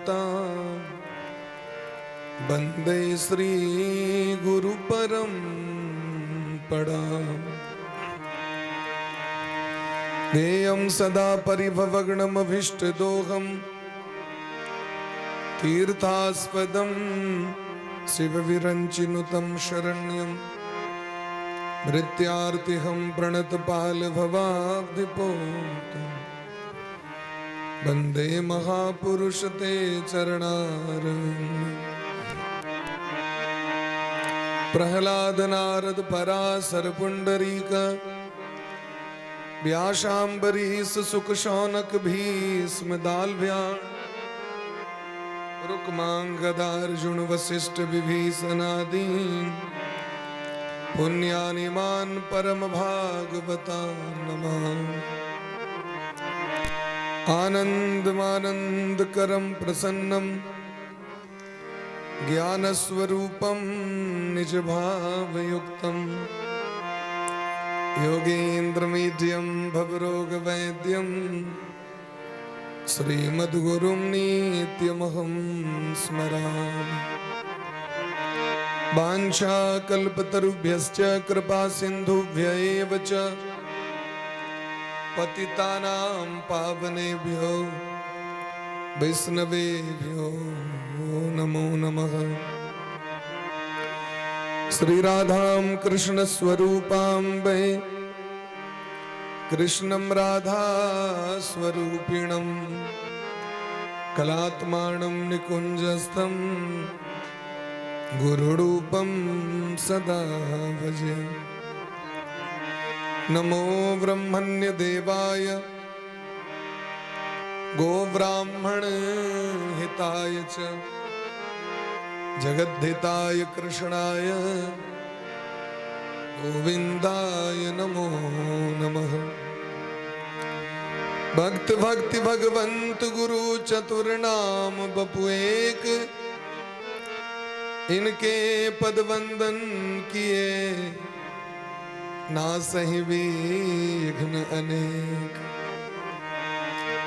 जाता। वंदे श्री गुरु परंपरा। ध्येयं सदा परिभवग्नमभीष्टदोहं तीर्थास्पदं शिवविरञ्चिनुतं शरण्यं भृत्यार्तिहं प्रणतपालभवाब्धिपोतं वंदे महापुरुष ते चरणारविन्दम्। प्रहलाद नारद पराशर पुंडरीक व्यासाम्बरीश सुख शौनक भीष्म दाल्भ्या रुक्मांगदार्जुन वशिष्ठ विभीषणादि पुण्यानिमान परम भागवता नमः। आनंदमानंद करम प्रसन्नम ज्ञानस्वरूपं निज भावयुक्तं योगेन्द्रमीड्यं भवरोगवैद्यं श्रीमद्गुरुं नित्यमहं स्मरामि। वाञ्छाकल्पतरुभ्यश्च कृपा सिन्धुभ्य एव च पतितानां पावनेभ्यो वैष्णवेभ्यो नमो नमः। श्री राधां कृष्ण स्वरूपां वै कृष्णं राधा स्वरूपिणं कलात्मानं निकुञ्जस्थं गुरुरूपं सदा भजे। नमो ब्रह्मण्य देवाय गोब्राह्मण हिताय च जगद्धिताय कृष्णाय गोविंदाय नमो नमः। भक्त भक्ति भगवंत गुरु चतुर नाम बपु एक, इनके पद वंदन किए ना सही विघ्न अनेक।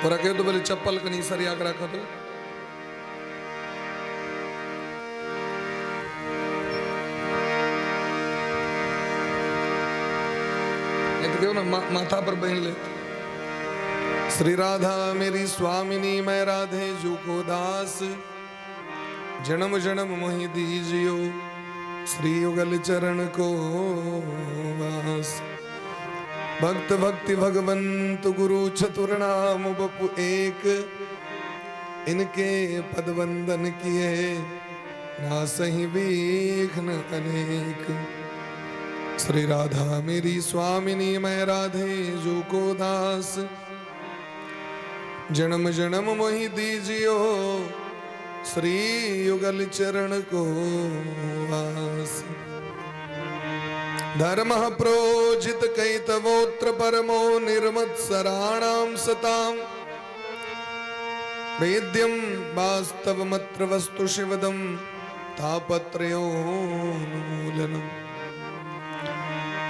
पूरा कहो तो बोले चप्पल कनी सरिया के रखो तो नहीं तो क्यों ना माथा पर बहन ले। श्री राधा मेरी स्वामिनी मैं राधे जू को दास, जन्म जन्म मोहि दीजियो श्री युगल चरण को वास। भक्त भक्ति भगवंत गुरु चतुर नाम बपु एक, इनके पद वंदन किए ना सही विघ्न अनेक। श्री राधा मेरी स्वामिनी मैं राधे जू को दास, जन्म जन्म मोहि दीजियो श्री युगल चरण को वास। धर्म प्रोजित कैतवोत्र परमो निर्मत्सराणां सतां वेद्यं वास्तवमत्र वस्तु शिवदं तापत्रयोन्मूलनम्।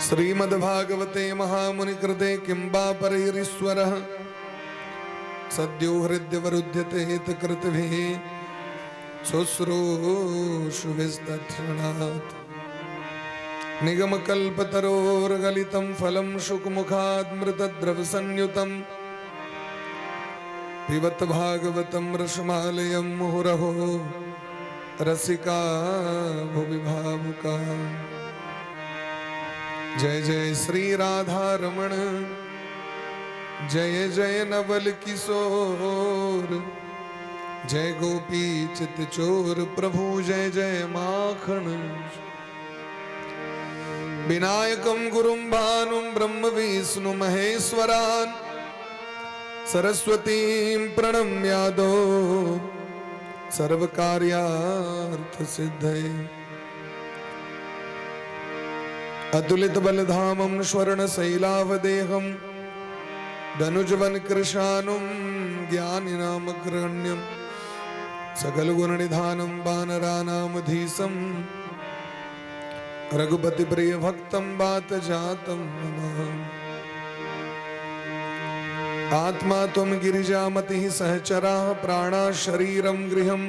श्रीमद्भागवते महामुनिकृते किं वा परैरीश्वरः सद्यो हृद्यवरुध्यते हितकृतभिः शुश्रूषुभिस्तक्षणात्। निगमकल्पतरोर्गलितं फलं शुकमुखाद्मृतद्रवसंयुतं पिबत भागवतं रसमालयं मुहुरहो रसिका भुवि भावुका। जय जय श्री राधा रमण जय जय नवल किशोर जय गोपी चित चोर प्रभु जय जय माखन। विनायकं गुरुं भानुं ब्रह्म विष्णु महेश्वरान् सरस्वतीं प्रणम्यादो सर्वकार्यार्थ सिद्धये। अतुलित बलधामं स्वर्ण शैलावदेहं धनुजवन कृशानुं ज्ञानिनामग्रण्यं सकल गुण निधानं वानराणामधीशं रघुपति प्रिय भक्तं बात जातं नमामि। आत्मा त्वं गिरिजामतिः सहचराः प्राणा शरीरं गृहं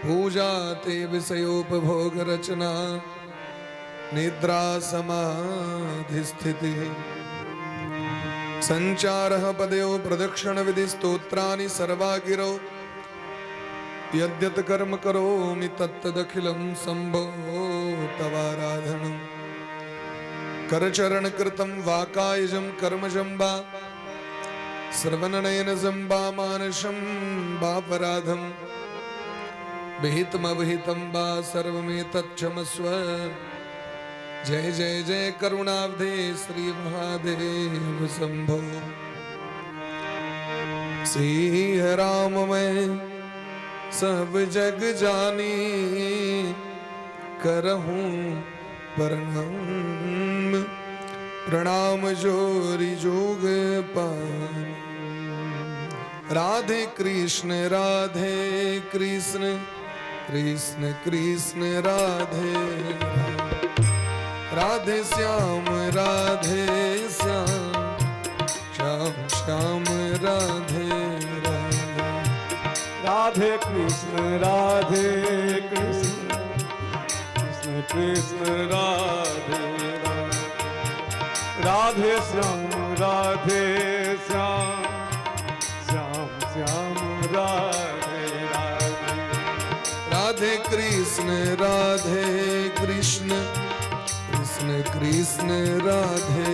पूजा ते विषयोपभोगरचना निद्रा समाधिस्थितिः संचारः पदयो प्रदक्षिणविधि स्तोत्राणि सर्वा गिरौ यद्यत् कर्म करोमि तत्तदखिलं शम्भो तवाराधनम्। करचरणकृतं वाकायजं कर्मजं वा श्रवणनयनजं वा मानसं वापराधं विहितमभिहितं वा सर्वमेतत्क्षमस्व। जय जय जय करुणाब्धे श्री महादेव शंभो। सिंह राम मैं सब जग जानी, करहूं प्रणाम प्रणाम जोरी जोग पानी। राधे कृष्ण राधे कृष्ण कृष्ण कृष्ण राधे राधे श्याम राधे श्याम श्याम श्याम राधे राधे। राधे कृष्ण राधे कृष्ण कृष्ण कृष्ण राधे राधे, राधे श्याम राधे श्याम श्याम श्याम राधे राधे। राधे कृष्ण राधे कृष्ण कृष्ण कृष्ण राधे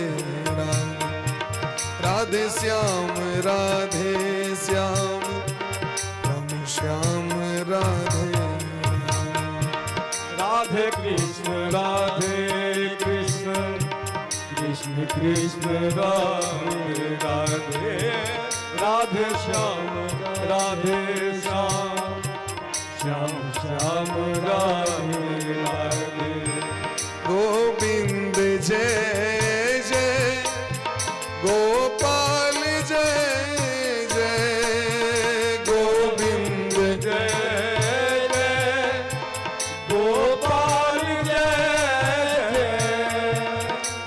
राधे, राधे श्याम राधे श्याम राम श्याम राधे राधे। राधे कृष्ण राधे कृष्ण कृष्ण कृष्ण राधे राधे, राधे श्याम राधे श्याम श्याम श्याम राधे राधे। गोविंद जय जय गोपाल जय जय गोविंद जय जय गोपाल जय जय।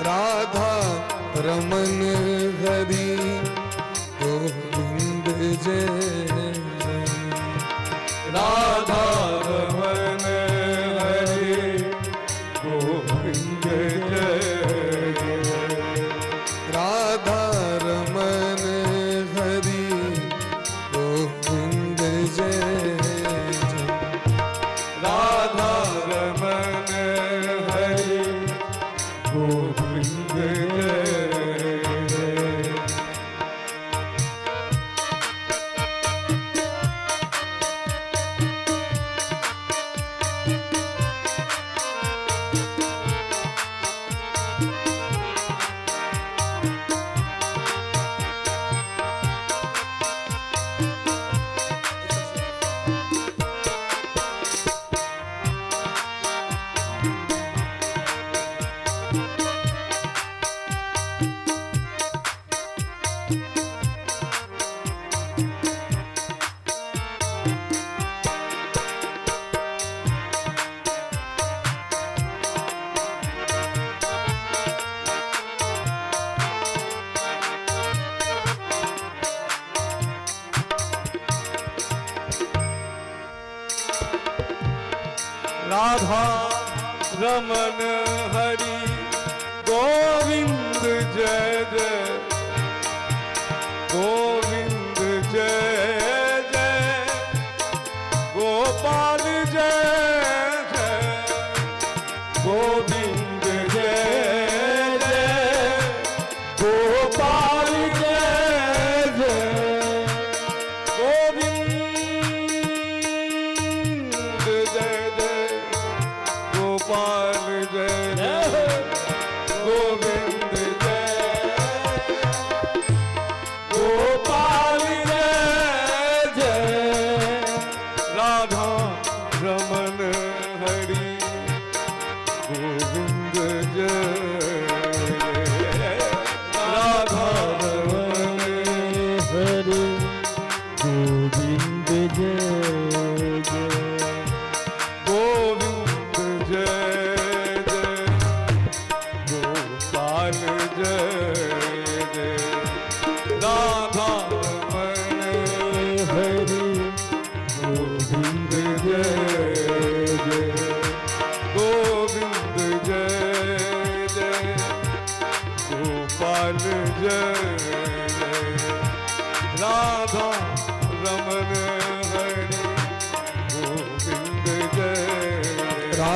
राधा रमन हरि गोविंद जय जय। राधा रमन हरि गोविंद जय जय। राधा रमन हरि गोविंद जय जय। राधा रमन हरि गोविंद जय जय। राधा रमन हरि गोविंद जय जय, गोविंद जय जय गोपाल जय जय, गोविंद जय जय गोपाल जय जय, गोविंद जय जय गोपाल जय जय, गोविंद जय गोपाल जय जय। राधा रमन हरि गोविंद जय जय, राधा रमन हरि गोविंद जय जय। गोविंद जय जय गोपाल जय जय।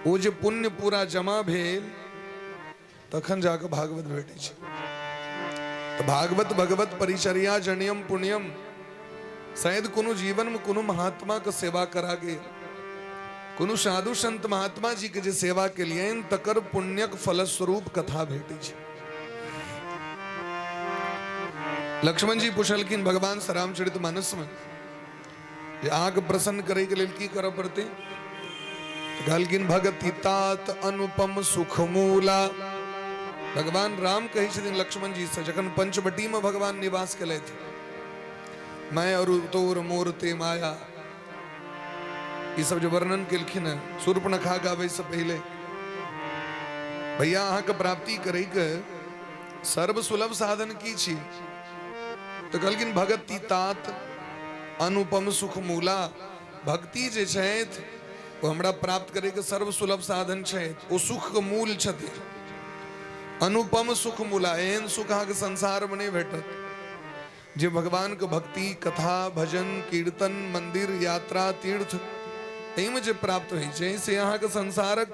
ओ जे पुण्य पूरा जमा भेल तखन जाकऽ भागवत भेटै छै। तऽ भागवत भगवत परिचर्या जनियम पुण्यम, शायद कोनो जीवनमे कोनो महात्माके सेवा करा गेल, कोनो साधु संत महात्मा जी के जे सेवा केलियनि तकर पुण्यक फलस्वरूप कथा भेटै छै। लक्ष्मण जी पुछलखिन भगवान से रामचरित मानस में जे अहाँके प्रसन्न करैके लेल की करऽ पड़तै? कहलखिन भगति तात अनुपम सुख मूला। भगवान राम कहै छथिन लक्ष्मण जी से जखन पंचवटी में भगवान निवास केलथि, मैं और तोर मोर ते माया, ई सब जे वर्णन केलखिन हँ शूर्पणखा गाबै से पहिले, भैया अहाँके प्राप्ति करैके सर्व सुलभ साधन की छी? तऽ कहलखिन भगति तात अनुपम सुख मूला। भक्ति जे छथि ओ हमरा प्राप्त करैके सर्व सुलभ साधन छथि, ओ सुखके मूल छथिन। अनुपम सुख मूला, एहन सुख अहाँके संसारमे नहि भेटत जे भगवानके भक्ति, कथा, भजन, कीर्तन, मंदिर, यात्रा, तीर्थ एहिमे जे प्राप्त होइ छै से अहाँके संसारक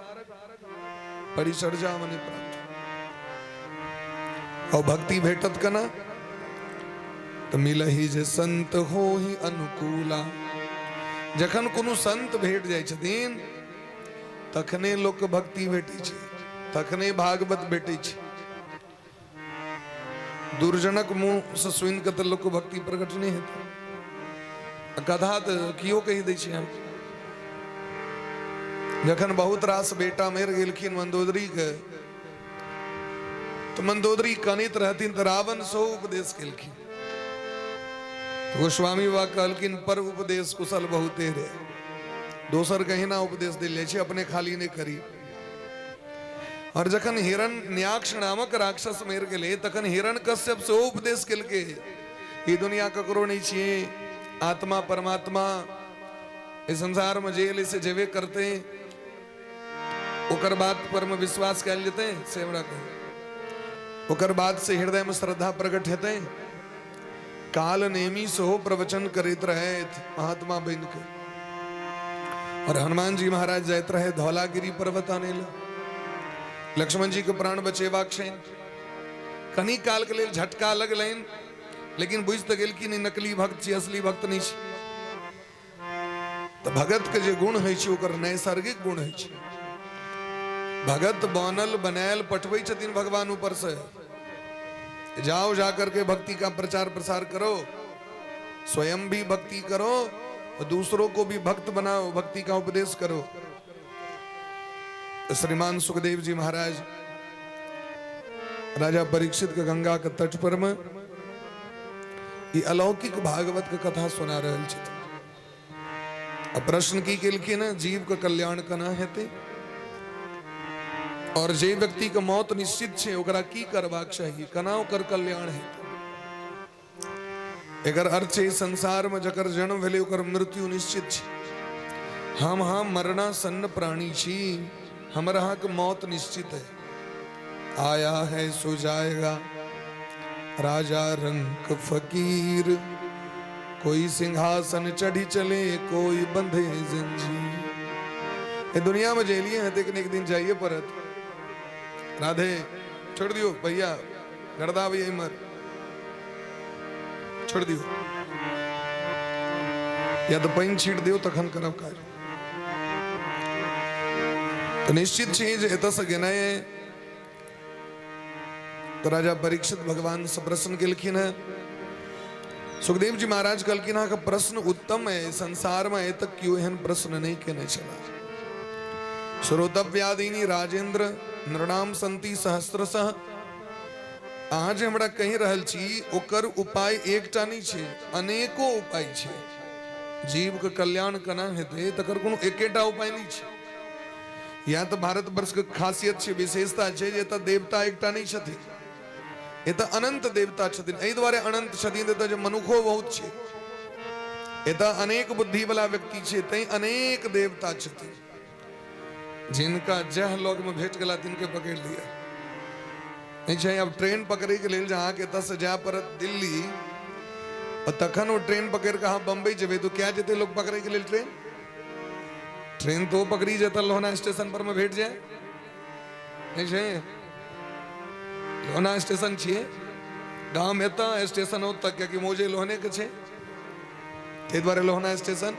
परिचर्यामे नहि प्राप्त। और भक्ति भेटत केना? तऽ मिलही जे संत हो ही अनुकूला। जखन कोनो संत भेट जाइ छथिन तखने लोकके भक्ति भेटै छै, तखने भागवत भेटै छै। दुर्जनक मुँहसँ सुनि कऽ तऽ लोकके भक्ति प्रकट नहि हेतै। आ कथा तऽ केओ कहि दै छै। अहाँके जखन बहुत रास बेटा मरि गेलखिन मंदोदरीके, तऽ मंदोदरी कनैत रहथिन तऽ रावण सेहो उपदेश केलखिन। गोस्वामी बाबा कहलखिन पर उपदेश कुशल बहुते रे, दोसर कहिना उपदेश देल जाइ छै, अपने खाली नहि करी। और जखन हिरण न्याक्ष नामक राक्षस मरि गेलै तखन हिरण कश्यप सेहो उपदेश केलकै, ई दुनिया ककरो नहि छियै, आत्मा परमात्मा एहि संसारमे जे एलै से जेबे करतै, ओकर बात पर मे विश्वास कयल जेतै से हमरा कहू, ओकर बाद से हृदय में श्रद्धा प्रकट हेतै। काल नेमी सेहो प्रवचन करैत रहथि महात्मा बनि के। और हनुमान जी महाराज जाइत रहे धौलागिरी पर्वत आने ला, लक्ष्मण जी के प्राण बचेबाक छनि। कनी काल के लेल झटका लगलनि, लेकिन बुझि तऽ गेलखिन ई नकली भक्त छी, असली भक्त नहि छी। तऽ भगत के जे गुण होइ छै ओकर नैसर्गिक गुण होइ छै। भगत बनल बनायल पठबै छथिन भगवान ऊपर से, जाओ जा करके भक्ति का प्रचार प्रसार करो, स्वयं भी भक्ति करो और दूसरों को भी भक्त बनाओ, भक्ति का उपदेश करो। तो श्रीमान सुखदेव जी महाराज राजा परीक्षित के गंगा के तट पर में ई अलौकिक भागवत के कथा सुना रहल छथिन। आ प्रश्न की केलखिन हँ, जीव के कल्याण केना हेतै और जे व्यक्ति के मौत निश्चित छै ओकरा की करबाक चाही, केना ओकर कल्याण हेतै। एकर अर्थ छै संसार में जकर जन्म भेलै ओकर मृत्यु निश्चित छै। हम हाँ मरणासन्न प्राणी छी, हमर अहाँके मौत निश्चित है। आया है सो जाएगा राजा रंक फकीर, कोई सिंहासन चढ़ी चले कोई बंधे जंजीर। ये दुनिया में जेलिए हैं तो एक दिन जाइए परत। राधे छोड़ दियो भैया, गर्दा भैया इमर छोड़ दियो, या तो पानि छीट दियो तखन करब काज। तऽ निश्चित छै जे एतऽसँ गेनाइ तऽ राजा परीक्षित भगवान से प्रश्न केलखिन हेँ। सुखदेव जी महाराज कहलखिन अहाँके प्रश्न उत्तम है, संसार में आइ तक केओ एहन प्रश्न नहि केने छलाह। श्रोतव्यादीनी राजेंद्र नृणाम संति सहस्त्रशः। अहाँ जे हमरा कहि रहल छी ओकर उपाय एकटा नहि छै, अनेको उपाय छै। जीवके कल्याण केना हेतै तकर कोनो एकेटा उपाय नहि छै। या तऽ भारतवर्षके खासियत छै, विशेषता छै जे एतऽ देवता एकटा नहि छथिन, एतऽ अनंत देवता छथिन। एहि दुआरे अनंत छथिन एतऽ जे मनुखो बहुत छै, एतऽ अनेक बुद्धि वाला व्यक्ति छै, तैं अनेक देवता छथिन। जिनका जह लग में भेट गेला तिनके पकड़ लिया। नहीं छै अब ट्रेन पकड़े के लेल अहाँके एतऽ से जाय पड़त दिल्ली, और तखन ओ ट्रेन पकड़ के अहाँ बम्बई जेबै तो क्या जेतै लोग पकड़े के लेल ट्रेन? ट्रेन तो पकड़ी जेतै लोहना स्टेशन पर मे भेट जाय नहि छै? लोहना स्टेशन छियै, गाम एतऽ, स्टेशन ओतऽ, कियाकि मौजे लोहने के छै, ताहि दुआरे लोहना स्टेशन।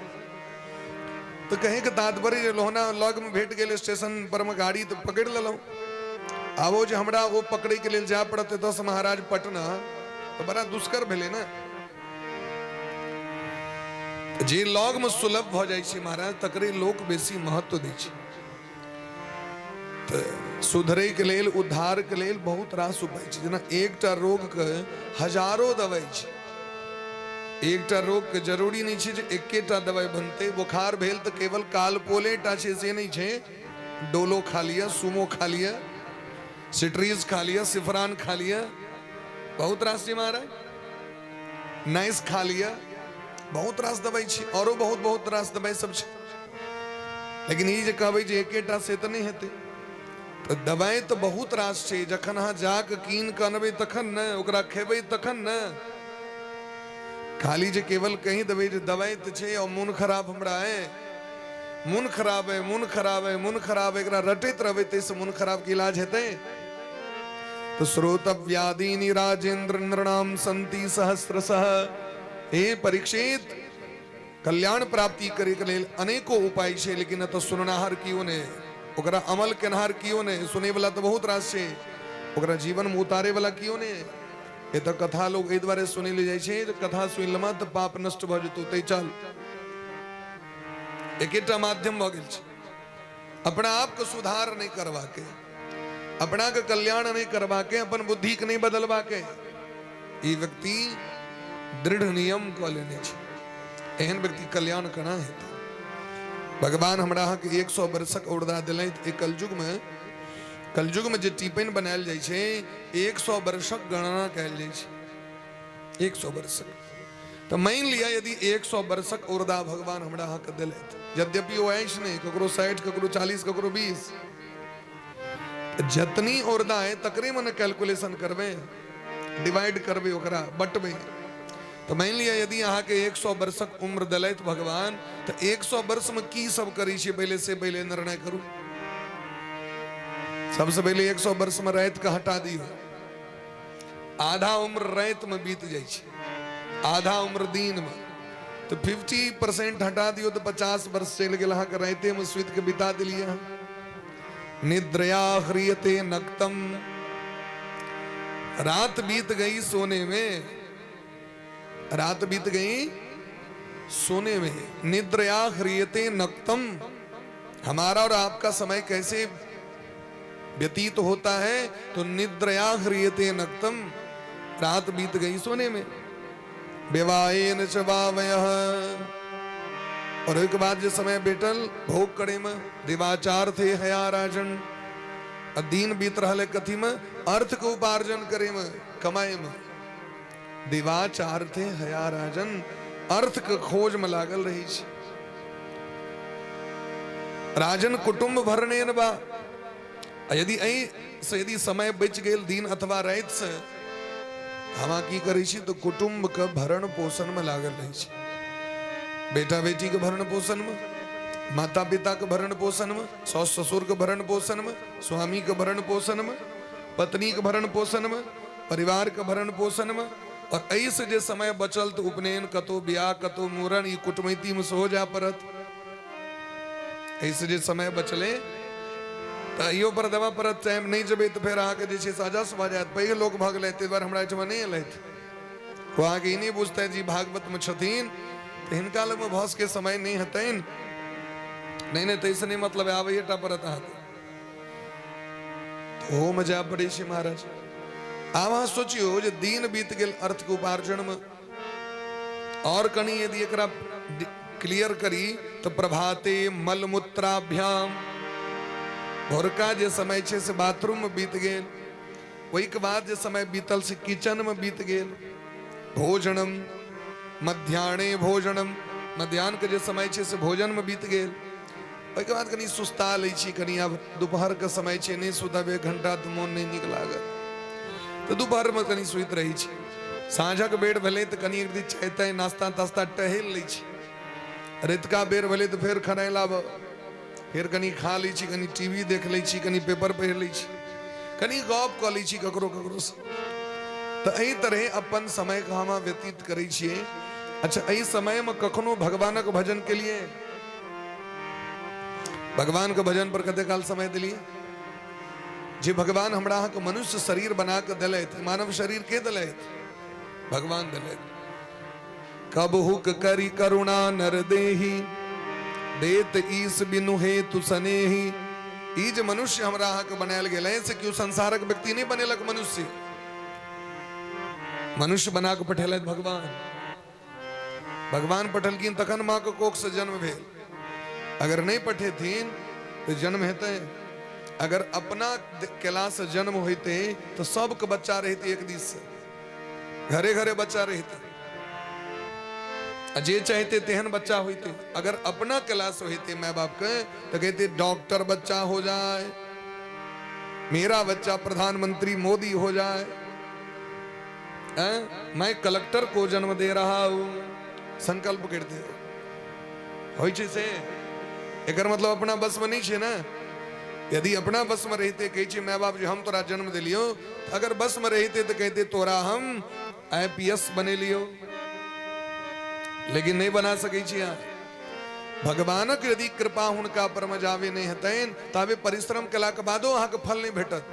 तऽ कहैके तात्पर्य जे लोहना लगमे भेट गेल स्टेशन पर मे गाड़ी तऽ पकड़ि लेलहुँ। आबो जे हमरा ओ पकड़ैके लेल जाय पड़त एतऽसँ महाराज पटना, तऽ बड़ा दुष्कर भेलै ने। जे लगमे सुलभ भऽ जाइ छै महाराज, तकरे लोक बेसी महत्व दै छै। तऽ सुधरैके लेल, उद्धारके लेल बहुत रास उपाय छै। जेना एकटा रोगके हजारो दवाइ छै। एकटा रोगके जरूरी नहि छै जे एकेटा दवाइ बनतै। बोखार भेल तऽ केवल कालपोले टा छै से नहि छै, डोलो खा लिअ, सुमो खा लिअ, सिट्रीज खा लिअ, सिफरान खा लिअ, बहुत रास छै महाराज, नाइस खा लिअ, बहुत रास दवाइ छै, औरो बहुत बहुत रास दवाइ सब छै। लेकिन ई जे कहबै जे एकेटा से तऽ नहि हेतै। तऽ दवाइ तऽ बहुत रास छै, जखन अहाँ जाके कीन कऽ अनबै तखन ने ओकरा खेबै, तखन ने। खाली जे केवल कहि देबै जे दवाइ तऽ छै और मोन खराब हमरा है, मोन खराब है, मोन खराब है, मोन खराब है, एकरा रटैत रहबै ताहिसँ मोन खराबके इलाज हेतै? तऽ श्रोतव्यादीनि राजेंद्र नृणाम संति सहस्रशः। हे परीक्षित, कल्याण प्राप्ति करे के लेल अनेको उपाय छै, लेकिन एतऽ सुननाहार केओ नहि, ओकरा अमल केनहार केओ नहि। सुनैवला तऽ बहुत रास छै, ओकरा जीवनमे उतारैवला केओ नहि। एतऽ कथा लोग एहि दुआरे सुनै लए जाइ छै जे कथा सुनि लेमा तऽ पाप नष्ट भऽ जेतौ, तै चल। एकेटा माध्यम भऽ गेल छै अपना आपके सुधार नहि करबाके, अपना के कल्याण नहि करबाके, अपन बुद्धि के नहि बदलबाके। ई व्यक्ति दृढ़ नियम कऽ लेने छै, एहन व्यक्ति कल्याण केना हेतै? भगवान हमरा अहाँके 100 वर्षक औरदा देलथि। एहि कलयुगमे, कलयुगमे जे टिप्पणी बनायल जाइ छै, 100 वर्षक गणना कयल जाइ छै, 100 वर्षक। तऽ मानि लिअ यदि 100 वर्षक औरदा भगवान हमरा अहाँके देलथि, यद्यपि ओ अछि नहि, ककरो 60, ककरो 40, ककरो 20, जतनी औरदा है तकरे मने कैलकुलेशन करबै, डिवाइड करबै, ओकरा बटबै। तऽ मानि लिअ यदि अहाँके 100 वर्षक उम्र देलथि भगवान, तऽ 100 वर्षमे की सब करै छियै पहिले से पहिले निर्णय करू। सबसँ पहिले 100 वर्षमे रातिके हटा दियौ। आधा उम्र रातिमे बीत जाइ छै, आधा उम्र दिनमे, तऽ 50% हटा दियौ तऽ 50 वर्ष चलि गेल अहाँके रातिमे, सुति के बिता देलियै अहाँ। निद्रया ह्रियते नक्तम, रात बीत गई सोने में, रात बीत गई सोने में। निद्रया ह्रियते नक्तम, हमारा और आपका समय कैसे व्यतीत होता है? तो निद्रया ह्रियते नक्तम, रात बीत गई सोने में। विवाहेन च वावयः, और ओहिके बाद जे समय भेटल भोग करे में, दिवाचार थे हया राजन। आ दिन बीत रहल है कथी में? अर्थ के उपार्जन करे में, कमाए में। दिवाचार थे हया राजन, अर्थ के खोज में लागल रही छी। राजन कुटुंब भरने बा, आ यदि एहि से यदि समय बचि गेल दिन अथवा राति से, हम की करै छी? तऽ कुटुंब के भरण पोषण में लागल रहै छी। बेटा बेटी के भरण पोषण में, माता पिता के भरण पोषण में, सास ससुर के भरण पोषण में, स्वामी के भरण पोषण में, पत्नी के भरण पोषण में, परिवार के भरण पोषण में। और एहिसँ जे समय बचल तऽ उपनयन कतौ, बियाह कतौ, मूड़न, ई कुटुमैती में सेहो जाय पड़त। एहिसँ जे समय बचलै तऽ अहियो पर देबऽ पड़त टाइम। नहि जेबै तऽ फेर अहाँके जे छै से अजस भऽ जायत। पैघ लोक भऽ गेलै, ताहि दुआरे हमरा एहिठमा नहि एलथि। ओ अहाँके ई नहि बुझतै जे भागवतमे छथिन तऽ हिनका लगमे भऽ सकै समय नहि हेतनि। नहि नहि, ताहिसँ नहि मतलब, आबैए टा पड़त अहाँके, ओहोमे जाय पड़ै छै महाराज। आब अहाँ सोचियौ जे दिन बीत गेल अर्थके उपार्जनमे। और कनि यदि एकरा क्लियर करी तऽ प्रभाते मलमूत्राभ्याम, भोरका जे समय छै से बाथरूम में बीत गेल, ओहिके बाद जे समय बीतल से किचन में बीत गेल। भोजनम मध्याह्ने भोजनम, मध्याह्न के जे समय छै से भोजन में बीत गेल। ओहिके बाद कनि सुस्ता लै छी कनि, आब दुपहरके समय छै, नहि सुतब एक घंटा तऽ मोन नहि नीक लागत, तऽ दुपहरमे कनि सुति रहै छी। साँझक बेर भेलै तऽ कनि एक दिन चाय ताय नास्ता तास्ता टहलि लै छी। रातिका बेर भेलै तऽ फेर खेनाइ लाबऽ। फेर कनि खा लै छी, कनि टीवी देख लै छी, कनि पेपर पढ़ि लै छी, कनि गप कऽ लै छी ककरो ककरोसँ। तऽ एहि तरहे अपन समयके हम व्यतीत करै छियै। अच्छा, एहि समयमे कखनो भगवानक भजन केलियै? भगवानके भजन पर कते काल समय देलियै? जे भगवान हमरा अहाँके मनुष्य शरीर बना कऽ देलथि, मानव शरीर के देलथि? भगवान देलथि। कब हुक करी करुणा नर देही, देत ईस बिनु हेतु सनेही। ई जे मनुष्य हमरा अहाँके बनायल गेल है से केओ संसारक व्यक्ति नहि बनेलक। मनुष्य मनुष्य बना कऽ पठेलथि भगवान। भगवान पठेलखिन तखन माँ के कोख से जन्म भेल। अगर नहि पठेथिन तऽ जन्म हेतै? अगर अपना केला से जन्म होइते तऽ सबके बच्चा रहिते, एक दिस से घरे घरे बच्चा रहिते, आ जे चाहते तेहन बच्चा होइते। अगर अपना केला से होइते माय बाप के तऽ कहते डॉक्टर बच्चा हो जाए, मेरा बच्चा प्रधानमंत्री मोदी हो जाए, मैं कलेक्टर को जन्म दे रहा हूं, संकल्प करते होइ छै। से एकर मतलब अपना बस में नहीं छै ने। यदि अपना बस में रहिते, कहै छै माय बाप जे हम तोरा जन्म दिलियो, अगर बस में रहिते तो कहते तोरा हम आईपीएस बनेलियो, लेकिन नहीं बना सकै छी अहाँ। भगवानक यदि कृपा हुनका पर में जावे नहीं हेतनि ताबे परिश्रम केलाके बादो अहाँके फल नहीं भेटत।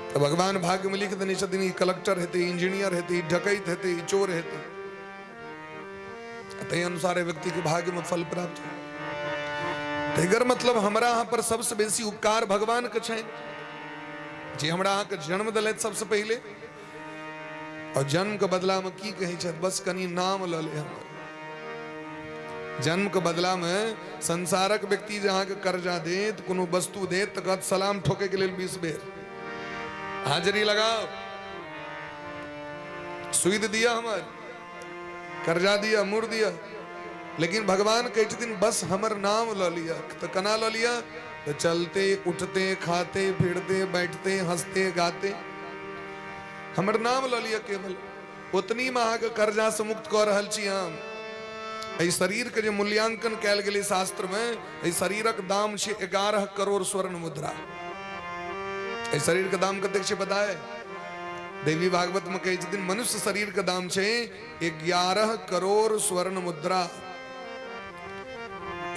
तऽ भगवान भाग्य में लिख देने छथिन ई कलेक्टर हेतै, इंजीनियर हेतै, ई डकैत हेतै, ई चोर हेतै। ताहि अनुसार व्यक्ति के भाग्य में फल प्राप्त हो। तऽ एकर मतलब हमरा अहाँ पर सबसे बेसी उपकार भगवान के छनि जे हमरा अहाँके जन्म देलथि सबसे पहिले। और जन्म के बदला में की कहै छथि? बस कनि नाम लऽ ले हमर। जन्म के बदला में संसारक व्यक्ति जे अहाँके कर्जा देत, कोनो वस्तु देत, तऽ कहत सलाम ठोके के लेल 20 बेर हाजिरी लगाओ, सुइद दिया, हमर कर्जा दिया, मुर दिया। लेकिन भगवान कहै छथिन बस हमर नाम लऽ लिअ। तऽ केना लऽ लिअ? तऽ चलते उठते खाते फिरते बैठते हंसते गाते हमर नाम लऽ लिअ केवल, ओतनी मे अहाँके कर्जा से मुक्त कऽ रहल छी हम। एहि शरीर के जे मूल्यांकन कयल गेलै शास्त्र मे, एहि शरीरक दाम छै 11 करोड़ स्वर्ण मुद्रा। एहि शरीर के दाम कतेक छै पता है? देवी भागवत में कहै छथिन मनुष्य शरीर के दाम छै 11 करोड़ स्वर्ण मुद्रा।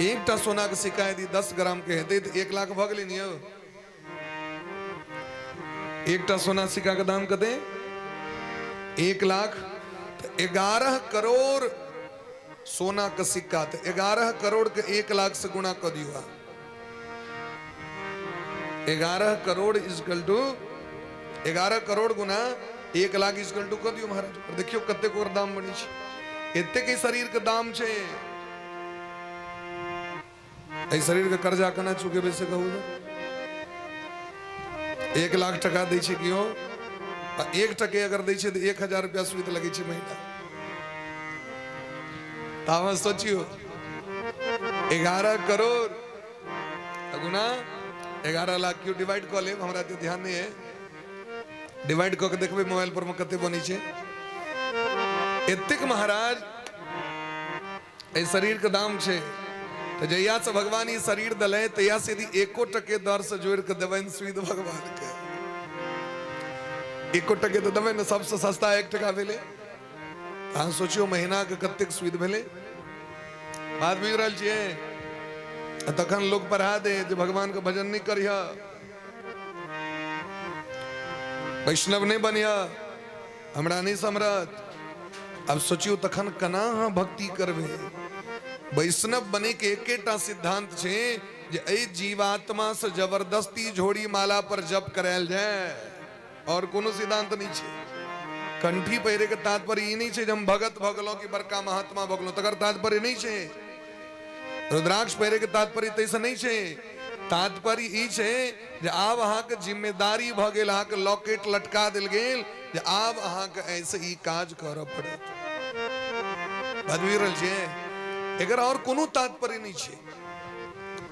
एकटा सोना के सिक्का यदि 10 ग्राम के हेतै तऽ 1 लाख भऽ गेलै ने यौ। एकटा सोना सिक्का के दाम कते? 1 लाख। तऽ 11 करोड़ सोना के सिक्का, तऽ 11 करोड़ के 1 लाख से गुणा कऽ दियौ अहाँ। 11 crore is equal two 11 crore Guna 1 lakh is equal two कऽ दियौ महाराज, और देखियौ कतेक ओकर दाम बनै छै। एतेक एहि शरीर के दाम छै। एहि शरीर के कर्जा केना चुकेबै से कहू ने। 1 लाख टका दै छै केओ, आ 1 टके अगर दै छै तऽ 1000 रुपया सूद लगै छै महीना। तऽ अहाँ सोचियौ 11 करोड़ गुना 11 लाख क्यों डिवाइड कऽ लेब, हमरा तऽ ध्यान नहि है। डिवाइड कऽ के देखबै मोबाइल पर मे कते बनै छै। एतेक महाराज एहि शरीर के दाम छै। तऽ जहिया से भगवान ई शरीर देलै तहिया से यदि एको टके दर से जोड़ि के देबनि सुइद भगवान के, एको टके तऽ देबै ने, सबसे सस्ता 1 टका भेलै। अहाँ सोचियौ महीना के कतेक सुइद भेलै। बात बुझि रहल छियै? आ तखन लोक पढ़ा दे जे भगवान के भजन नहि करिह, वैष्णव नहि बनिह, हमरा नहि समरत। अब सोचियौ तखन केना अहाँ भक्ति करबै? वैष्णव बने के एकेटा सिद्धांत छै जे एहि जीवात्मा से जबरदस्ती झोड़ी माला पर जप करायल जाय, और कोनो सिद्धांत नहीं छै। कंठी पहिरे के तात्पर्य ई नहीं छै जे हम भगत भऽ गेलहुँ कि बड़का महात्मा भऽ गेलहुँ, तकर तात्पर्य नहीं छै। रुद्राक्ष पहिरे के तात्पर्य ताहिसँ नहीं छै। तात्पर्य ई छै जे आब अहाँके जिम्मेदारी भऽ गेल, अहाँके लॉकेट लटका देल गेल जे आब अहाँके ऐसे ई काज करऽ पड़त। बात बुझि रहल छियै? एकर और कोनो तात्पर्य नहीं छै।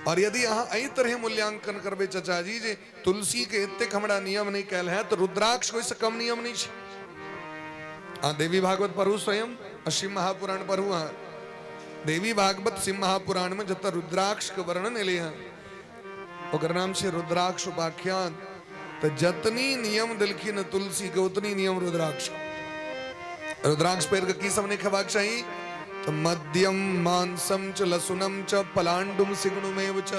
और यदि अहाँ एहि तरहे मूल्यांकन करबै चाचा जी जे तुलसी के एतेक हमरा नियम नहीं कयल है, तऽ रुद्राक्ष ओहिसँ कम नियम नहीं छै। अहाँ देवी भागवत पढ़ू स्वयं, आ शिव महापुराण पढ़ू अहाँ। देवी भागवत शिव महापुराण में जतऽ रुद्राक्ष के वर्णन एलै हँ, ओकर नाम छै रुद्राक्ष उपाख्यान। तऽ जतनी नियम देलखिन तुलसी के, उतनी नियम रुद्राक्ष। रुद्राक्ष पहिर के की सब नहि खेबाक चाही? तऽ मद्यम मांसम च लसुनम च पलांडुम सिगुणुमेव च।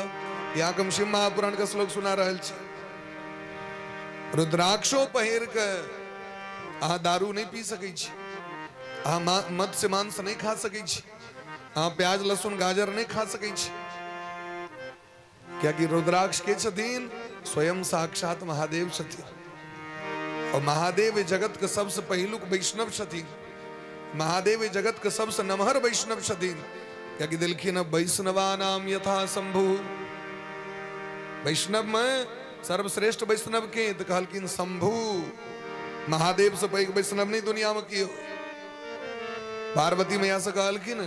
यहाँ हम शिव महापुराण के श्लोक सुना रहल छी। रुद्राक्षो पहिर के अहाँ दारू नहि पी सकै छी, अहाँ मत्स्य मांस नहि खा सकै छी, अहाँ प्याज लहसुन गाजर नहि खा सकै छी, कियाकि रुद्राक्ष के छथिन स्वयं साक्षात महादेव छथिन। और महादेव जगत के सबसे पहिलुक वैष्णव छथिन, महादेव जगत के सबसे नमहर वैष्णव छथिन, कियाकि देलखिन वैष्णवा नाम यथा शंभु। वैष्णव में सर्वश्रेष्ठ वैष्णव के तो कहलखिन शंभु। महादेव से पैघ वैष्णव नहीं दुनिया में कियो। पार्वती मैया से कहलखिन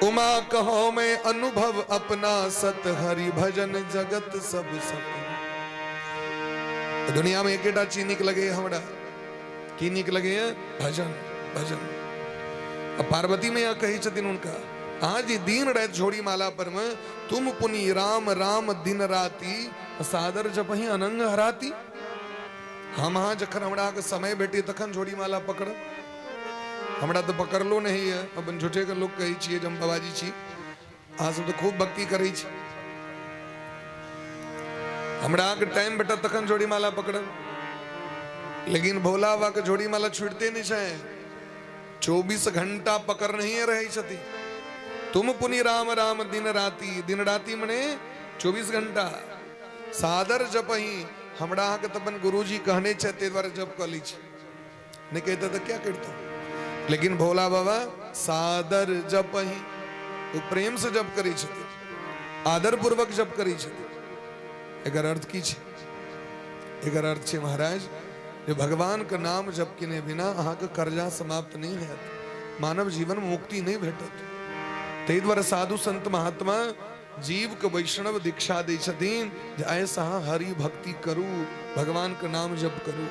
उमा कहो मैं अनुभव अपना सत हरि भजन जगत सब सपना। दुनिया में एकेटा चीज नीक लगे हमरा, की नीक लगे? भजन भजन। आ पार्वती मैया कहै छथिन हुनका, अहाँ जे दिन राति झोरी माला पर में तुम पुनि राम राम दिन राति सादर जपही अनंग हराती। हम अहाँ जखन हमरा अहाँके समय भेटी तखन झोरी माला पकड़ब, हमरा तऽ पकड़लो नहि यऽ। अपन झूठेके लोक कहै छियै जे हम बाबाजी छी, अहाँ सब तऽ खूब भक्ति करै छी। हमरा अहाँके टाइम भेटत तखन झोरी माला पकड़ब, लेकिन भोला बाबा के झोरी माला छूटते नहि छै, 24 घंटा पकड़नहिए रहै छथिन। तुम पुनि राम राम दिन राति, दिन राति मने 24 घंटा सादर जपही। हमरा अहाँके तऽ अपन गुरुजी कहने छथि ताहि दुआरे जप कऽ लै छी, नहि कहिते तऽ क्या करितहुँ। लेकिन भोला बाबा सादर जपही, ओ प्रेम से जप करै छथिन, आदर पूर्वक जप करै छथिन। एकर अर्थ की छै? एकर अर्थ छै महाराज जे भगवान के नाम जप केने बिना अहाँके कर्जा समाप्त नहि हैत, मानव जीवन मुक्ति नहि भेटत। ताहि दुआरे साधु संत महात्मा जीव के वैष्णव दीक्षा दै छथिन जे आइसँ अहाँ हरि भक्ति करू, भगवान के नाम जप करू।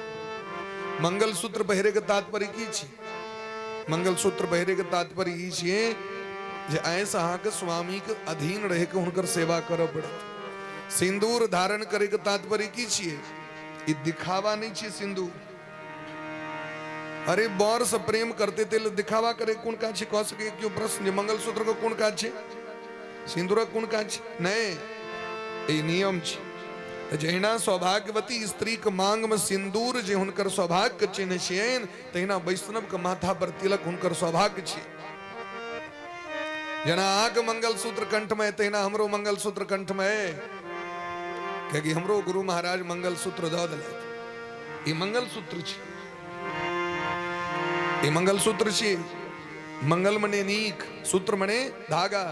मंगलसूत्र पहिरे के तात्पर्य की छै? मंगलसूत्र पहिरे के तात्पर्य ई छियै जे आइसँ अहाँके स्वामी के अधीन रहि के हुनकर सेवा करऽ पड़त। सिन्दूर धारण करे के तात्पर्य की छियै? ई दिखावा नहि छियै सिन्दूर। अरे बर से प्रेम करते ते दिखावा करे कोन काज छै? कह सके क्यों प्रश्न जे मंगलसूत्र के कोन काज छै, सिन्दूरक कोन काज छै? नहि, ई नियम छै। तऽ जहिना सौभाग्यवती स्त्रीके मांगमे सिन्दूर जे हुनकर सौभाग्यके चिन्ह छियनि, तहिना वैष्णवके माथा पर तिलक हुनकर सौभाग्य छै। जेना अहाँके मंगलसूत्र कंठमे, तहिना हमरो मंगलसूत्र कंठमे, कियाकि हमरो गुरु महाराज मंगलसूत्र दऽ देलथि। ई मंगलसूत्र छै, ई मंगलसूत्र छी। मंगल मने नीक, सूत्र मने धागा।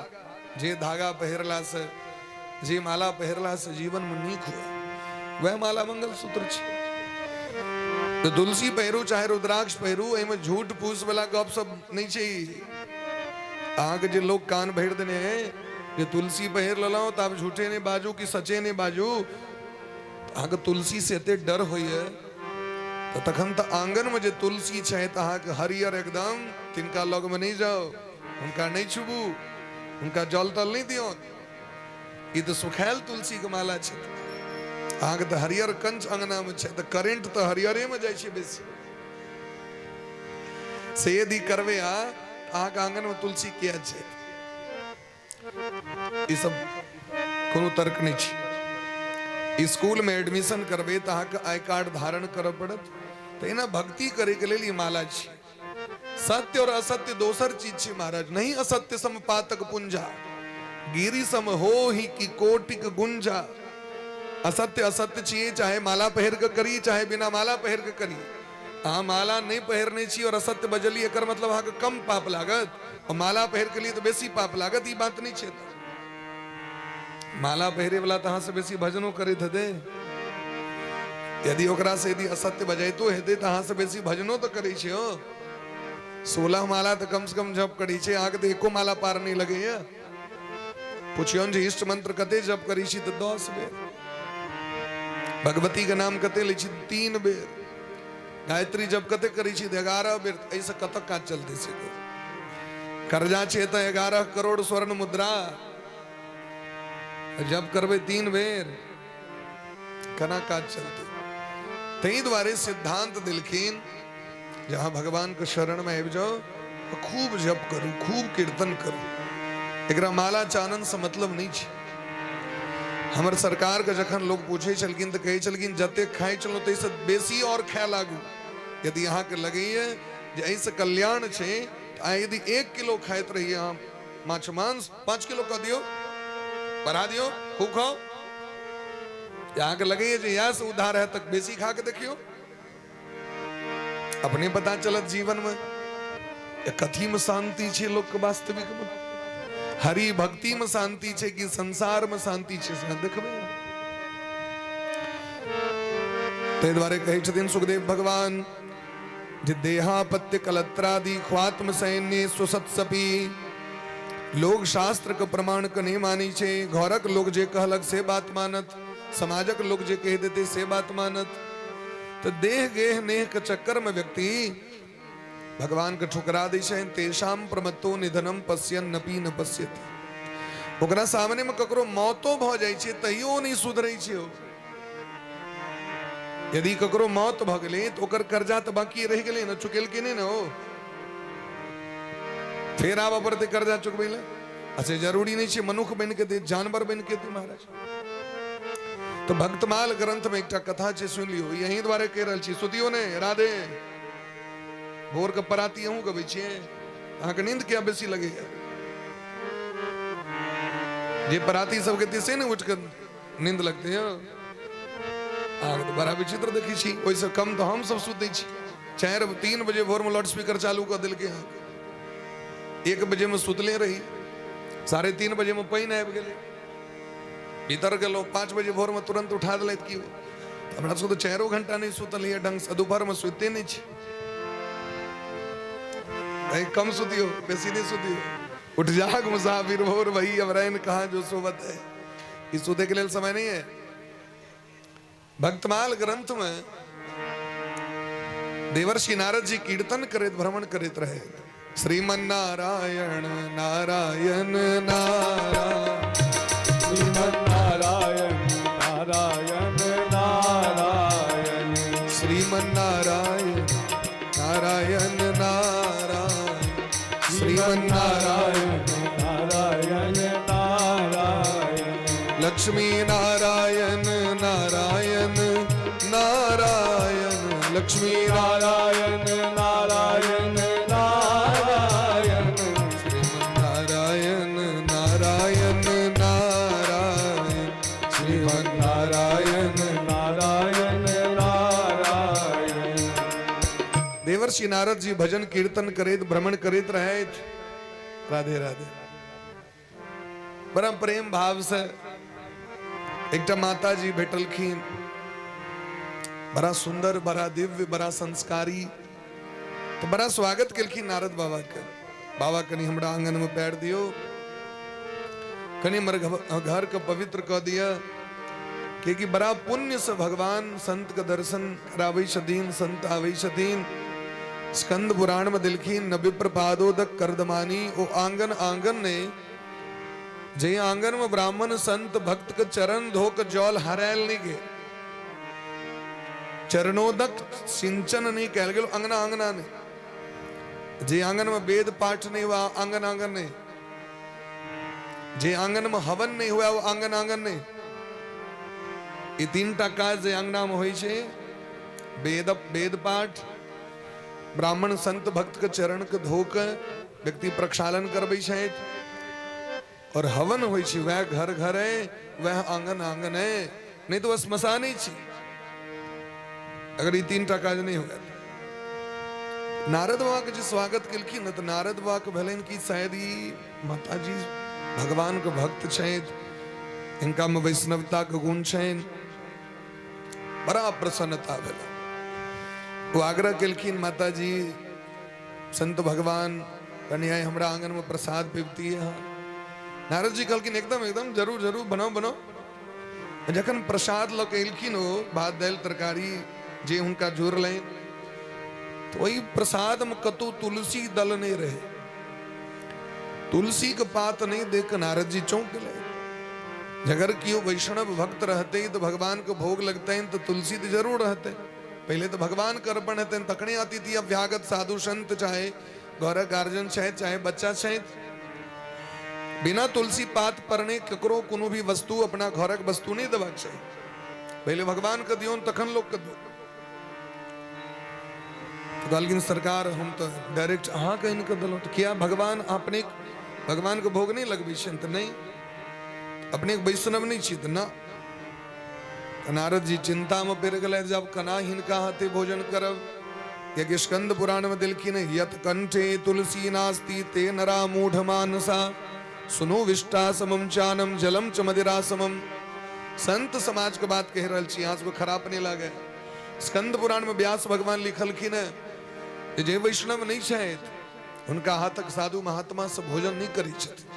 जे धागा पहिरला से, जे माला पहिरला से जीवन में नीक हुए, वह माला मंगलसूत्र छै। तो तुलसी पहिरू चाहे रुद्राक्ष पहिरू, एहिमे झूठ फूस वाला गप सब नहि छै। अहाँके जे लोक कान भरि देने है जे तुलसी पहिर लेलहुँ तऽ आब झूठे नहि बाजू कि सचे नहि बाजू, अहाँके तुलसी से एते डर होइए तऽ तखन तऽ आंगनमे जे तुलसी छै तऽ अहाँके हरियर एकदम, तिनका लगमे नहि जाउ, हुनका नहि छुबू, हुनका जल तल नहि दियौ। ई तऽ सुखायल तुलसीके माला छै। अहाँके तऽ हरियर कंच अंगनामे छै तऽ करेंट तऽ हरियरेमे जाइ छै बेसी। से यदि करबै अहाँके आंगनमे तुलसी किया छै? ई सब कोनो तर्क नहि छै। स्कूल में एडमिशन करबै तऽ अहाँके I card धारण करऽ पड़त। तऽ एना भक्ति करैके लेल ई माला छै। सत्य और असत्य दोसर चीज छै महाराज। नहीं असत्य सम पातक पुंजा, गिरी सम हो ही की कोटिक गुंजा। असत्य असत्य छियै, चाहे माला पहिर के करी चाहे बिना माला पहिर के करी। अहाँ माला नहि पहिरने छी और असत्य बजली, एकर मतलब अहाँके कम पाप लागत, और माला पहिर के लिए तऽ बेसी पाप लागत, ई बात नहि छै। माला पहिरे वाला तऽ अहाँ से बेसी भजनो करैत हेतै। यदि ओकरा से यदि असत्य बजैतो हेतै तऽ अहाँ से बेसी भजनो तऽ करै छै। हो 16 माला तऽ कम से कम जप करै छै, अहाँके तऽ एको माला पार नहि लगैया। पुछियौन जे इष्ट मंत्र कते जप करै छी तऽ 10 बेर, भगवती के नाम कते लै छी 3 बेर, गायत्री जप कते करै छी तऽ 11 बेर। एहिसँ कतऽ काज चलतै से कहू? कर्जा छै तऽ 11 करोड़ स्वर्ण मुद्रा, जप करबै 3 बेर केना काज चलतै? ताहि दुआरे सिद्धांत देलखिन जे अहाँ भगवान के शरण में आबि जाउ, खूब जप करू, खूब कीर्तन करू। एकरा माला चानन से मतलब नहि छै। हमर सरकार के जखन लोग पूछै छलखिन तऽ कहै छलखिन जतेक खाइ छलहुँ ताहिसँ बेसी आओर खाय लागू। यदि अहाँके लगैए जे एहिसँ कल्याण छै, आइ यदि 1 किलो खाइत रहियै अहाँ माछ मांस, 5 किलो कऽ दियौ, बढ़ा दियौ, खूब खाउ। अहाँके लगैए जे इएहसँ उद्धार हैत तऽ बेसी खा के देखियौ, अपने पता चलत जीवन में कथी में शांति छै लोक के। वास्तविक में हरि भक्ति में शांति छै कि संसार में शांति छै, से देखबै। ताहि दुआरे कहै छथिन सुखदेव भगवान जे देहापत्य कलत्रादि ख्वात्म सैन्य सुसत्सपी। लोग शास्त्र के प्रमाण के नहीं मानी छै। घरक लोग जे कहलक से बात मानत, समाजक लोग जे कहि देते से बात मानत। तऽ देह गेह नेह के चक्कर में व्यक्ति भगवान के ठुकरा दै छै। तेषाम प्रमत्तो निधनम पश्यन नपी न पश्यति। ओकरा सामने में ककरो मौतो भऽ जाइ छै तैयो नहि सुधरै छै ओ। यदि ककरो मौत भऽ गेलै तऽ ओकर कर्जा तऽ बाकी रहि गेलै ने, चुकेलकै नहि ने ओ, फेर आबऽ पड़तै कर्जा चुकबै लए। अच्छा, जरूरी नहि छै मनुख बनि के दे, जानवर बनि के दे महाराज। तऽ भक्तमाल ग्रंथ में एकटा कथा छै, सुनि लियौ। यही दुआरे कहि रहल छी, सुतियो ने। राधे, भोर के पराती अहूँ गबै छियै? अहाँके नींद किया बेसी लगैया? जे पराती सब गेतै से ने उठि कऽ नींद लगतै। यौ, अहाँके तऽ बड़ा विचित्र देखै छी। ओहिसँ कम तऽ हम सब सुतै छी। 4-3 बजे भोरमे लाउड स्पीकर चालू कऽ देलकै अहाँके। 1 बजेमे सुतले रही, 3:30 बजेमे पानि आबि गेलै, भीतर गेलहुँ, 5 बजे भोरमे तुरन्त उठा देलथि। की हमरा सबके तऽ 4 घंटा नहि सुतल यऽ ढङ्गसँ, दुपहरमे सुतिते नहि छी। कम सुतियो, बेसी नहि सुतियो। उठ जाग मुसाफिर भोर वही, अब रैन कहाँ जो सोवत है। ई सुते के लेल समय नहीं है। भक्तमाल ग्रंथ में देवर्षि नारद जी कीर्तन करैत भ्रमण करैत रहे। श्रीमन नारायण नारायण नारायण, श्रीमन नारायण नारायण नारायण, श्रीमन नारायण नारायण नारायण, श्रीमन नारायण नारायण नारायण, लक्ष्मी नारायण नारायण नारायण, लक्ष्मी नारायण नारायण नारायण, श्रीमन नारायण नारायण नारायण, श्रीमन नारायण नारायण नारायण। देवर्षि नारद जी भजन कीर्तन करैत भ्रमण करैत रहैत। राधे राधे। बड़ा प्रेम भाव से एकटा माता जी भेटलखिन, बड़ा सुंदर, बड़ा दिव्य, बड़ा संस्कारी। तो बड़ा स्वागत केलखिन नारद बाबा के। बाबा, कनि हमरा आंगन में पैर दियो, कनि हमर घर के पवित्र कऽ दिअ, कियाकि बड़ा पुण्य से भगवान संत के दर्शन कराबै छथिन, संत आबै छथिन। स्कंद पुराण में देलखिन न विप्र पादोदक करदमानी। ओ आंगन आंगन ने जे आंगन में ब्राह्मण संत भक्त के चरण धो के जल हरायल नहीं गेल, चरणोदक सिंचन नहीं कयल गेल, अंगना अंगना नहीं। जे आंगन में वेद पाठ नहीं हुआ, आंगन आंगन नहीं। जे आंगन में हवन नहीं हुआ, वो आंगन आंगन नहीं। ई 3टा काज जे अंगना में होइ छै, वेद वेद पाठ, ब्राह्मण संत भक्त के चरण के धो के व्यक्ति प्रक्षालन करबै छथि, और हवन होइ छै, वएह घर घर है, वएह आंगन आंगन है। नहीं तो वह स्मशान ही छी अगर ई 3टा काज नहीं हुए। नारद बाबा के जे स्वागत केलखिन ने, तऽ नारद बाबा के भेलनि कि शायद ई माताजी भगवान के भक्त छथि, हिनका में वैष्णवता के गुण छनि। बड़ा प्रसन्नता भेल। ओ आग्रह केलखिन, माताजी, संत भगवान, कनि आइ हमरा आंगन में प्रसाद पीबती अहाँ। नारद जी कहलखिन, एकदम एकदम, जरूर जरूर, बनाओ बनाओ। जखन प्रसाद लऽ के एलखिन, ओ भात दालि तरकारी जे हुनका जोड़लनि, तऽ ओहि प्रसाद में कतौ तुलसी दल नहि रहै। तुलसी के पात नहीं देख के नारद जी चौंक गए। जगर कियो वैष्णव भक्त रहते तो भगवान के भोग लगते हैं तो तुलसी तो जरूर रहते। पहले तो भगवान के अर्पण हेतनि तखने अतिथि अभ्यागत साधु संत चाहे घर गार्जियन चाहे चाहे बच्चा चाहे, बिना तुलसी पात परने ककरो कोनो भी वस्तु अपना घरक वस्तु नहीं देबाक चाही। पहले भगवान के दियौन तखन लोग के दियौन। तो कहलखिन सरकार हम तो डायरेक्ट अहाँके आनि कऽ देलहुँ, तो किया भगवान अपने भगवान के भोग नहीं लगबै छियनि? तऽ नहि, अपने वैष्णव नहीं छी? तऽ ना। तऽ नारद जी चिंता में पड़ि गेलथि, जब केना हिनका हाथे भोजन करब, कियाकि स्कंद पुराण में देलखिन यत कंठे तुलसी नास्ति ते नरा मूढ़ मानसा सुनो विष्टा समम चानम जलम च मदिरा समम। संत समाज के बात कहि रहल छी, अहाँ सबके खराब नहीं लागे। स्कंद पुराण में व्यास भगवान लिखलखिन है जे वैष्णव नहीं छथि हुनका हाथक साधु महात्मा से भोजन नहीं करै छथिन,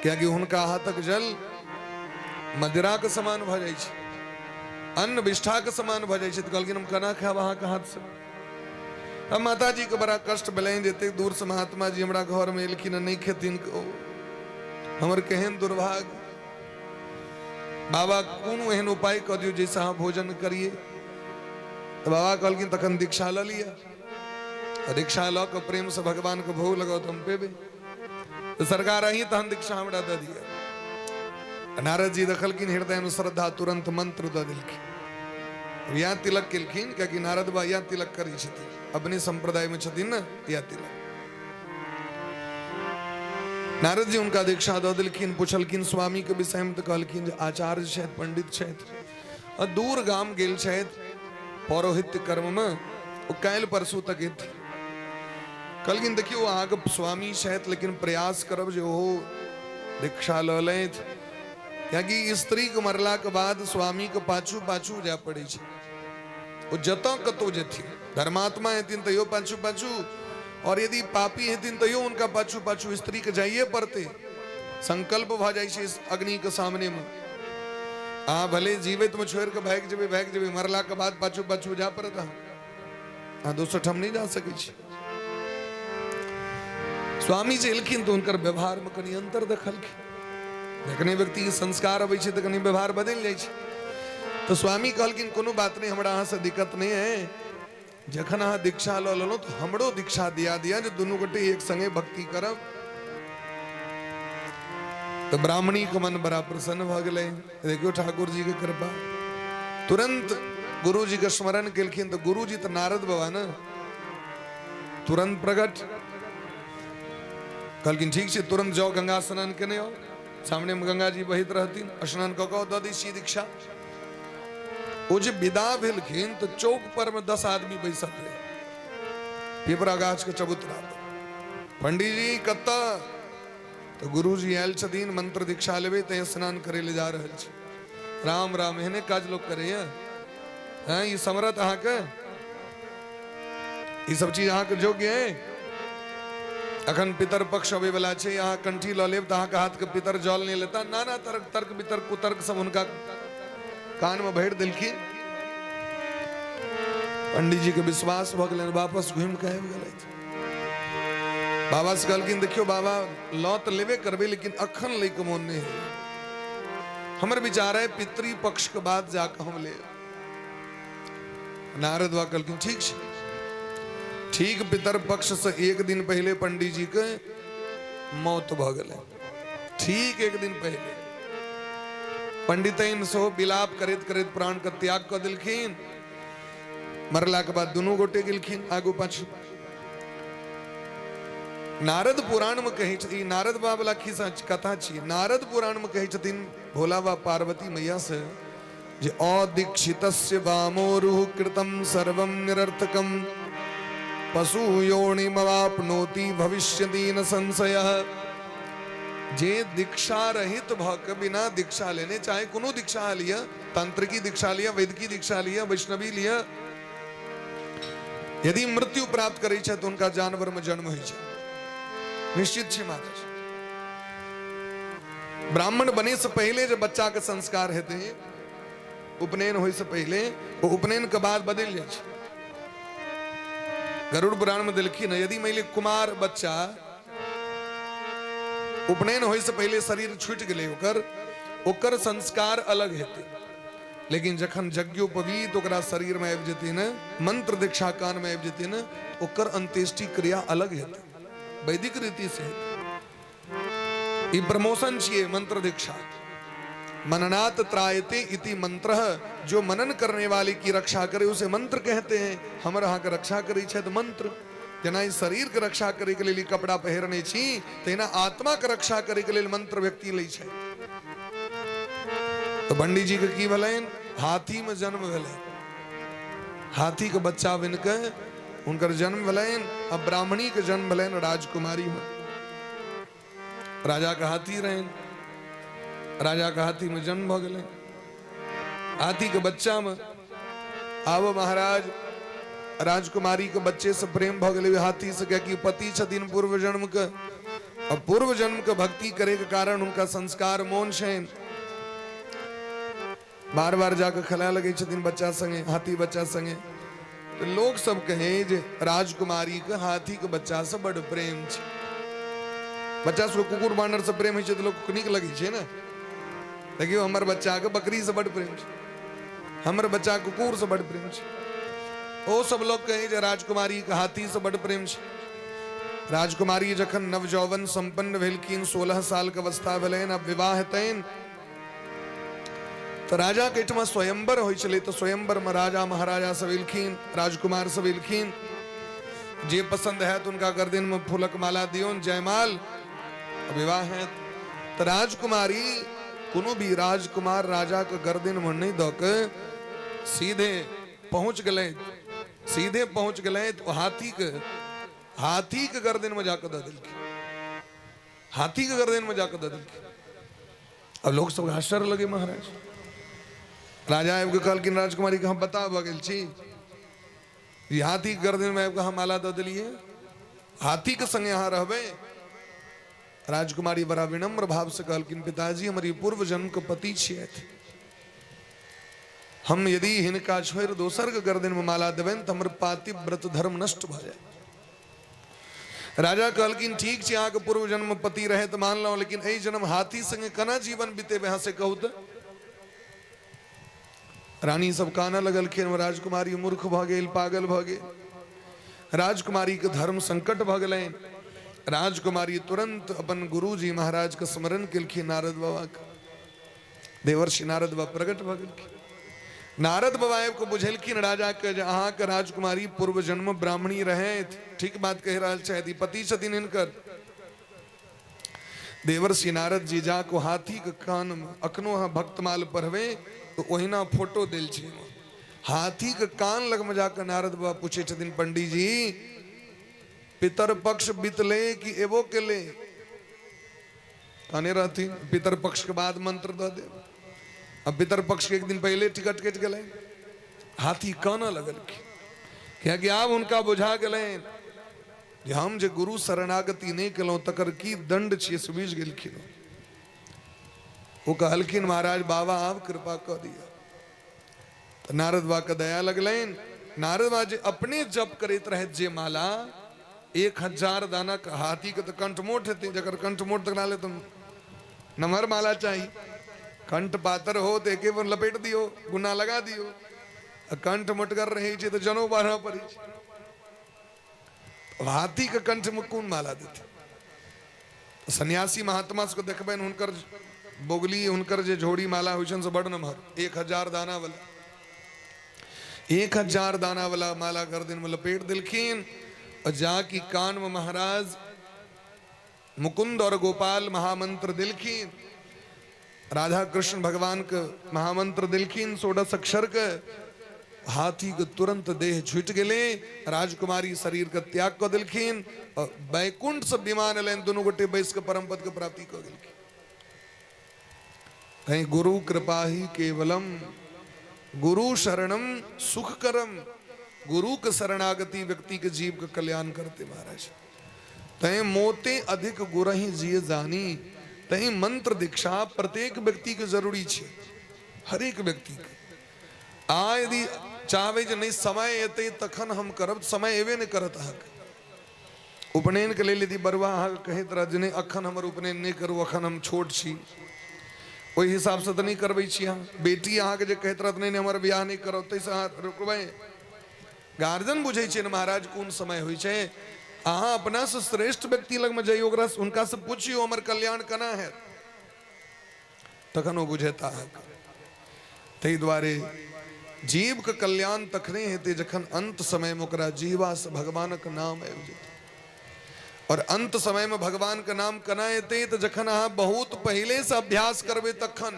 कियाकि हुनका हाथक जल मदिरा के समान भऽ जाइ छै, अन्न विष्ठा के समान भऽ जाइ छै। तऽ कहलखिन हम केना खायब अहाँके हाथसँ? तब माता जी के बड़ा कष्ट भेलनि जे एतेक दूर से महात्मा जी हमरा घर में एलखिन आ नहि खेथिन, हमर केहन दुर्भाग्य। बाबा कोनो एहन उपाय कऽ दियौ जाहिसँ अहाँ भोजन करिए। तऽ बाबा कहलखिन तखन दीक्षा लऽ लिअ, आ दीक्षा लऽ कऽ प्रेमसँ भगवानके भोग लगाउ तऽ हम पेबै। तऽ सरकार अहीं तहन दीक्षा हमरा दऽ दिअ। नारद जी देखलखिन हृदयमे श्रद्धा, तुरंत मंत्र दऽ देलखिन। या तिलक केलखिन, कियाकि नारद बा या तिलक करै छथिन, अपने संप्रदायमे छथिन ने या तिलक। नारद जी हुनका दीक्षा दऽ देलखिन। पुछलखिन स्वामी के विषयमे तऽ कहलखिन जे आचार्य छथि, पंडित छथि, आ दूर गाम गेल छथि पौरोहित्य कर्ममे, ओ काल्हि परसू तक एथिन। कहलखिन देखियौ अहाँके स्वामी छथि, लेकिन प्रयास करब जे ओहो दीक्षा लऽ लैथ, कियाकि स्त्रीके मरलाके बाद स्वामीके पाछू पाछू जाय पड़ै छै। ओ जतऽ कतौ जेथिन, धर्मात्मा हेथिन तैयो पाछू पाछू, और यदि पापी हेथिन तैयो हुनका पाछू पाछू स्त्री के जाइए पड़तै। संकल्प भऽ जाइ छै अग्नि के सामने में, अहाँ भले जीवित में छोड़ि कऽ भागि जेबै भागि जेबै, मरला के बाद पाछू पाछू जाय पड़त, अहाँ अहाँ दोसर ठाम नहि जा सकै छी। स्वामी जी एलखिन तऽ हुनकर व्यवहार में कनि अंतर देखलखिन। जखने व्यक्ति के संस्कार अबै छै तऽ कनि व्यवहार बदलि जाइ छै। तऽ स्वामी कहलखिन कोनो बात नहि, हमरा अहाँसँ दिक्कत नहि है, जखन अहाँ दीक्षा लऽ लेलहुँ तऽ हमरो दीक्षा दिया दिया जे दुनू गोटे एक संगे भक्ति करब। तऽ ब्राह्मणी के मन बड़ा प्रसन्न भऽ गेलै। देखियौ ठाकुर जी के कृपा, तुरंत गुरु जी के स्मरण केलखिन तऽ गुरु जी तऽ नारद बाबा ने, तुरंत प्रकट। कहलखिन ठीक छै, तुरंत जाओ गंगा स्नान केने आओ, सामने में गंगा जी बहित रहथिन, स्नान कऽ कऽ दऽ दै छी दीक्षा। ओ जे विदा भेलखिन तऽ चौक पर में 10 आदमी बैसल रहे पिपरा गाछ के चबूतरा पर। पंडीजी कतऽ? तऽ गुरुजी आयल छथिन, मंत्र दीक्षा लेबै तैं स्नान करै लए जा रहल छी। राम राम, एहने काज लोक करैया? हैं, ई समरत अहाँके, ई सब चीज अहाँके योग्य है? अखन पितर पक्ष अबै वाला छै, अहाँ कंठी लऽ लेब तऽ अहाँके हाथ के पितर जल नहि लेता। नाना तर्क तर्क वितर्क कुतर्क सब हुनका कान में भरि देलखिन। पंडित जी के विश्वास भऽ गेलनि, वापस घुमि कऽ आबि गेलथि। बाबा से कहलखिन देखियौ बाबा, लऽ तऽ लेबे करबै, लेकिन अखन लैके मोन नहि है, हमर विचार है पितृ पक्ष के बाद जाकऽ हम लेब। नारद बाबा कहलखिन ठीक छै। ठीक पितर पक्ष से एक दिन पहले पंडित जी के मौत भऽ गेलै। ठीक एक दिन पहले पंडितैन सेहो विलाप करैत करैत प्राण के त्याग कऽ देलखिन। मरला के बाद दुनू गोटे गेलखिन आगू पाछू। नारद पुराण में कहै छथिन, नारद बाबा वाला खिस्सा कथा छी, नारद पुराण में कहै छथिन भोला बाबा पार्वती मैया से जे अदीक्षितस्य वामोरुः कृतं सर्वं निरर्थकं पशु योनिमवाप्नोति भविष्यति न संशयः। जे दीक्षा रहित भऽ के बिना दीक्षा लेने, चाहे कोनो दीक्षा लिअ, तांत्रिकी दीक्षा लिअ, वैदिकी दीक्षा लिअ, वैष्णवी लिअ, यदि मृत्यु प्राप्त करै छै तऽ हुनका जानवर में जन्म होइ छै, निश्चित छै। माता जी ब्राह्मण बने से पहले जे बच्चा के संस्कार हेतै, उपनयन होय से पहले, वो उपनयन के बाद बदलि जाइ छै। गरुड़ पुराण में देलखिन यदि मान कुमार बच्चा उपनयन होइसँ पहिले शरीर छूटि गेलै ओकर, ओकर संस्कार अलग हेतै। लेकिन जखन यज्ञोपवीत ओकरा शरीरमे आबि जेतै ने, मंत्र दीक्षा कानमे आबि जेतै ने, ओकर अंत्येष्टि क्रिया अलग हेतै, वैदिक रीति से हेतै। ई प्रमोशन छियै मंत्र दीक्षा। मननात त्रायते इति मंत्र, जो मनन करने वाले की रक्षा करे उसे मंत्र कहते हैं। हमर अहाँके रक्षा करै छथि मंत्र। जेना ई शरीरके रक्षा करैके लेल ई कपड़ा पहिरने छी, तहिना आत्माके रक्षा करैके लेल मंत्र व्यक्ति लै छै। तऽ पंडीजीके की भेलनि? हाथीमे जन्म भेलनि, हाथीके बच्चा बनिके हुनकर जन्म भेलनि आ ब्राह्मणीके जन्म भेलनि राजकुमारीमे। राजाके हाथी रहनि, राजाके हाथीमे जन्म भऽ गेलै, हाथीके बच्चामे। आब महाराज राजकुमारी के बच्चे से प्रेम भऽ गेलै हाथी से, कियाकि पति छथिन पूर्व जन्म के, आ पूर्व जन्म के भक्ति करे के कारण हुनका संस्कार मोन छनि। बार बार जाके खेला लगे छथिन बच्चा संगे, हाथी बच्चा संगे। तो लोग सब कहे जे राजकुमारी के हाथी के बच्चा से बड़ प्रेम छै। बच्चा सबके कुकुर बानर से प्रेम होइ छै तऽ लोक नीक लगै छै ने। देखियौ, हमर बच्चा के बकरी से बड़ प्रेम छै, हमर बच्चा कुकुर से बड़ प्रेम छै। ओ सब लोग कहे जे राजकुमारी के हाथी से बड़ प्रेम छै। राजकुमारी जखन नवजौवन संपन्न भेलखिन, 16 साल के अवस्था भेलनि, अब विवाह हेतनि, तऽ राजा के एहिठमा स्वयंवर होइ छलै। तऽ स्वयंवर में राजा महाराजा सब एलखिन, राजकुमार सब एलखिन, जे पसंद हैत हुनका गर्दन में फूलक माला दियौन, जयमाल, विवाह हैत। तऽ राजकुमारी कोनो भी राजकुमार राजा के गर्दन में नहीं दऽ के सीधे पहुंच गेलै, सीधे पहुंच गेलै तो हाथी के गर्दन में जाके दऽ देलखिन, हाथी के गर्दन में जाके दऽ देलखिन। अब लोग सब आश्चर्य लगे। महाराज राजा आबि कऽ कहलखिन राजकुमारी के, हम बता भऽ गेल छी, ई हाथी के गर्दन में आबि कऽ हम माला दऽ देलियै, हाथी के संगे अहाँ रहबै? राजकुमारी बड़ा विनम्र भाव से कहलखिन, पिताजी, हमर ई पूर्व जन्म के पति छियथि, हम यदि हिनका छोड़ि दोसर के गर्दन में माला देबनि तऽ हमर पातिव्रत धर्म नष्ट भऽ जायत। राजा कहलखिन, ठीक छै, अहाँके पूर्व जन्म पति रहे तऽ मानलहुँ, लेकिन एहि जन्म हाथी संगे केना जीवन बितेबै अहाँ से कहू तऽ? रानी सब कानऽ लगलखिन, राजकुमारी मूर्ख भऽ गेल, पागल भऽ गेल। राजकुमारी के धर्म संकट भऽ गेलनि। राजकुमारी तुरंत अपन गुरुजी महाराज के स्मरण केलखिन, नारद बाबा के। देवर्षि नारद बाबा प्रकट भऽ गेलखिन। नारद बाबा आबि कऽ बुझेलखिन राजा के जे अहाँके राजकुमारी पूर्व जन्म ब्राह्मणी रहथि, ठीक बात कहि रहल छथि, ई पति छथिन हिनकर। देवर्षि नारद जी जाको हाथी के कान में, अखनो अहाँ भक्तमाल पढ़बै तऽ ओहिना फोटो देल छै, हाथी के कान लग में जाके नारद बाबा पूछे छथिन, पंडीजी, पितर पक्ष बीतले कि एबो केले? कहने रहथिन पितर पक्ष के बाद मंत्र दऽ देब। अब पितर पक्ष के एक दिन पहले टिकट कटि गेलै। हाथी कानऽ लगलखिन, कियाकि आब हुनका बुझा गेलनि जे हम जे गुरु शरणागति नहि केलहुँ तकर की दंड छियै, से बुझि गेलखिन। ओ कहलखिन, महाराज बाबा, आब कृपा कऽ दिअ। तऽ नारद बाबा के दया लगलनि। नारद बाबा जे अपने जप करैत रहथि जे माला 1000 दाना के, हाथी के तऽ कंठ मोट हेतै, जकर कंठ मोट तकरा ले तऽ नमहर माला चाही। कंठ पातर हो तऽ एके बेर लपेट दियौ, गुना लगा दियौ, आ कंठ मोटगर रहै छै तऽ जनउ बान्हऽ पड़ै छै। हाथी के कंठ में कोन माला देतै? सन्यासी महात्मा सबके देखबनि, हुनकर बोगली, हुनकर जे झोड़ी माला होइ छनि से बड नमहर, 1000 दाना वाला। 1000 दाना वाला माला गर्दन में लपेट देलखिन और जाकि कान में महाराज मुकुंद और गोपाल महामंत्र देलखिन, राधा कृष्ण भगवान के महामंत्र देलखिन षोडश अक्षर के। हाथी के तुरंत देह छूट गेलै, राजकुमारी शरीर के त्याग कऽ देलखिन और वैकुंठ से विमान एलनि, दुनू गोटे बैस के परम पद के प्राप्ति कऽ गेलखिन। तैं गुरु कृपा ही केवलम, गुरु शरणम सुख करम। गुरु के शरणागति व्यक्ति के जीव के कल्याण करते महाराज। तैं मोते अधिक गुरहि जिय जानी। तैं मंत्र दीक्षा प्रत्येक व्यक्ति के जरूरी छै, हरेक व्यक्ति के। आ यदि चाहबै जे नहि समय एतै तखन हम करब, समय एबे नहि करत अहाँके। उपनयनके लेल यदि बरुआ अहाँके कहैत रहत जे नहि अखन हमर उपनयन नहि करू, अखन हम छोट छी, ओहि हिसाबसँ तऽ नहि करबै छी अहाँ। बेटी अहाँके जे कहैत रहत नहि नहि हमर बियाह नहि करब, ताहिसँ अहाँ रुकबै? गार्जियन बुझै छै ने महाराज कोन समय होइ छै। अहाँ अपनासँ श्रेष्ठ व्यक्ति लगमे जइयौ, ओकरा हुनकासँ पुछियौ हमर कल्याण केना हैत, तखन ओ बुझेता अहाँके। ताहि दुआरे जीवके कल्याण तखने हेतै जखन अंत समयमे ओकरा जीवासँ भगवानक नाम आबि जेतै। और अंत समयमे भगवानके नाम केना एतै? तऽ जखन अहाँ बहुत पहिलेसँ अभ्यास करबै तखन।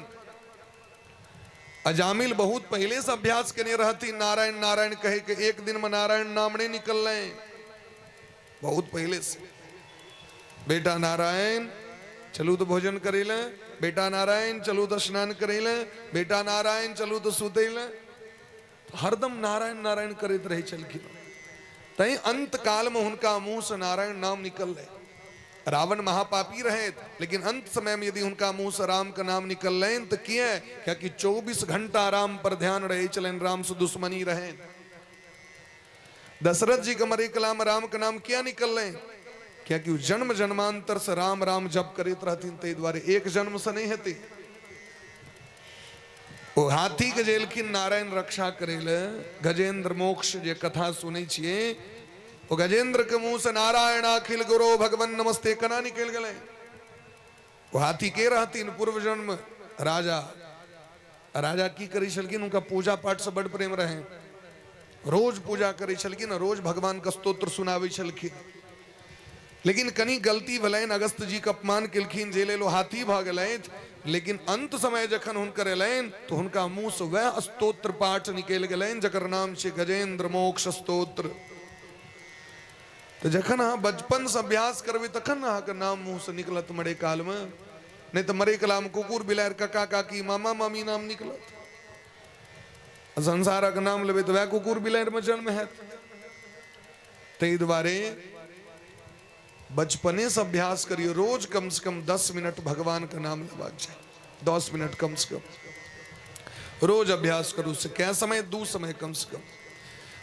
अजामिल बहुत पहिलेसँ अभ्यास केने रहथिन नारायण नारायण कहैके, एक दिनमे नारायण नाम नहि निकललै, बहुत पहिले से। बेटा नारायण चलू तो भोजन करे ले, बेटा नारायण चलू तो स्नान करे ले, बेटा नारायण चलू तो सुते ले, हरदम नारायण नारायण करैत रहै छलखिन। तैं अंत काल में हुनका मुंह से नारायण नाम निकललै। रावण महापापी रहे, लेकिन अंत समय में यदि हुनका मुंह से राम के नाम निकललनि तऽ किए? कियाकि 24 घंटा राम पर ध्यान रहे छलनि, राम से दुश्मनी रहे। दशरथ जी के मरे कला में राम के नाम किया निकललै? कियाकि जन्म जन्मांतर से राम राम जप करैत रहथिन, ताहि दुआरे एक जन्म से नहीं हेतै। ओ हाथी के जे एलखिन नारायण रक्षा करै लए, गजेंद्र मोक्ष जे कथा सुनै छियै, ओ गजेंद्र के मुंह से नारायण अखिल गुरु भगवान नमस्ते केना निकलि गेलै? ओ हाथी के रहथिन पूर्व जन्म राजा। राजा की करै छलखिन? हुनका पूजा पाठ से बड़ प्रेम रहे, रोज पूजा करै छलखिन, रोज भगवान के स्तोत्र सुनाबै छलखिन। लेकिन कनी गलती भेलनि, अगस्त जी के अपमान केलखिन, जे लेल ओ हाथी भऽ गेलथि। लेकिन अंत समय जखन हुनकर एलनि तऽ हुनका मुँह से वएह स्तोत्र पाठ निकलि गेलनि जकर नाम छै गजेंद्र मोक्ष स्तोत्र। तऽ जखन अहाँ बचपनसँ अभ्यास करबै तखन ने अहाँके नाम मुँहसँ निकलत मरे कालमे, नहि तऽ मरे कालमे कुकुर बिलाड़ि काका काकी मामा मामी नाम निकलत। संसारक नाम लेबै तऽ वएह कुकुर बिलाड़िमे जन्म हैत। ताहि दुआरे बचपनेसँ अभ्यास करियौ, रोज कम से कम 10 मिनट भगवानके नाम लेबाक चाही, 10 मिनट कम से कम रोज अभ्यास करू। से कै समय? 2 समय कम से कम,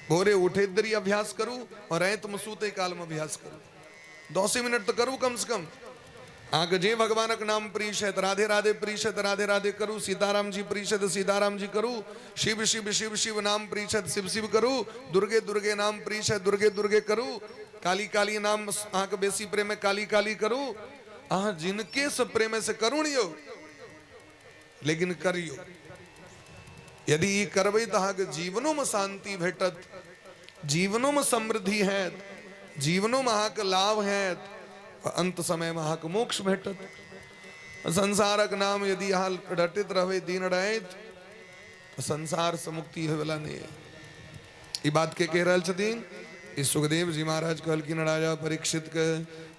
भोरे उठैत देरी अभ्यास करू और रातिमे सुतै कालमे अभ्यास करू। 10 मिनट तऽ करू कम से कम। अहाँके जे भगवानक नाम प्रिय छै तऽ राधे राधे प्रिय छै तऽ राधे राधे करू, सीताराम जी प्रिय छै तऽ सीताराम जी करू, शिव शिव शिव शिव नाम प्रिय छै तऽ शिव शिव करू, दुर्गे दुर्गे नाम प्रिय छै दुर्गे दुर्गे करू, काली काली नाम अहाँके बेसी प्रेम है काली काली करू। अहाँ जिनके से प्रेम है से करू ने यौ, लेकिन करियौ। यदि ई करबै तऽ अहाँके जीवनोमे शान्ति भेटत, जीवनोमे समृद्धि हैत, जीवनोमे अहाँके लाभ हैत, अंत समयमे अहाँके मोक्ष भेटत। संसारक नाम यदि अहाँ रटैत रहबै दिन राति तऽ संसारसँ मुक्ति होयवला नहि है। ई बात के कहि रहल छथिन? ई सुखदेव जी महाराज कहलखिन राजा परीक्षित के।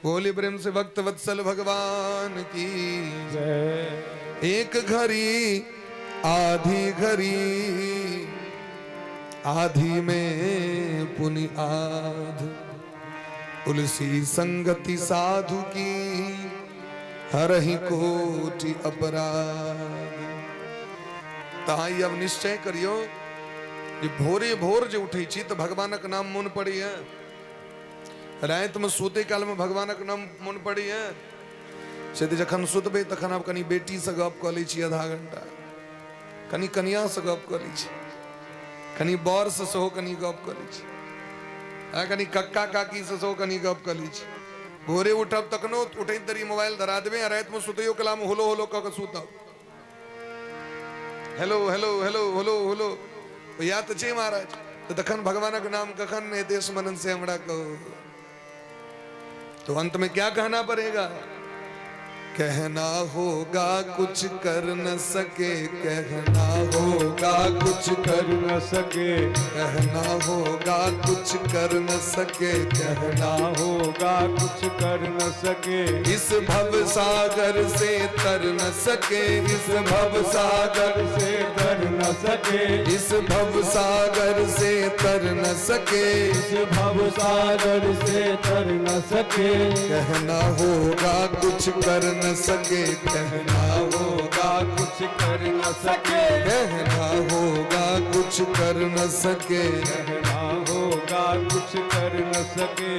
बोले प्रेम से भक्त वत्सल भगवान की जय। एक घड़ी आधी घड़ी आधी में पुनि आध, तुलसी संगति साधु की हरहि कोटि अपराध। तहाँ अब निश्चय करियो जे भोरे भोर जे उठै छी तऽ भगवानक नाम मोन पड़ैया, रातिमे सुतै कालमे भगवानक नाम मोन पड़ैया। से तऽ जखन सुतबै तखन आब कनि बेटीसँ गप कऽ लै छी आधा घंटा, कनि कनियासँ गप कऽ लै छी, कनि बरसँ सेहो कनि गप कऽ लै छी, आ कनि कक्का काकीसँ सेहो कनि गप कऽ लै छी। भोरे उठब तखनो उठैत देरी मोबाइल धरा देबै, आ रातिमे सुतैयो कलामे होलो होलो कऽ कऽ सुतब, hello hello hello hello hello, इएह तऽ छै महाराज। तऽ तखन भगवानक नाम कखन हेतै स्मरण से हमरा कहू। तो अंत में क्या कहना पड़ेगा? कहना होगा कुछ कर न सके, कहना होगा कुछ कर न सके, कहना होगा कुछ कर न सके, कहना होगा कुछ कर न सके, इस भव सागर से तर न सके, इस भव सागर से तर न सके, इस भव सागर से तर न सके, इस भव सागर से तर न सके, कहना होगा कुछ कर न सके, कहना होगा कुछ कर न सके, कहना होगा कुछ कर न सके, कहना होगा कुछ कर न सके।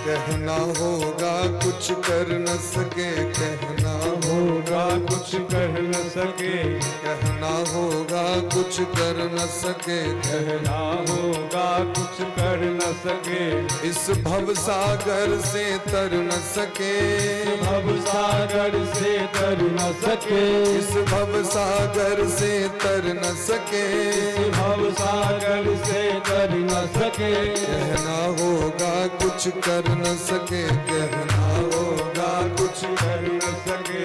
कहना होगा कुछ कर न सके, कहना होगा कुछ कर न सके, कहना होगा कुछ कर न सके, कहना होगा कुछ कर न सके, इस भव सागर से तर न सके, भव सागर से तर न सके, इस भव सागर से तर न सके, भव सागर से तर न सके, कहना होगा कुछ कर न सके, कहना होगा कुछ कर न सके,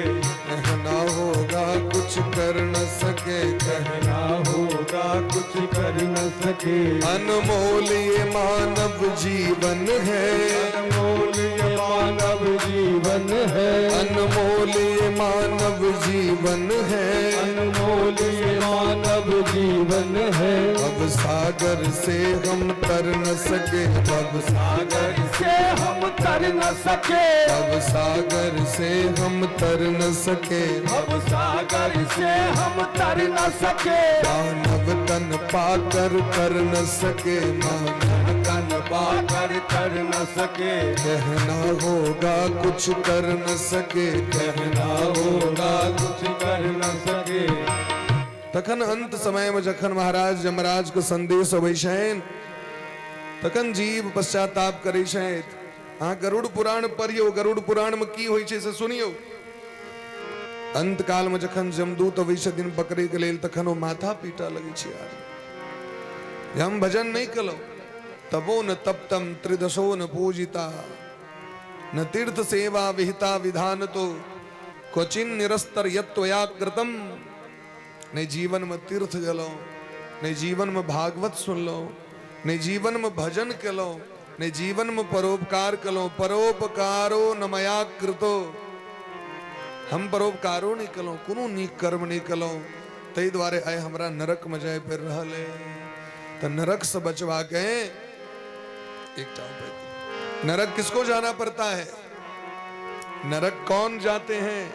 कहना होगा कुछ कर न सके, कहना होगा कुछ कर न सके। अनमोल ये मानव जीवन है, अनमोल ये मानव जीवन है, अनमोल ये मानव जीवन है, अनमोल ये मानव जीवन है, भव सागर से हम तर न सके, भव सागर से हम तर न सके, भव सागर से हम तर न सके, भव सागर से हम तर न सके, मानव तन पाकर कर न सके, मानव तन पाकर कर न सके, कहना होगा कुछ कर न सके, कहना होगा कुछ कर न सके। तखन अंत समय में जखन महाराज यमराज के संदेश अबै छनि तखन जीव पश्चाताप करै छथि। अहाँ गरुड़ पुराण पढ़ियौ, गरुड़ पुराण में की होइ छै से सुनियौ। अंत काल में जखन जमदूत अबै छथिन पकड़ै के लेल तखन ओ माथा पीटा लगै छै, यार जे हम भजन नहि केलहुँ, तबो न तप्तम त्रिदशो न पूजिता न तीर्थ सेवा विहिता विधान तो क्वचिन निरस्तर यत्वया कृतम। नहि जीवन में तीर्थ गेलहुँ, नहि जीवन में भागवत सुनलहुँ, नहि जीवन में भजन केलहुँ, नहि जीवन में परोपकार केलहुँ। परोपकारो न मया कृतो, हम परोपकारो नहि केलहुँ, कोनो नीक कर्म नहि केलहुँ, ताहि दुआरे आइ हमरा नरक में जाय पड़ि रहल अइ। तऽ नरक से बचबाके एकटा उपाय, नरक किसको जाना पड़ता है, नरक कौन जाते हैं?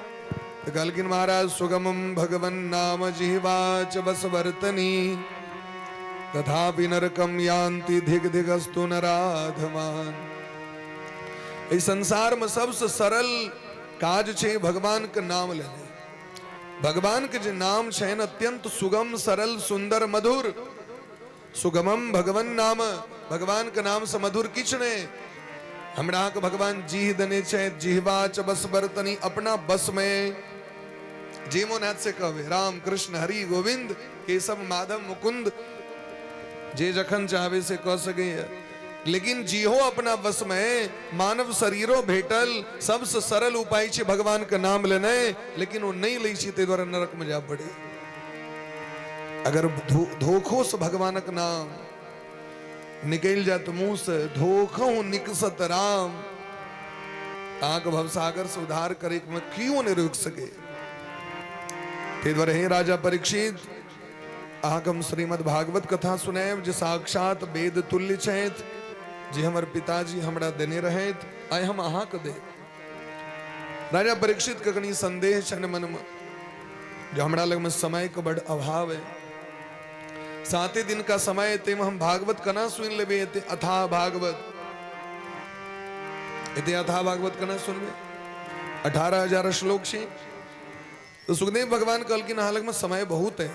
तो कहलखिन महाराज सुगमम भगवन नाम जिह्वाच बसवर्तनी तथापि नरकम यान्ति धिग धिगस्तु नराधमान। एहि संसार में सबसे सरल काज छै भगवान के नाम लेने। भगवान के जे नाम छनि अत्यंत सुगम सरल सुंदर मधुर। सुगमम भगवन नाम, भगवान के नाम से मधुर किछु नहि। हमरा अहाँके भगवान जीह देने छथि, जिहवा च बस बर्तनी, अपना बस में जे मोन हैत से कहबै, राम कृष्ण हरि गोविंद केशव माधव मुकुंद, जे जखन चाहबै से कह सकैए। लेकिन जीहो अपना बस में, मानव शरीरो भेटल, सबसे सरल उपाय छै भगवान के नाम लेनाइ, लेकिन ओ नहि लै छै, ताहि दुआरे नरक में जाय पड़े। अगर धोखो से भगवानक नाम निकलि जायत मुंह से, धोखो निकसत राम, अहाँके भवसागर से उद्धार करे में क्यों नहीं रोकि सके। ताहि दुआरे हे राजा परीक्षित, अहाँके हम श्रीमद् भागवत कथा सुनायब जे साक्षात वेद तुल्य छथि, जे हमर पिताजी हमरा देने रहथि, आइ हम अहाँके देब। राजा परीक्षित के कनि संदेह छनि मनमे जे हमरा लगमे समयके बड अभाव है, 7 दिन का समय, ताहिमे हम भागवत केना सुनि लेबै? एते अथाह भागवत, एते अथाह भागवत केना सुनबै? 18,000 श्लोक छै। तो सुखदेव भगवान कहलखिन अहाँ लगमे समय बहुत है।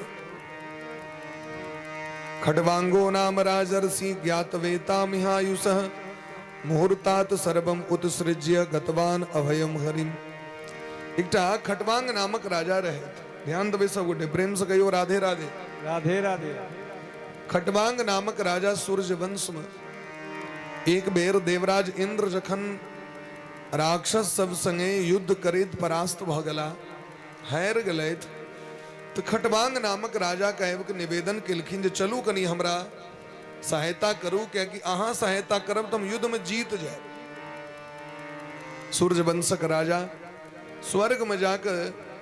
खटवांगो नाम राजर्षि ज्ञातवेतामिहायुषः मुहूर्तात् सर्वम उत्सृज्य गतवान अभयम हरिम। एकटा खटवांग नामक राजा रहे, ध्यान देबै सब गोटे, प्रेम से कहियो राधे राधे। राधे राधे। खटवांग नामक राजा सूर्य वंश में एक बेर देवराज इंद्र जखन राक्षस सब संगे युद्ध करैत परास्त भऽ गेला, हारि गेलथि, तऽ खटवांग नामक राजा के आबि कऽ निवेदन केलखिन जे चलू कनि हमरा सहायता करू, कियाकि अहाँ सहायता करब तऽ हम युद्ध में जीत जायब। सूर्यवंशक राजा स्वर्ग में जाकर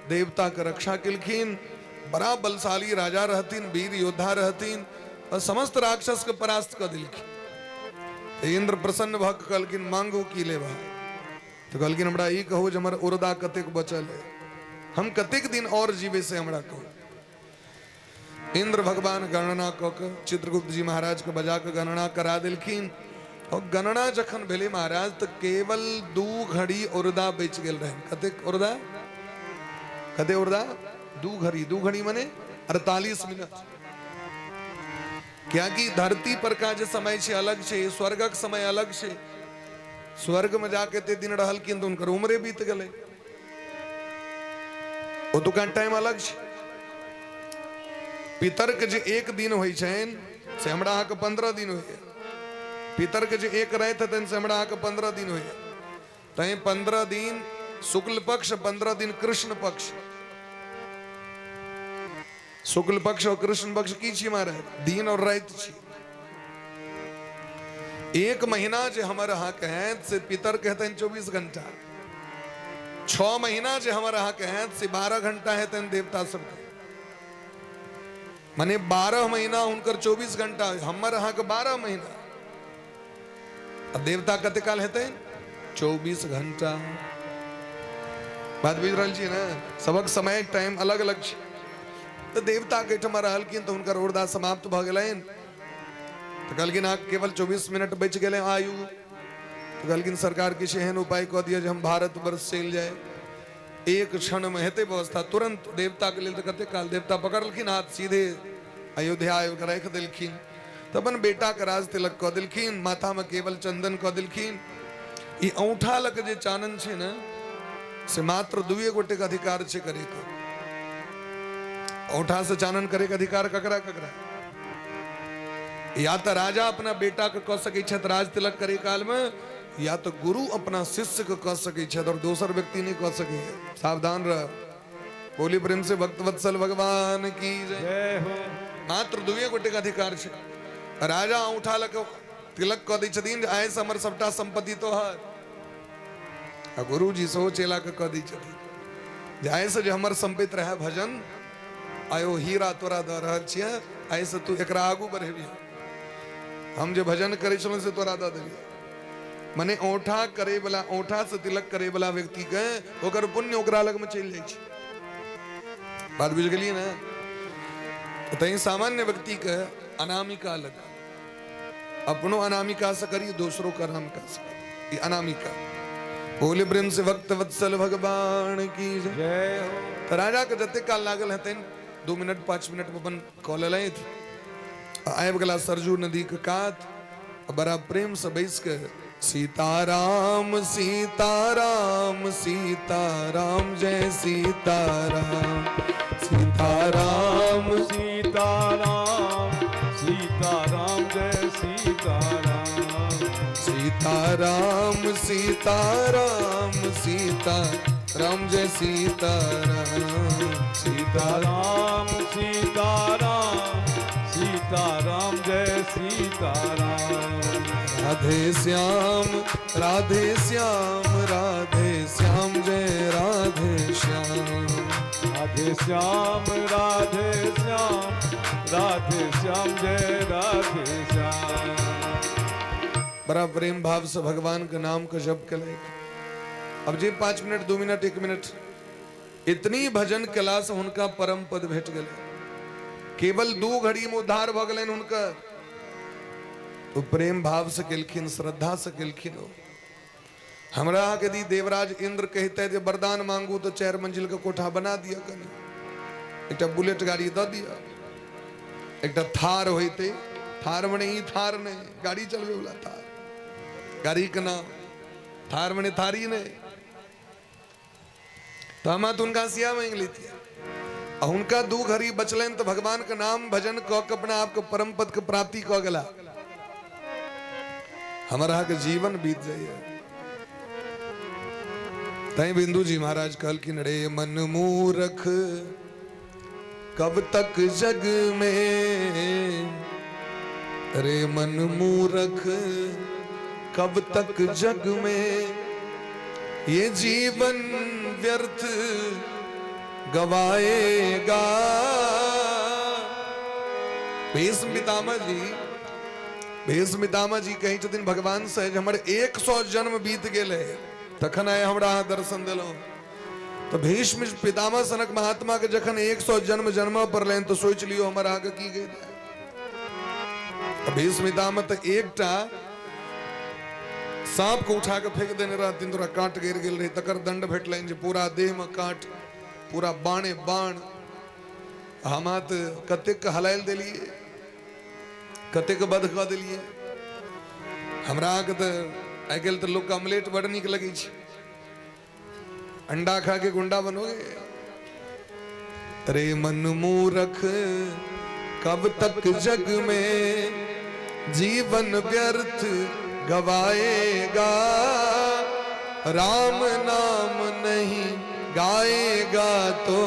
देवता के रक्षा केलखिन। बड़ा बलशाली राजा रहथिन, वीर योद्धा रहथिन, और समस्त राक्षस के परास्त कऽ देलखिन। इंद्र प्रसन्न भऽ कऽ कहलखिन मांगू की लेबा? तऽ कहलखिन हमरा ई कहू जे हमर उर्दा कतेक बचल है, हम कतेक दिन और जीवे से हमरा कहू। इंद्र भगवान गणना कऽ के चित्रगुप्त जी महाराज के बजा के गणना करा देलखिन। और गणना जखन भेलै महाराज तऽ केवल 2 घड़ी औरदा बचि गेल रहनि। कतेक औरदा? कते औरदा? 2 घड़ी। 2 घड़ी मने 48 मिनट। कियाकि धरती पर का जे समय छै अलग छै, स्वर्गक समय अलग छै। स्वर्ग में जाके एते दिन रहलखिन तऽ हुनकर उम्रे बीत गेलै, ओतुका टाइम अलग छै। पितर के जे एक दिन होइ छनि से हमरा अहाँके 15 दिन होइए। पितर के जे एक राति हेतनि से हमरा अहाँके 15 दिन होइए। तैं 15 दिन शुक्ल पक्ष, 15 दिन कृष्ण पक्ष। शुक्ल पक्ष और कृष्ण पक्ष की छी महाराज? दिन और राति छी। एक महीना जे हमर अहाँके हैत से पितर के हेतनि 24 घंटा। 6 महीना जे हमर अहाँके हैत से 12 घंटा हेतनि देवता सबके। मने 12 महीना हुनकर 24 घंटा, हमर अहाँके 12 महीना। आ देवता कते काल हेतनि? 24 घंटा। बात बुझि रहल छी ने? सबक समय टाइम अलग अलग छै। तऽ देवता के एहिठमा रहलखिन तऽ हुनकर औरदा समाप्त भऽ गेलनि। तऽ कहलखिन अहाँ केवल 24 मिनट बचि गेलै आयु। तऽ कहलखिन सरकार किछु एहन उपाय कऽ दिअ जे हम भारत वर्ष चलि जाय। एक क्षण में हेतै व्यवस्था तुरंत। देवता के लेल तऽ कते काल, देवता पकड़लखिन हाथ, सीधे अयोध्या आबि कऽ राखि देलखिन। तऽ अपन बेटाके राज तिलक कऽ देलखिन, माथामे केवल चंदन कऽ देलखिन। ई औंठा लग जे चानन छै ने से मात्र दुए गोटे के अधिकार छै करैके। औंठा से चानन करे के अधिकार ककरा ककरा? या तऽ राजा अपना बेटा के कऽ सकै छथि राज तिलक करे काल में, या तऽ गुरु अपना शिष्य के कऽ सकै छथि, और दोसर व्यक्ति नहीं कऽ सकैए। सावधान रह। बोली प्रेम से भक्त वत्सल भगवान की जय हो। मात्र दुए गोटे के अधिकार छै। राजा औंठा लऽ कऽ तिलक कऽ दै छथिन जे आइ से हमर सबटा संपत्ति तोहर। आ गुरुजी सेहो चेला के कऽ दै छथिन जे आइ से जे हमर संपत्ति रहै भजन, आइ ओ हीरा तोरा दऽ रहल छियै, आइ से तू एकरा आगू बढ़ेबिह। हम जे भजन करै छलहुँ से तोरा दऽ देलियै। मने औंठा करे वाला, औंठा से तिलक करे वाला व्यक्ति के ओकर पुण्य ओकरा लग में चलि जाइ छै। बात बुझि गेलियै ने? तैं सामान्य व्यक्ति के अनामिका लग अपनो अनामिका से करी, दोसरों के अनामिका से करी। ई अनामिका। बोले प्रेम से भक्त वत्सल भगवान की जय हो। तो राजा के जते काल लागल हेतनि, 2 मिनट 5 मिनट में अपन कऽ लेलथि। आबि गेला सरजू नदी के कात, बड़ा प्रेम से बैस के सीताराम सीताराम सीताराम जय सीताराम, सीताराम सीताराम सीताराम जय सीताराम, सीताराम सीताराम सीताराम जय सीताराम, सीताराम सीताराम सीताराम जय सीताराम। राधे श्याम राधे श्याम राधे श्याम जय राधे श्याम, राधे श्याम राधे श्याम राधे श्याम जय राधे श्याम। बड़ा प्रेम भाव से भगवान के नाम के जप केलथि। अब जे 5 मिनट 2 मिनट 1 मिनट इतनी भजन केला से हुनका परम पद भेट गेलै। केवल 2 घड़ी में उद्धार भऽ गेलनि हुनकर। तो प्रेम भाव से केलखिन, श्रद्धा से केलखिन। ओ हमरा अहाँके यदि देवराज इंद्र कहिते जे वरदान मांगू तो 4 मंजिल के कोठा बना दिअ, कनी एकटा बुलेट गाड़ी दऽ दिअ, एकटा थार होइते, थार मने ई थार नहीं, गाड़ी चलबे वाला थार, गाड़ी के नाम थार मने थारी नहीं, तो हम तो हुनका सिया मांगि लेतियै। आ हुनका 2 घड़ी बचलनि तऽ भगवान के नाम भजन कऽ के अपना आपके परम पद के प्राप्ति कऽ गेला। हमर अहाँके जीवन बीत जाइए। तैं बिंदु जी महाराज कहलखिन रे मन मूरख कब तक जग में, रे मन मूरख कब तक जग में, ये जीवन व्यर्थ गवाएगा। भीष्म पितामह जी, भीष्म पितामह जी कहै छथिन भगवान से जे हमर 100 जन्म बीत गेलै तखन आइ हमरा अहाँ दर्शन देलहुँ। तऽ भीष्म पितामह सनक महात्मा के जखन 100 जन्म जन्म पड़लनि तऽ सोचि लियौ हमर अहाँके की गेल। भीष्म पितामह तऽ एकटा साँपके उठा कऽ फेंक देने रहथिन तऽ ओकरा काँट गड़ि गेल रहै, तकर दंड भेटलनि जे पूरा देहमे काँट, पूरा बाणे बाण। हम तऽ कतेक हलाइल देलियै, कतेक बध कऽ देलियै। हमरा अहाँके तऽ आइ काल्हि तऽ लोकके ऑमलेट बड़ नीक लगै छै, अंडा खा के गुंडा बनोगे। अरे मन मूरख कब तक जग में जीवन व्यर्थ गवाएगा, राम नाम नहीं गाएगा तो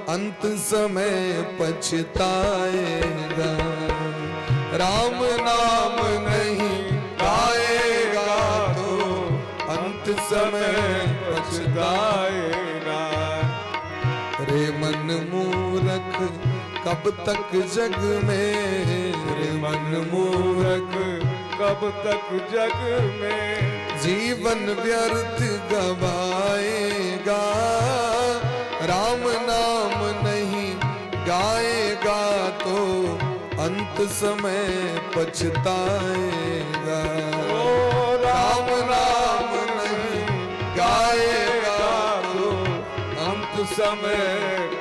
अंत समय पछताएगा। राम नाम नहीं गाएगा तो अंत समय पछताएगा। रे मन मूरख कब तक जग में, रे मन मूरख कब तक जग में जीवन व्यर्थ गवाएगा, राम नाम नहीं गाएगा तो अंत समय पछताएगा। ओ राम नाम नहीं गाएगा तो अंत समय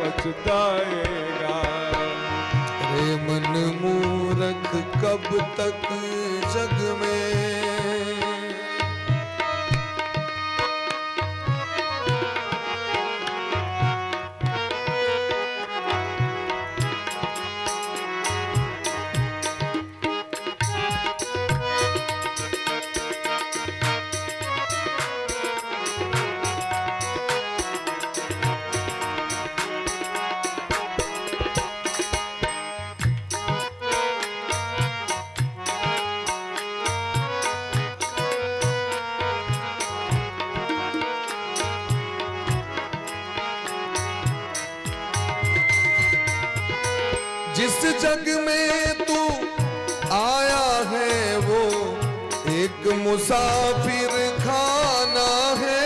पछताएगा। रे मन मूरख कब तक जग में। जिस जग में तू आया है वो एक मुसाफिर खाना है।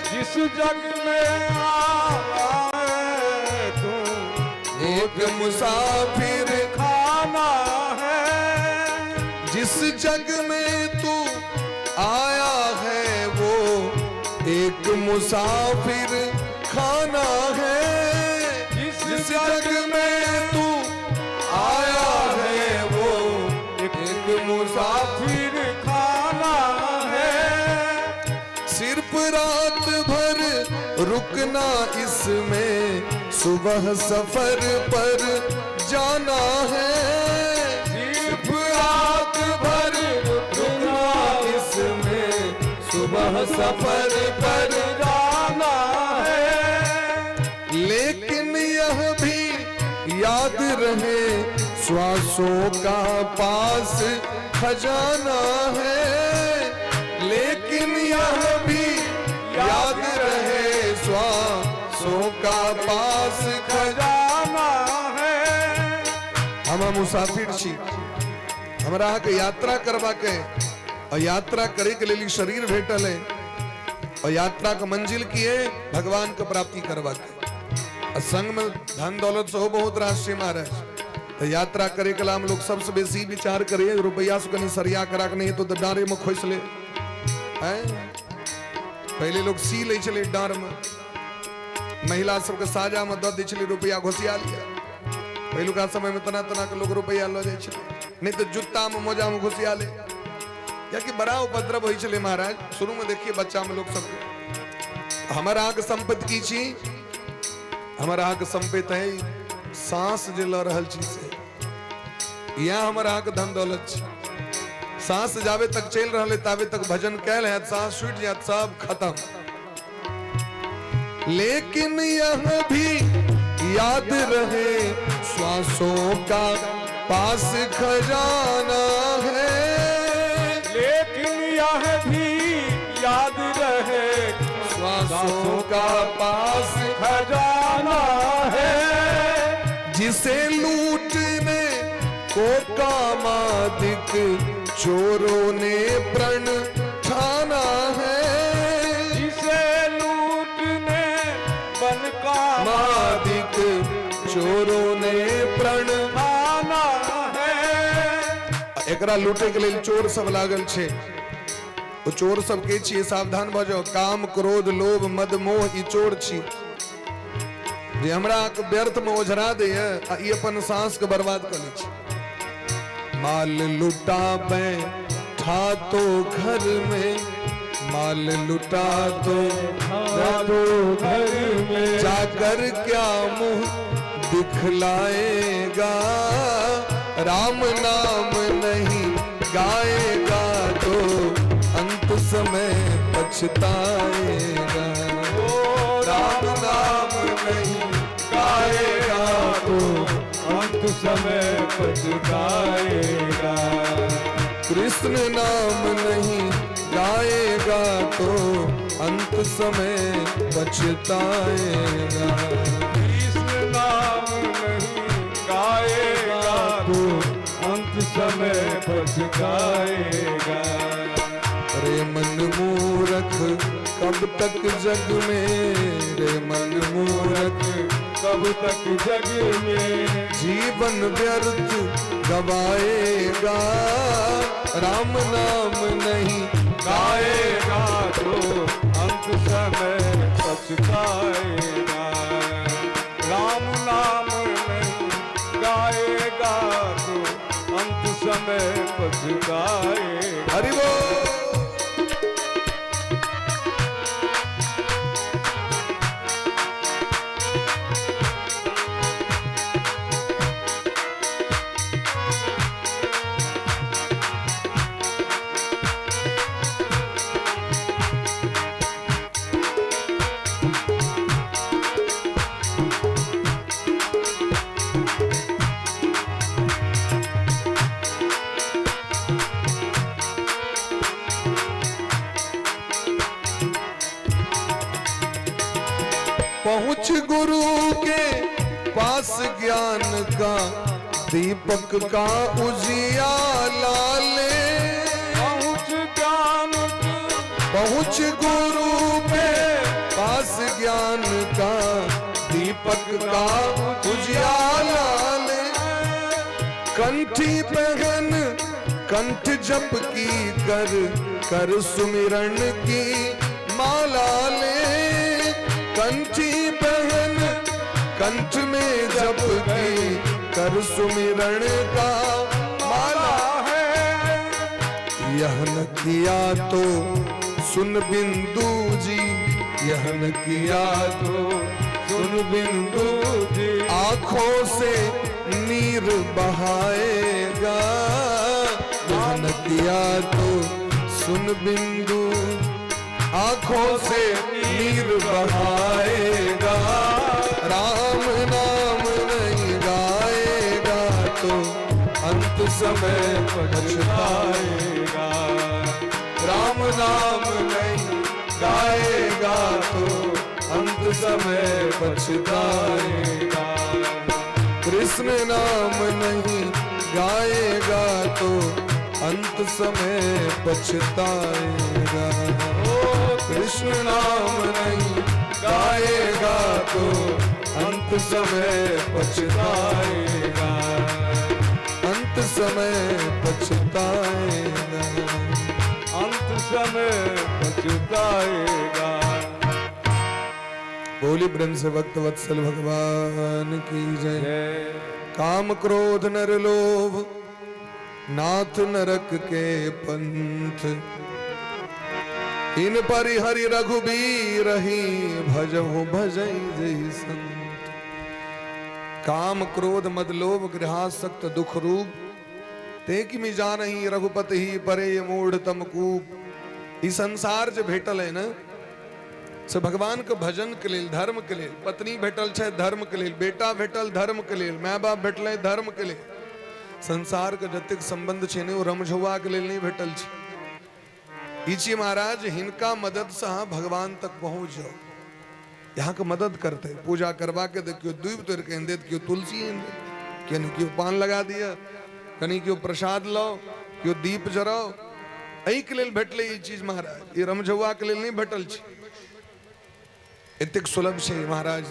जिस जग में आया है तू एक मुसाफिर खाना है। जिस जग में तू आया है वो एक मुसाफिर खाना है। जिस जिस जग में तू आया है वो एक मुसाफिर मुसाफिर खाना है। सिर्फ रात भर रुकना इसमें, सुबह सफर पर जाना है। सिर्फ रात भर रुकना इसमें, सुबह सफर पर जाना है। लेकिन यह भी याद रहे श्वासों का पास खजाना है। लेकिन यह भी याद रहे श्वासों का पास खजाना जाना है। हम मुसाफिर छी, हमरा अहाँके यात्रा करबाक है और यात्रा करे के लेल ई शरीर भेटल है और यात्रा के मंजिल की है भगवान के प्राप्ति करबाक है। आ संग में धन दौलत सेहो बहुत रास छै महाराज। तऽ यात्रा करे के हम लोग सबसे बेसी विचार करे रुपया से कनी सरिया करा के, नहीं तो डाँरे में खोसि ले। हैं, पहले लोग सी लै छलै डाँर में, महिला सबके साजा में दऽ दै छलै रुपया घोसिया लिया। पहिलुका समय में तना तना के लोग रुपया लऽ जाइ छलै, नहीं तो जुत्ता में मोजा में घुसिया ले, कियाकि बड़ा उपद्रव होइ छलै महाराज। शुरू में देखिए बच्चा में लोग सबके। हमर अहाँके संपत्ति की छी? हमर अहाँके संपत्ति है सांस जे लऽ रहल छी से, इएह हमर अहाँके धन दौलत छी। सांस जाबे तक चलि रहल है ताबे तक भजन कैल हैत, सांस छूटि जायत सब खत्म। लेकिन यह भी याद रहे श्वासों का पास खजाना है। लेकिन यह भी याद रहे श्वासों का पास खजाना है। जिसे लूटने को कामादिक चोरों ने प्रण ठाना है। जिसे लूटने बन का मादिक चोरों ने प्रण ठाना है। एकरा लूटे के लेल चोर सब लागल छै। ओ चोर सब के छियै, सावधान भऽ जाउ। काम क्रोध लोभ मद मोह ई चोर छी जे हमरा व्यर्थ में ओझरा दैया आ ई अपन सांस के बर्बाद कऽ लै छै। माल लुटा बैठा तो घर में, माल लुटा तो तो घर में, जाकर क्या मुंह दिखलाएगा, राम नाम नहीं गाएगा तो अंत समय पछताएगा। राम नाम नहीं गाएगा तो अंत समय पछताएगा। कृष्ण नाम नहीं गाएगा तो अंत समय पछताएगा। कृष्ण नाम नहीं गाएगा तो अंत समय पछताएगा। रे मन मूरख कब तक जग में, रे मन मूरख कब तक जग में, जीवन व्यर्थ गवाएगा, राम नाम नहीं गाएगा तो अंत समय पछताएगा। राम नाम नहीं गाएगा तो अंत समय पछताएगा। हरि बोल। पहुंच गुरु के पास ज्ञान का दीपक का उजियाला ले, पहुँच ज्ञान पहुंच गुरु के पास ज्ञान का दीपक का उजियाला ले, कंठी पहन कंठ जप की कर कर सुमिरन की माला ले, कंठी पहन कंठ में जप की कर सुमिरन का माला है। यह न किया तो सुन बिंदु जी, यह न किया तो सुन बिंदु जी, आंखों से नीर बहाएगा, यह न किया तो सुन बिंदु आंखों से नीर बहाएगा, राम नाम नहीं गाएगा तो अंत समय पछताएगा। पछताएगा। राम नाम नहीं गाएगा तो अंत समय पछताएगा। कृष्ण नाम नहीं गाएगा तो अंत समय पछताएगा। कृष्ण नाम नहीं गाएगा तो अंत समय पछताएगा, अंत समय पछताएगा, अंत समय पछताएगा। बोली प्रेम से भक्त वत्सल भगवान की जय। जय। काम क्रोध नर लोभ नाथ नरक के पंथ, इन परि हरि रघुबीर ही भजहु भजई जय संत। काम क्रोध मद लोभ गृहासक्त दुख रूप, ते कि जानही रघुपति ही परे मूढ़ तम कूप। ई संसार जे भेटल है ना से भगवान के भजन के लेल, धर्म के लेल। पत्नी भेटल छै धर्म के लेल, बेटा भेटल धर्म के लेल, माय बाप भेटलै धर्म के लेल। संसार के जतेक संबंध छै ने ओ रमझौआ के लेल नहीं भेटल छै। ई छी महाराज हिनका मदद से अहाँ भगवान तक पहुँच जाओ। यहाँ के मदद करते पूजा करवा के देखियो दूब तोड़ के आनि देत, केओ तुलसी आनि देत, कनि केओ पान लगा दिया, कनि केओ प्रसाद लाओ, केओ दीप जराओ। एहिके लेल भेटलै ई चीज महाराज, ई रमझौआ के लेल नहीं भेटल छै। एतेक सुलभ छै महाराज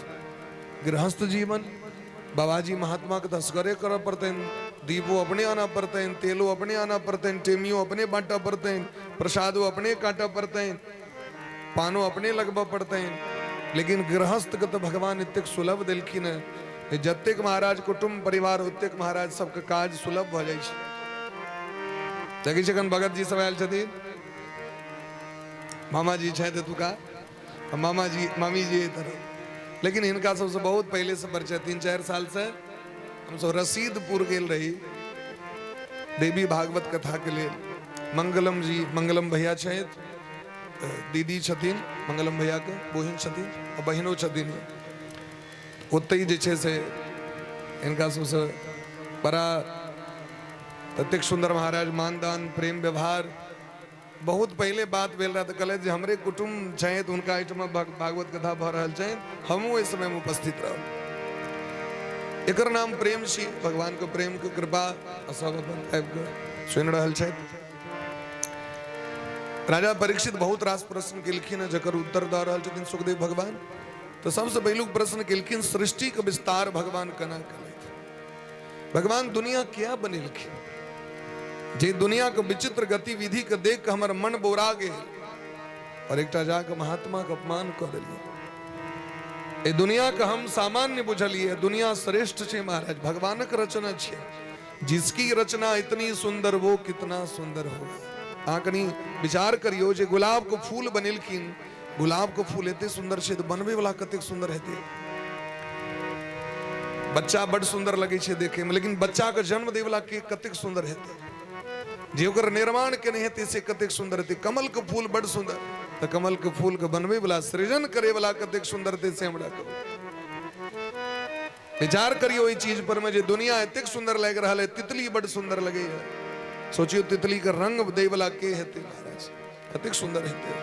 गृहस्थ जीवन। बाबाजी महात्मा के तस्करे करऽ पड़तनि। दीपो अपने आना पड़तनि, तेलो अपने आना पड़तनि, टेमियो अपने बांटऽ पड़तनि, प्रसादो अपने काटऽ पड़तनि, पानो अपने लगबऽ पड़तनि। लेकिन गृहस्थ के तऽ भगवान एतेक सुलभ देलखिन हेँ, जतेक महाराज कुटुम्ब परिवार ओतेक महाराज सबके काज सुलभ भऽ जाइ छै। देखै छियै एखन भगत जी सब आयल छथिन, मामाजी छथि एतुका, मामाजी मामीजी एहि तरफ। लेकिन हिनका सबसँ बहुत पहिलेसँ परिचय, 3-4 सालसँ हमसब रसीदपुर गेल रही देवी भागवत कथाके लेल। मंगलम जी, मंगलम भैया छथि, दीदी छथिन मंगलम भैयाके, बहिन छथिन आ बहिनो छथिन। ओतहि जे छै से हिनका सबसँ बड़ा ततेक सुन्दर महाराज मानदान प्रेम व्यवहार। बहुत पहिले बात भेल रहै तऽ कहलथि जे हमरे कुटुम्ब छथि, हुनका एहिठाम भागवत कथा भऽ रहल छनि, हमहूँ ओहि समयमे उपस्थित रहब। एकर नाम प्रेम छी, भगवानके प्रेमके कृपा आ सब अपन आबि कऽ सुनि रहल छथि। राजा परीक्षित बहुत रास प्रश्न केलखिन, जकर उत्तर दऽ रहल छथिन सुखदेव भगवान। तऽ सबसँ पहिलुक प्रश्न केलखिन, सृष्टिके विस्तार भगवान केना केलथि, भगवान दुनिया किया बनेलखिन? जे दुनिया के विचित्र गतिविधि के देख के हमर मन बोरा गेल और एकटा जाके महात्मा के अपमान कऽ देलियै। एहि दुनिया के हम सामान्य बुझलियै, दुनिया श्रेष्ठ छै महाराज, भगवानक रचना छै। जिसकी रचना इतनी सुंदर वो कितना सुंदर होगा। अहाँ कनि विचार करियौ जे गुलाब के फूल बनेलखिन, गुलाब के फूल एते सुंदर छै तऽ बनबै वाला कतेक सुंदर हेतै। बच्चा बड सुंदर लगै छै देखे में, लेकिन बच्चा के जन्म दै वाला के कतेक सुंदर हेतै, जे ओकर निर्माण केने हेतै से कतेक सुंदर हेतै। कमल के फूल बड सुंदर, तऽ कमल के फूल के बनबै वाला, सृजन करे वाला कतेक सुंदर हेतै से हमरा कहू। विचार करियौ एहि चीज पर में जे दुनिया एतेक सुंदर लागि रहल है, तितली बड सुंदर लगैया, सोचियौ तितली के रंग दै वाला के हेतै महाराज, कतेक सुंदर हेतै।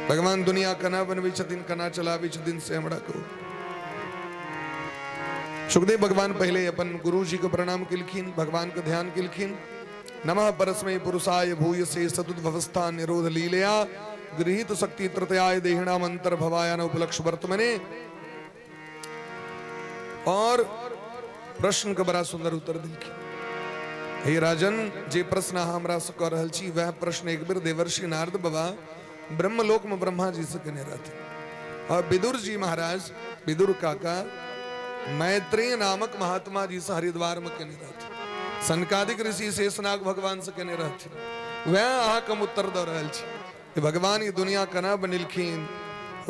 भगवान दुनिया केना बनबै छथिन, केना चलाबै छथिन से हमरा कहू। सुखदेव भगवान पहले अपन गुरु जी के प्रणाम केलखिन, भगवान के ध्यान केलखिन। नमः परस्मै पुरुषाय भूयसे सदुद्भवस्था निरोध लीलया गृहीत शक्ति तृतयाय देहिणाम अंतर्भवाय न उपलक्ष वर्तमने। और प्रश्न के बड़ा सुंदर उत्तर देलखिन। हे राजन, जे प्रश्न अहाँ हमरा से कऽ रहल छी वएह प्रश्न एक बेर देवर्षि नारद बाबा ब्रह्मलोक में ब्रह्मा जी से केने रहथिन और विदुर जी महाराज, विदुर काका मैत्रेय नामक महात्मा जी से हरिद्वार में केने रहथिन, सनकादिक ऋषि शेषनाग भगवान से केने रहथिन। वएह अहाँके हम उत्तर दऽ रहल छी। भगवान ई दुनिया केना बनेलखिन,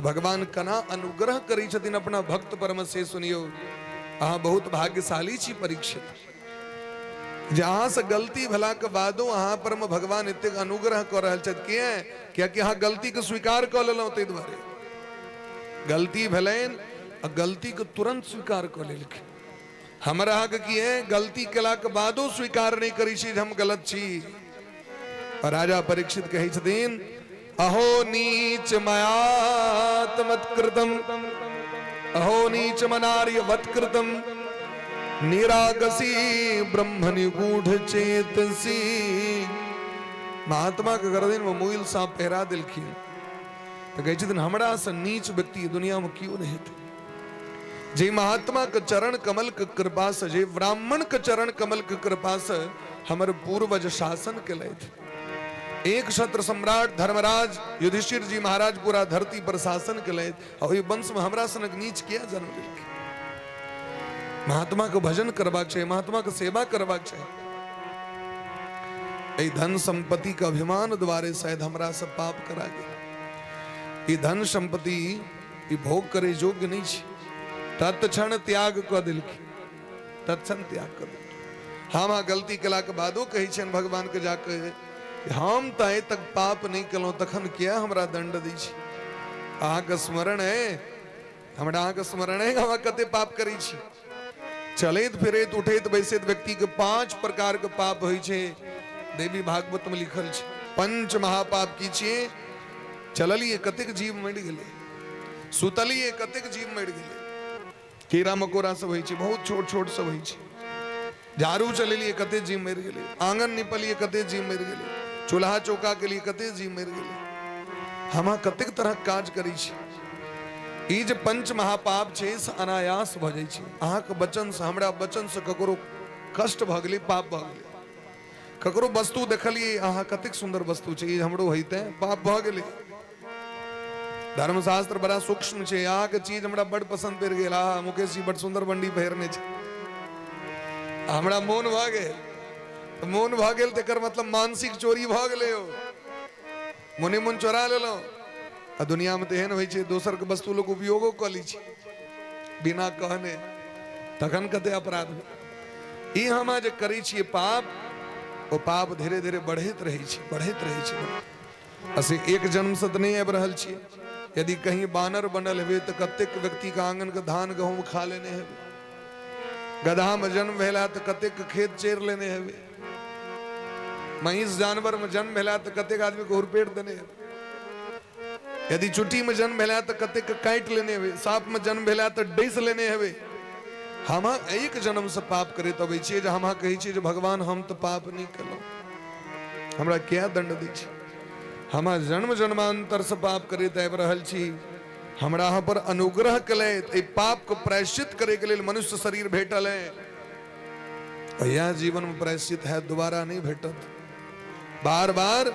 भगवान केना अनुग्रह करै छथिन अपना भक्त परम, से सुनियौ। अहाँ बहुत भाग्यशाली छी परीक्षित, जे अहाँ से गलती भेला के बादो अहाँ पर में भगवान एतेक अनुग्रह कऽ रहल छथि। किया? कियाकि अहाँ गलती के स्वीकार कऽ लेलहुँ, ताहि दुआरे। गलती भेलनि आ गलती के तुरंत स्वीकार कऽ लेलखिन। हमरा अहाँके की है, गलती केला के बादो स्वीकार नहि करै छी जे हम गलत छी। और राजा परीक्षित कहै छथिन, अहो नीच मयात्मत कृतम, अहो नीच मनार्य वत कृतम, निरागसी ब्रह्म निगूढ़ चेतसी। महात्मा के गर्दन में मुइल सांप पहिरा देलखिन तऽ कहै छथिन हमरा से नीच व्यक्ति दुनिया में केओ नहि हेतै। जे महात्मा के चरण कमल के कृपा से, जे ब्राह्मण के चरण कमल के कृपा से हमर पूर्वज शासन केलथि, एक छत्र सम्राट धर्मराज युधिष्ठिर जी महाराज पूरा धरती पर शासन केलथि, आ ओहि वंश में हमरा सनक नीच किया जन्म लेलखिन। महात्मा के भजन करबाक चाही, महात्मा के सेवा करबाक चाही। एहि धन संपत्ति के अभिमान द्वारे शायद हमरा से पाप करा गेल। ई धन संपत्ति ई भोग करे योग्य नहीं छै। तत्क्षण त्याग कऽ देलखिन, तत्क्षण त्याग कऽ देलखिन। हम आ गलती केला के बादो कहै छियनि भगवान के जाके, हम तऽ आइ तक पाप नहि केलहुँ, तखन किया हमरा दंड दै छी? अहाँके स्मरण है हमरा, अहाँके स्मरण है हम कते पाप करै छी? चलैत फिरैत उठैत बैसैत व्यक्ति के 5 प्रकार के पाप होइ छै, देवी भागवत में लिखल छै। पंच महापाप की छियै? चललिए कतेक जीव मरि गेलै, सुतलिए कतेक जीव मरि गेलै, कीड़ा मकोड़ा सब होइ छै, बहुत छोट छोट सब होइ छै। झाड़ू चलेलिए कते जीव मरि गेलै, आंगन निपलिए कते जीव मरि गेलै, चूल्हा चौका के लिए कते जीव मरि गेलै। हम कतेक तरहक काज करै छी। ई जे पंच महापाप छै से अनायास भऽ जाइ छै। अहाँके वचनसँ, हमरा वचनसँ ककरो कष्ट भऽ गेलै, पाप भऽ गेलै। ककरो वस्तु देखलियै, अहाँ कतेक सुन्दर वस्तु छै, ई हमरो होइते, पाप भऽ गेलै। धर्मशास्त्र बड़ा सूक्ष्म छै। अहाँके चीज हमरा बड़ पसन्द पड़ि गेल, अहाँ मुकेश जी बड़ सुन्दर बंडी पहिरने छै, हमरा मोन भऽ गेल, तऽ मोन भऽ गेल तऽ एकर मतलब मानसिक चोरी भऽ गेलै। ओ मोने मोन चोरा लेलहुँ। आ दुनियामे तऽ एहन होइ छै, दोसरके वस्तु लोक उपयोगो कऽ लै छै बिना कहने, तखन कते अपराध भेल। ई हम जे करै छियै पाप, ओ पाप धीरे धीरे बढ़ैत रहै छै, बढ़ैत रहै छै। आ से एक जन्मसँ तऽ नहि आबि रहल छियै। यदि कहीं बानर बनल हेबै तऽ कतेक व्यक्तिके आङ्गनके धान गहूँम खा लेने हेबै। गदहामे जन्म भेला तऽ कतेक खेत चरि लेने हेबै। महींस जानवरमे जन्म भेला तऽ कतेक आदमीके हुरपेट देने हेबै। यदि चुट्टीमे जन्म भेला तऽ कतेक काटि लेने हेबै। साँपमे जन्म भेला तऽ डसि लेने हेबै। हम एक जन्मसँ पाप करैत अबै छियै जे हम कहै छियै जे भगवान हम तऽ पाप नहि केलहुँ, हमरा किया दंड दै छी? हम जन्म जन्मांतरसँ पाप करैत आबि रहल छी, हमरा अहाँ पर अनुग्रह केलथि, एहि पापके प्रायश्चित करैके लेल मनुष्य शरीर भेटल है। इएह जीवनमे प्रायश्चित है, दोबारा नहि भेटत। बार बार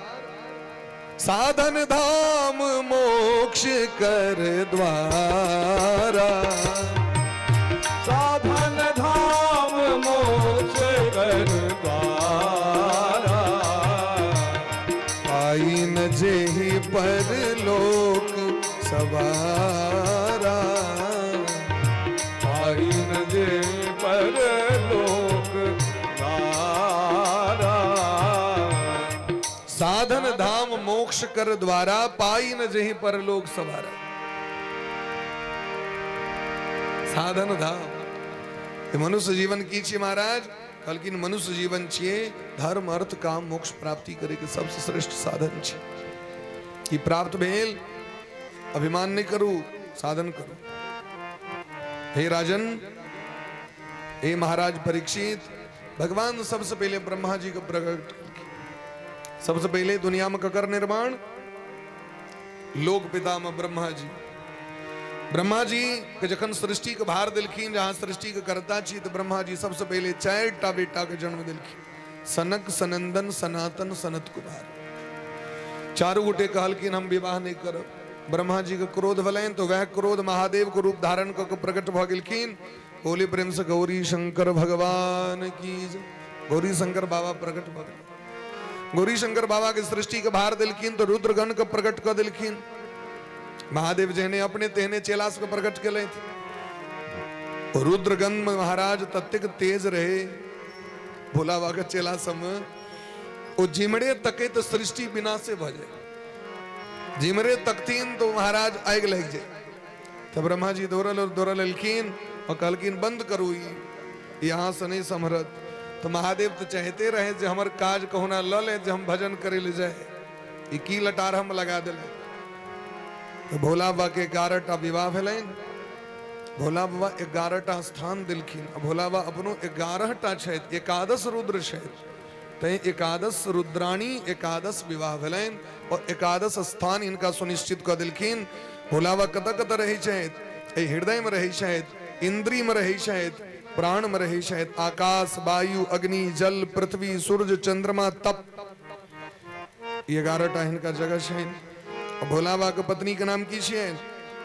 साधन धाम मोक्ष कर द्वारा, साधन धाम मोक्ष कर द्वारा, पाई न जेहि पर लोक सवारा, पाई न जे पर लोक द्वारा। साधन धाम मोक्ष कर द्वारा, पाई न जेहि पर लोक सवारा। साधन धाम ई मनुष्य जीवन की छियै महाराज? कहलखिन मनुष्य जीवन छियै धर्म अर्थ काम मोक्ष प्राप्ति करे के सबसे श्रेष्ठ साधन छै। ई प्राप्त भेल, अभिमान नहि करू, साधन करू। हे राजन, हे महाराज परीक्षित, भगवान सबसे पहले ब्रह्मा जी के प्रकट केलखिन। सबसे पहले दुनिया में ककर निर्माण? लोक पितामह ब्रह्मा जी। ब्रह्मा जी के जखन सृष्टि के भार देलखिन, जहाँ सृष्टि के कर्ता छी, तऽ ब्रह्मा जी सबसे पहले 4टा बेटा के जन्म देलखिन, सनक, सनंदन, सनातन, सनत कुमार। चारू गोटे कहलखिन हम विवाह नहि करब। ब्रह्मा जी के क्रोध भेलनि तऽ वएह क्रोध महादेव के रूप धारण कऽ के प्रकट भऽ गेलखिन। बोले प्रेम से गौरी शंकर भगवान की जय। गौरी शंकर बाबा प्रकट भऽ गेल। गौरी शंकर बाबा के सृष्टि के भार देलखिन तऽ रुद्रगण के प्रकट कऽ देलखिन। महादेव जेहने अपने तेहने चेला सबके प्रकट केलथि। रुद्रगण में महाराज ततेक तेज रहे भोला बाबा के चेला सबमे, ओ जिमरे तकैत सृष्टि विनाशे भऽ जाय। जिमरे तकथिन तो महाराज आगि लागि जाय। तऽ ब्रह्मा जी दौड़ल और दौड़ल एलखिन और कहलखिन बंद करू, ई यहाँ से नहीं सम्हरत। तऽ महादेव तऽ चाहते रहे जे हमर काज कहुना लऽ ले, जे हम भजन करे ले जाए, ई की लटार हम लगा दिले। तऽ भोला बाबा के 11टा विवाह भेलनि। भोला बाबा 11टा स्थान देलखिन। आ भोला बाबा अपनो 11टा छथि, 11 रुद्र छथि, तैं 11 रुद्राणी 11 विवाह भेलनि और 11 स्थान हिनका सुनिश्चित कऽ देलखिन। भोला बाबा कतऽ कतऽ रहै छथि? एहि हृदय में रहै छथि, इंद्री में रहै छथि, प्राण में रहै छथि, आकाश, वायु, अग्नि, जल, पृथ्वी, सूर्य, चंद्रमा, तप, 11टा हिनका जगह छनि। भोला बाबा के पत्नी के नाम की छियनि?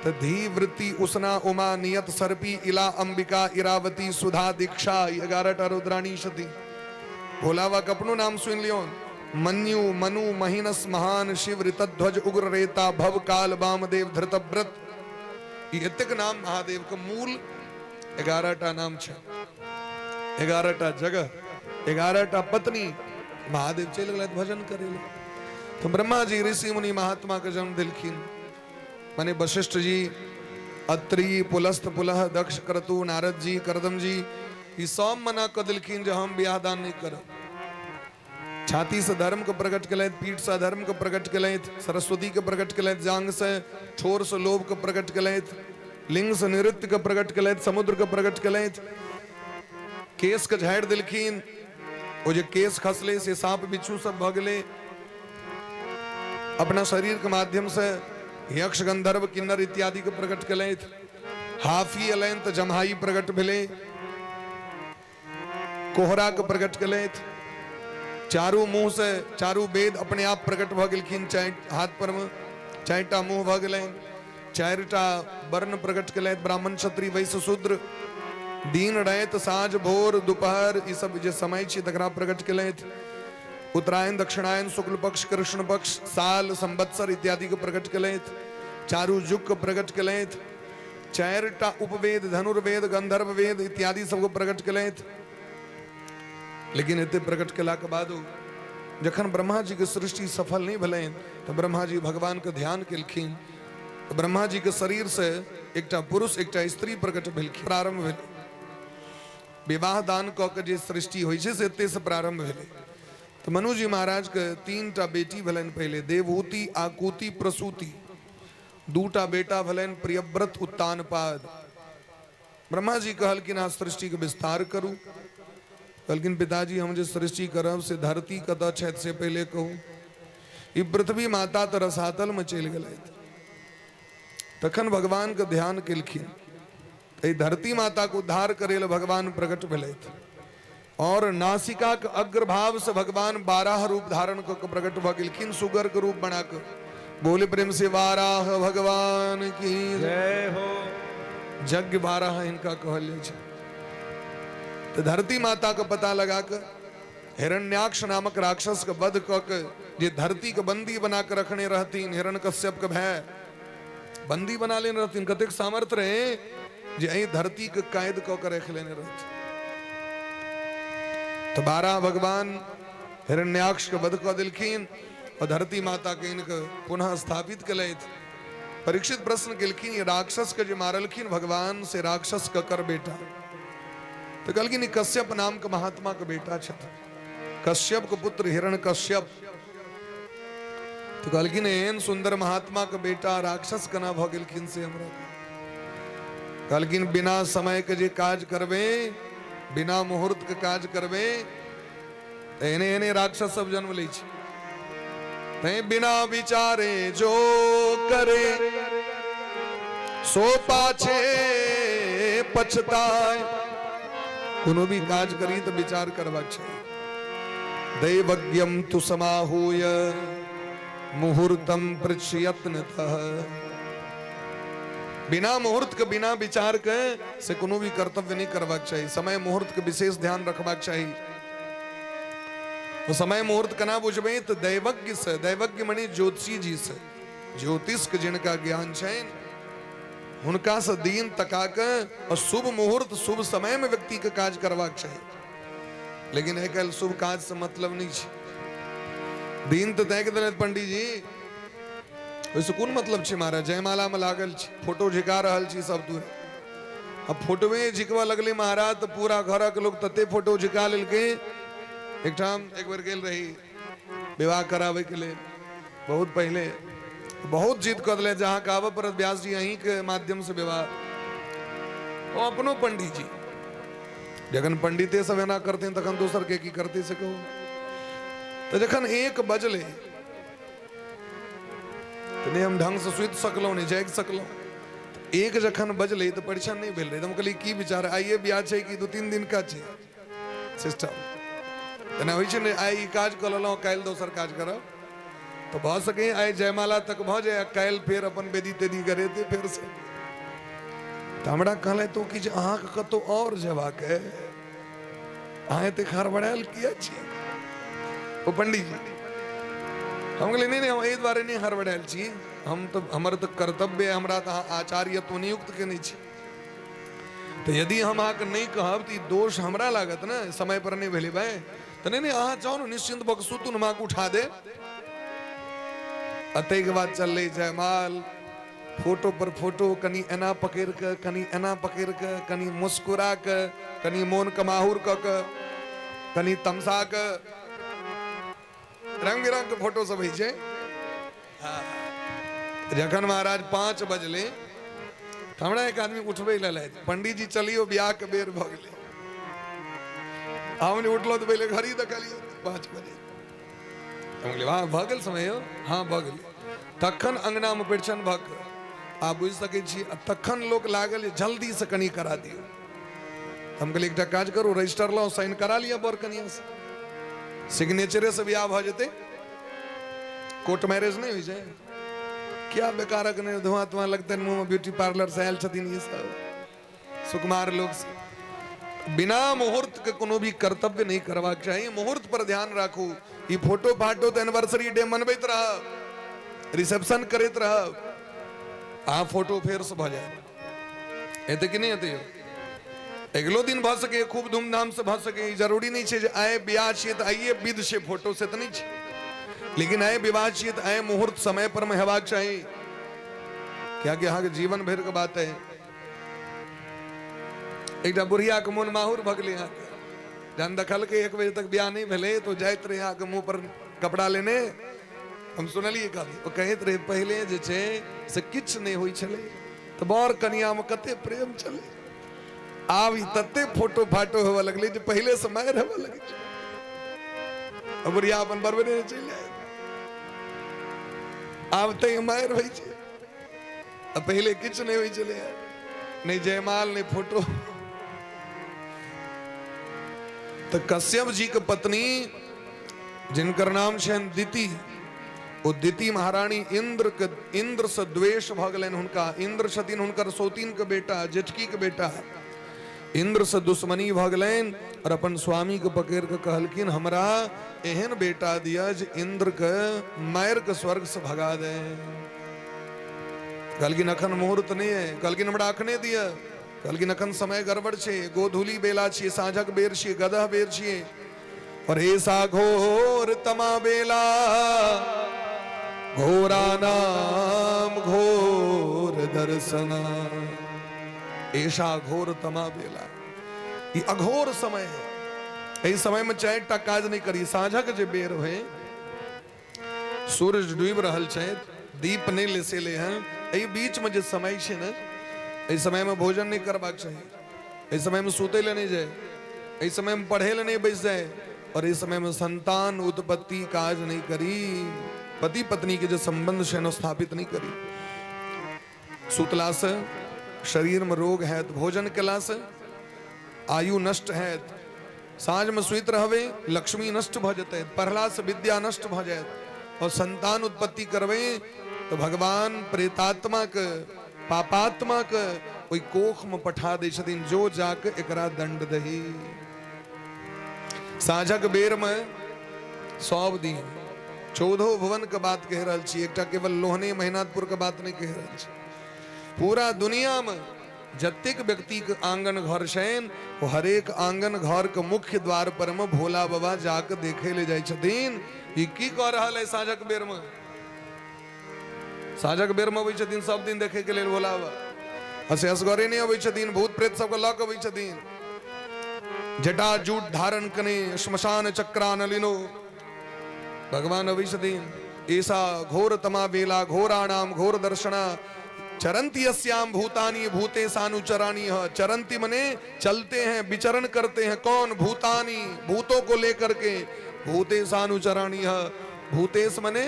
तऽ धी, वृत्ति, उष्णा, उमा, नियत, सर्पी, इला, अंबिका, इरावती, सुधा, दीक्षा, 11टा रुद्राणी छथिन। भोला बाबा के अपनो नाम सुनि लियौन, मन्यु, मनु, महिनस, महान, शिव, ऋतध्वज, उग्र रेता, भव, काल, वामदेव, धृतव्रत, ई एतेक नाम महादेव के मूल 11टा नाम छै। 11टा जगह, 11टा पत्नी। महादेव चलि गेलथि भजन करै लए। तऽ ब्रह्मा जी ऋषि मुनि महात्मा के जन्म देलखिन, माने वशिष्ठ जी, अत्रि, पुलस्त, पुलह, दक्ष, क्रतु, नारद जी, करदम जी, ई सब मना कऽ देलखिन जे हम बियाह दान नहि करब। छाती से धर्म के प्रकट केलथि, पीठ से अधर्म के प्रकट केलथि, सरस्वती के प्रकट केलथि, जांग से, ठोर से लोभ के प्रकट केलथि, लिंग से नृत्य के प्रकट केलथि, समुद्र के प्रकट केलथि, केश के झाड़ि देलखिन, ओ जे केश खसले से साँप बिच्छू सब भऽ गेलै। अपना शरीर के माध्यम से यक्ष, गंधर्व, किन्नर इत्यादि के प्रकट केलथि। हाफी एलनि तऽ जम्हाई प्रकट भेलै। कोहरा के प्रकट केलथि। चारू मुँह से चारू वेद अपने आप प्रकट भऽ गेलखिन। चारि हाथ पर मे चारिटा मुँह भऽ गेलनि। चारिटा वर्ण प्रकट केलथि, ब्राह्मण, क्षत्रिय, वैश्य, शूद्र। दिन, राति, साँझ, भोर, दुपहर, ई सब जे समय छै तकरा प्रकट केलथि। उत्तरायण, दक्षिणायन, शुक्ल पक्ष, कृष्ण पक्ष, साल, संवत्सर इत्यादि के प्रकट केलथि। चारू युग के प्रकट केलथि। चारिटा उपवेद, धनुर्वेद, गंधर्व वेद इत्यादि सबके प्रकट केलथि। लेकिन एते प्रकट केलाके बादो जखन ब्रह्मा जी के सृष्टि सफल नहीं भेलनि तऽ ब्रह्मा जी भगवान के ध्यान केलखिन। तऽ ब्रह्मा जी के शरीर से एकटा पुरुष, एकटा स्त्री प्रकट भेलखिन। प्रारंभ भेलै विवाह दान कऽ के जे सृष्टि होइ छै से एते से प्रारंभ भेलै। तऽ मनुजी महाराज के 3टा बेटी भेलनि पहिले, देवहूति, आकूति, प्रसूति। 2टा बेटा भेलनि, प्रियव्रत, उत्तानपाद। ब्रह्मा जी कहलखिन अहाँ सृष्टिके विस्तार करू। कहलखिन पिताजी हम जे सृष्टि करब से धरती कतऽ छथि से पहिले कहू। ई पृथ्वी माता तऽ रसातलमे चलि गेलथि। तखन भगवानके ध्यान केलखिन। एहि धरती माताके उद्धार करै लए भगवान प्रकट भेलथि और नासिका के अग्रभाव से भगवान 12 रूप धारण कऽ के प्रकट भऽ गेलखिन, सुगर के रूप बना कऽ। बोले प्रेम से वाराह भगवान की जय हो। यज्ञ 12 हिनका कहल जाइ छै। तऽ धरती माता के पता लगा कऽ हिरण्याक्ष नामक राक्षस के वध कऽ के जे धरती के बंदी बना के रखने रहथिन, हिरण्यकश्यप के भय बंदी बना लेने रहथिन, कतेक सामर्थ्य रहे जे एहि धरती के कैद कऽ के रख लेने रहथिन। तऽ 12 भगवान हिरण्याक्ष के वध कऽ देलखिन और धरती माता के इनके पुनः स्थापित केलथि। परीक्षित प्रश्न केलखिन, ये राक्षस के जे मारलखिन भगवान से राक्षस ककर बेटा? तऽ कहलखिन ई कश्यप नाम के महात्मा के बेटा छथिन, कश्यप के पुत्र हिरण कश्यप। तऽ कहलखिन एहन सुंदर महात्मा के बेटा राक्षस केना भऽ गेलखिन से हमरा? कहलखिन बिना समय के जे काज करबे, बिना मुहूर्त के काज करबे तऽ एहने एहने राक्षस सब जन्म लै छै। तैं बिना विचारे जो करे सो पाछे पछताए। कोनो भी काज करी तऽ विचार करबाक चाही। दैवज्ञम तु समाहूय मुहूर्तम पृच्छयत्नतः। बिना मुहूर्त के, बिना विचार के से कोनो भी कर्तव्य नहीं करबाक चाही। समय मुहूर्त के विशेष ध्यान रखबाक चाही। वो समय मुहूर्त केना बुझबै? तऽ दैवज्ञ से, दैवज्ञ मने ज्योतिषी जी से, ज्योतिष के जिनका ज्ञान छनि हुनका से दिन तका के और शुभ मुहूर्त शुभ समय में व्यक्ति के काज करबाक चाही। लेकिन आइ काल्हि शुभ काज से मतलब नहीं छै। दिन तऽ ताकि देलथि पंडीजी, ओहिसँ कोन मतलब छै महाराज? जयमाला में लागल छी, फोटो झिका रहल छी सब दूर। आ फोटोए झिकबऽ लगलै महाराज तऽ पूरा घरक लोक तते फोटो झिका लेलकै। एकठाम एक बेर गेल रही विवाह कराबैके लेल, बहुत पहिले, बहुत जिद कऽ देलथि जे अहाँके आबऽ पड़त व्यास जी, अहीँके माध्यमसँ विवाह। ओ अपनो पंडीजी, जखन पंडिते सब एना करथिन तखन दोसर के की करतै से कहू। तऽ जखन 1 बजलै तऽ नहि हम ढंगसँ सुति सकलहुँ, नहि जागि सकलहुँ। 1 जखन बजलै तऽ परीक्षण नहि भेल रहै। तऽ हम कहलियै की विचार, आइए बियाह छै कि 2-3 दिन का छै सिस्टम? तेना होइ छै ने, आइ ई काज कऽ लेलहुँ, काल्हि दोसर काज करब, तऽ भऽ सकै आइ जयमाला तक भऽ जाय, काल्हि फेर अपन बेदी तेदी करेतै फेर से। तऽ हमरा कहलथि ओ कि जे अहाँके कतहु आओर जेबाक अइ, अहाँ एतेक हड़बड़ायल किया छी? ओ पंडीजी। हम कहलियै नहि नहि, हम एहि दुआरे नहि हड़बड़ायल छी, हम तऽ हमर तऽ कर्तव्य, हमरा तऽ अहाँ आचार्यत्व नियुक्त केने छी, तऽ यदि हम अहाँके नहि कहब तऽ ई दोष हमरा लागत ने, समय पर नहि भेलै भाय। तऽ नहि नहि, अहाँ जाउ ने, निश्चिन्त भऽ कऽ सुतू ने, हम अहाँके उठा देब। आ ताहिके बाद चललै जयमाल, फोटो पर फोटो, कनि एना पकड़ि कऽ, कनि एना पकड़ि कऽ, कनि मुस्कुरा कऽ, कनि मोन के माहुर कऽ कऽ, कनि तमसा कऽ, रंग बिरंग के फोटो सब होइ छै। जखन महाराज 5 बजलै तऽ हमरा एक आदमी उठबै लए लथि, पंडीजी चलियौ बियाह के बेर भऽ गेलै। हम नहि उठलहुँ तऽ पहिले घड़ी देखलियै 5 बजे। हम कहलियै वाह भऽ गेल समय यौ, हाँ भऽ गेलै। तखन अंगनामे परिछन भऽ कऽ आ बुझि सकै छी, आ तखन लोक लागल जे जल्दीसँ कनि करा दियौ। हम कहलियै एकटा काज करू, रजिस्टर लाउ, साइन करा लिअ बर कनिया से, सिग्नेचरे से बियाह भऽ जेतै, कोर्ट मैरेज नहि होइ छै। क्या बेकारक नहि धुआं धुआं लगतनि मुँहमे, ब्यूटी पार्लर से आयल छथिन ई सब सुकुमार लोक से। बिना मुहूर्त के कोनो भी कर्तव्य नहीं करबाक चाही, मुहूर्त पर ध्यान राखू। ई फोटो फाटो तऽ एनिवर्सरी डे मनबैत रहब, रिसेप्शन करैत रहब, अहाँ फोटो फेर से भऽ जायत। हेतै कि नहि हेतै यौ? अगिलो दिन भऽ सकैए, खूब धूमधाम से भऽ सकैए। ई जरूरी नहि छै जे आइ बियाह छियै तऽ आइए विध छै फोटो, से तऽ नहि छै, लेकिन आइ विवाह छियै तऽ आइ मुहूर्त समय पर मे हेबाक चाही, कियाकि अहाँके जीवन भरिके बात है। एकटा बुढ़ियाके मोन माहुर भऽ गेलै अहाँके, जहन देखलकै 1 बजे तक बियाह नहि भेलै तऽ ओ जाइत रहै अहाँके मुँह पर कपड़ा लेने। हम सुनलियै कहली, ओ कहैत रहै पहिले जे छै से किछु नहि होइ छलै तऽ बर कनियामे कते प्रेम छलै, आब ई तते फोटो फाटो होबऽ लगलै जे पहिले से मारि होबऽ लगै छै। बुढ़िया अपन बरबरे चलि आयल, आब तऽ मारि होइ छै, आ पहिले किछु नहि होइ छलै, नहि जयमाल नहि फोटो। तऽ कश्यप जी के पत्नी जिनकर नाम छनि दिति, ओ दिति महारानी इंद्र के, इंद्र से द्वेष भऽ गेलनि हुनका। इंद्र छथिन हुनकर सौतीन के बेटा, जेठकी के बेटा। इंद्र से दुश्मनी भऽ गेलनि और अपन स्वामी के पकड़ के कहलखिन हमरा एहन बेटा दिया जे इंद्र के मारि के स्वर्ग से भगा दे। कहलखिन अखन मुहूर्त नहि है। कहलखिन हमरा अखने दिया। कहलखिन अखन समय गड़बड़ छै, गोधूली बेला छियै, साँझक बेर छियै, गदह बेर छियै। और ऐसा घोर तमा बेला, घोरा नाम घोर दर्शना, ऐसा घोर तमा बेला। ई अघोर समय है, एहि समय में चारि टा काज नहि करी। साँझक जे बेर होइ, सूरज डूबि रहल छै, दीप नहि लेसेले हैं, एहि बीच में जे समय छै ने, एहि समय में भोजन नहि करबाक चाही, एहि समय में सुतै लए नहि जाय, एहि समय में पढ़े लए नहि बैस जाय, और एहि समय में संतान उत्पत्ति काज नहि करी, पति पत्नी के जे संबंध छै ने स्थापित नहि करी। सुतलासँ शरीरमे रोग हैत, भोजन केलासँ आयु नष्ट हैत, साँझमे सुति रहबै लक्ष्मी नष्ट भऽ जेतै, पढ़लासँ विद्या नष्ट भऽ जायत, और संतान उत्पत्ति करबै तऽ भगवान प्रेतात्माके पापात्माके ओहि कोखमे पठा दै छथिन, जो जाके एकरा दंड दही। साँझक बेरमे सब दिन चौदहो भुवन के बात कहि रहल छी, एकटा केवल लोहने महिनाथपुर के बात नहि कहि रहल छी। पूरा दुनिया में जतेक व्यक्ति के आंगन घर छनि, ओ हरेक आंगन घर के मुख्य द्वार पर में भोला बाबा जाके देखे ले जाइ छथिन, ई की कऽ रहल है साँझक बेर में। साँझक बेर में अबै छथिन सब दिन देखे के लेल भोला बाबा, आ से असगरे नहि अबै छथिन, भूत प्रेत सबके लऽ के अबै छथिन। जटा जूट धारण कने श्मशान चक्रानलिनो भगवान अबै छथिन। ऐसा घोर तमा बेला घोराणाम घोर दर्शना चरंती अस्याम भूतानी भूते सानुचरानी ह। चरंती मने चलते हैं, विचरण करते हैं। कौन? भूतानी, भूतों को लेकर के। भूते सानुचरानी ह। भूतेश मने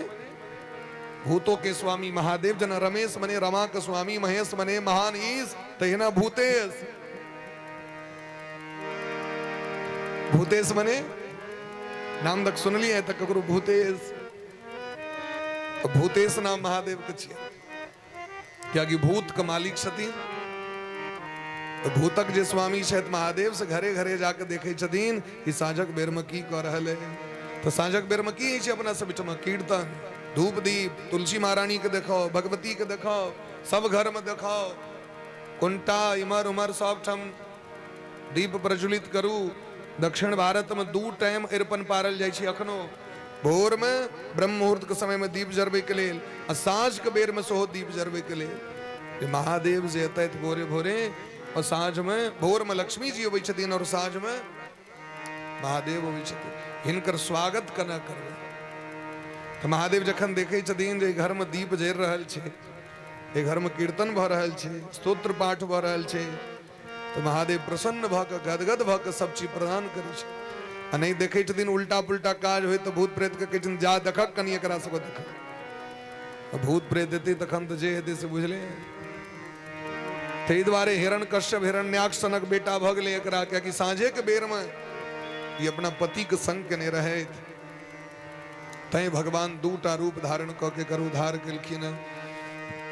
भूतों के स्वामी महादेव, जना रमेश मने रमा के स्वामी, महेश मने महान ईश, तहिना भूतेश। भूतेश मने नाम तक सुनलियै तऽ ककरो भूतेश, तऽ भूतेश नाम महादेव के छियै, कियाकि भूत के मालिक छथिन। तऽ भूतक जे स्वामी छथि महादेव, से घरे घरे जाके देखै छथिन कि साँझक बेर में की कऽ रहल है। तऽ साँझक बेर में की होइ छै अपना सब ओहिठाम? कीर्तन, धूप दीप, तुलसी महारानी के देखाओ, भगवती के देखाओ, सब घर में देखाओ, कुंटा इमहर उमहर सब ठाम दीप प्रज्वलित करू। दक्षिण भारत में 2 टाइम अरिपन पारल जाइ छै अखनो, भोर में ब्रह्म मुहूर्त के समय में दीप जरबै के लेल, आ साँझ के बेर में सेहो दीप जरबै के लेल। जे महादेव जे एतथि भोरे भोरे, और साँझ में, भोर में लक्ष्मी जी अबै छथिन और साँझ में महादेव अबै छथिन, हिनकर स्वागत केना करबै? तऽ महादेव जखन देखै छथिन जे घर में दीप जरि रहल छै, एहि घर में कीर्तन भऽ रहल छै, स्तोत्र पाठ भऽ रहल छै, तऽ महादेव प्रसन्न भऽ कऽ गदगद भऽ कऽ सब चीज प्रदान करै छै। आ नहि देखै छथिन उल्टा पुल्टा काज होइ तऽ भूत प्रेत के कहै छथिन जा देखक कनि एकरा सबके देखक। भूत प्रेत एतै तखन तऽ जे हेतै से बुझले। ताहि दुआरे हिरण कश्यप हिरण्याक्ष सनक बेटा भऽ गेलै एकरा, कियाकि साँझेके बेरमे ई अपना पतिके संग केने रहथि। तैं भगवान दूटा रूप धारण कऽ के एकर उद्धार केलखिन हँ।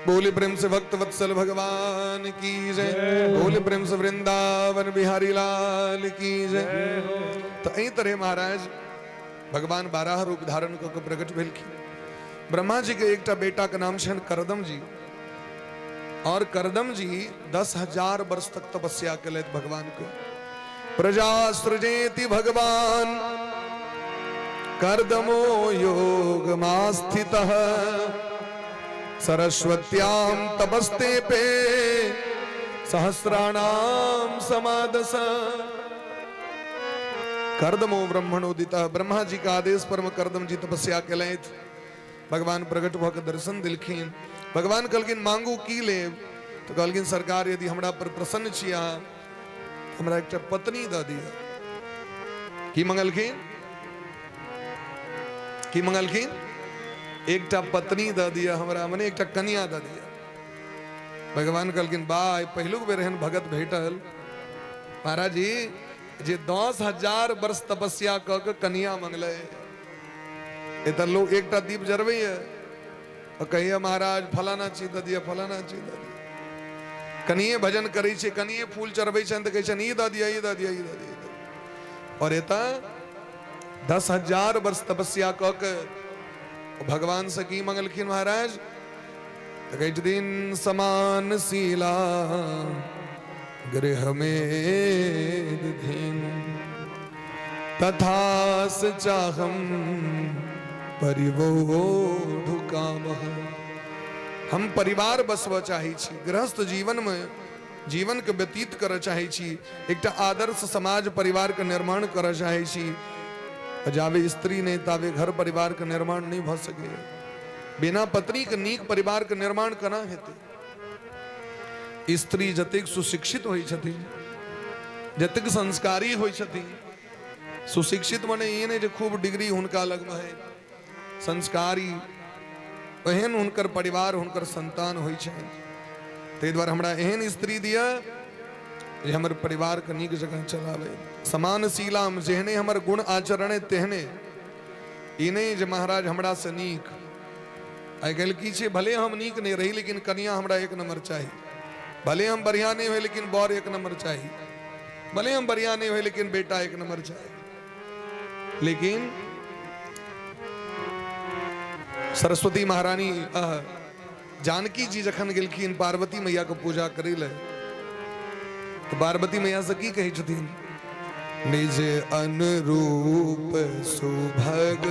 बोले प्रेम से भक्त वत्सल भगवान की जय, बोले प्रेम से वृंदावन बिहारी लाल की जय। तऽ एहि तरह महाराज भगवान 12 रूप धारण कऽ के प्रकट भेलखिन। ब्रह्मा जी के एकटा बेटा के नाम छनि करदम जी, और करदम जी 10,000 वर्ष तक तपस्या केलथि भगवान के। प्रजा सृजेति भगवान करदमो योगमास्थितः सरस्वत्याम तपस्ते पे सहस्राणाम समादस। करदमो ब्रह्मणोदितः, ब्रह्मा जी के आदेश पर में करदम जी तपस्या केलथि। भगवान प्रकट भऽ के दर्शन देलखिन। भगवान कहलखिन मांगू की लेब? तऽ कहलखिन सरकार यदि हमरा पर प्रसन्न छी अहाँ, हमरा एकटा पत्नी दऽ दिअ। की मंगलखिन? की मंगलखिन? एकटा पत्नी दऽ दिअ हमरा, मने एकटा कनिया दऽ दिअ। भगवान कहलखिन बा, पहिलुक बेर एहन भगत भेटल महाराज जी जे 10,000 वर्ष तपस्या कऽ के कनिया मंगलै। एतऽ लोग एकटा दीप जरबैया आ कहैया महाराज फलाना चीज दऽ दिअ, फलाना चीज दऽ दिअ। कनिये भजन करै छै, कनिये फूल चढ़बै छनि तऽ कहै छनि ई दऽ दिअ, ई दऽ दिअ, ई दऽ दिअ। और एतऽ 10,000 वर्ष तपस्या कऽ के भगवान से की मंगलखिन महाराज? तऽ कहै छथिन समान शीला गृह में धेनु तथा से चाहम परिवोढु कामः। हम परिवार बसबऽ चाहै छी, गृहस्थ जीवन में जीवन के व्यतीत करऽ चाहै छी, एकटा आदर्श समाज परिवार के निर्माण करऽ चाहै छी। जाबे स्त्री नहि ताबे घर परिवार के निर्माण नहि भऽ सकैए। बिना पत्नी के नीक परिवार के निर्माण केना हेतै? स्त्री जतेक सुशिक्षित होइ छथिन, जतेक संस्कारी होइ छथिन, सुशिक्षित मने ई नहि जे खूब डिग्री हुनका लगमे है, संस्कारी एहन हुनकर परिवार हुनकर संतान होइ छनि। ताहि दुआरे हमरा एहन स्त्री दिअ जे हमर परिवारके नीक जकाँ चलाबै। समान शीलाम, जेहने हमर गुण आचरण है तेहने, ई नहि जे महाराज हमरा से नीक। आइ काल्हि की छै, भले हम नीक नहि रही लेकिन कनिया हमरा एक नंबर चाही, भले हम बढ़िया नहि होइ लेकिन बर एक नंबर चाही, भले हम बढ़िया नहि होइ लेकिन बेटा एक नंबर चाही। लेकिन सरस्वती महारानी जानकी जी जखन गेलखिन पार्वती मैया के पूजा करै लए, तऽ पार्वती मैया से की कहै छथिन? निज अनुरूप सुभग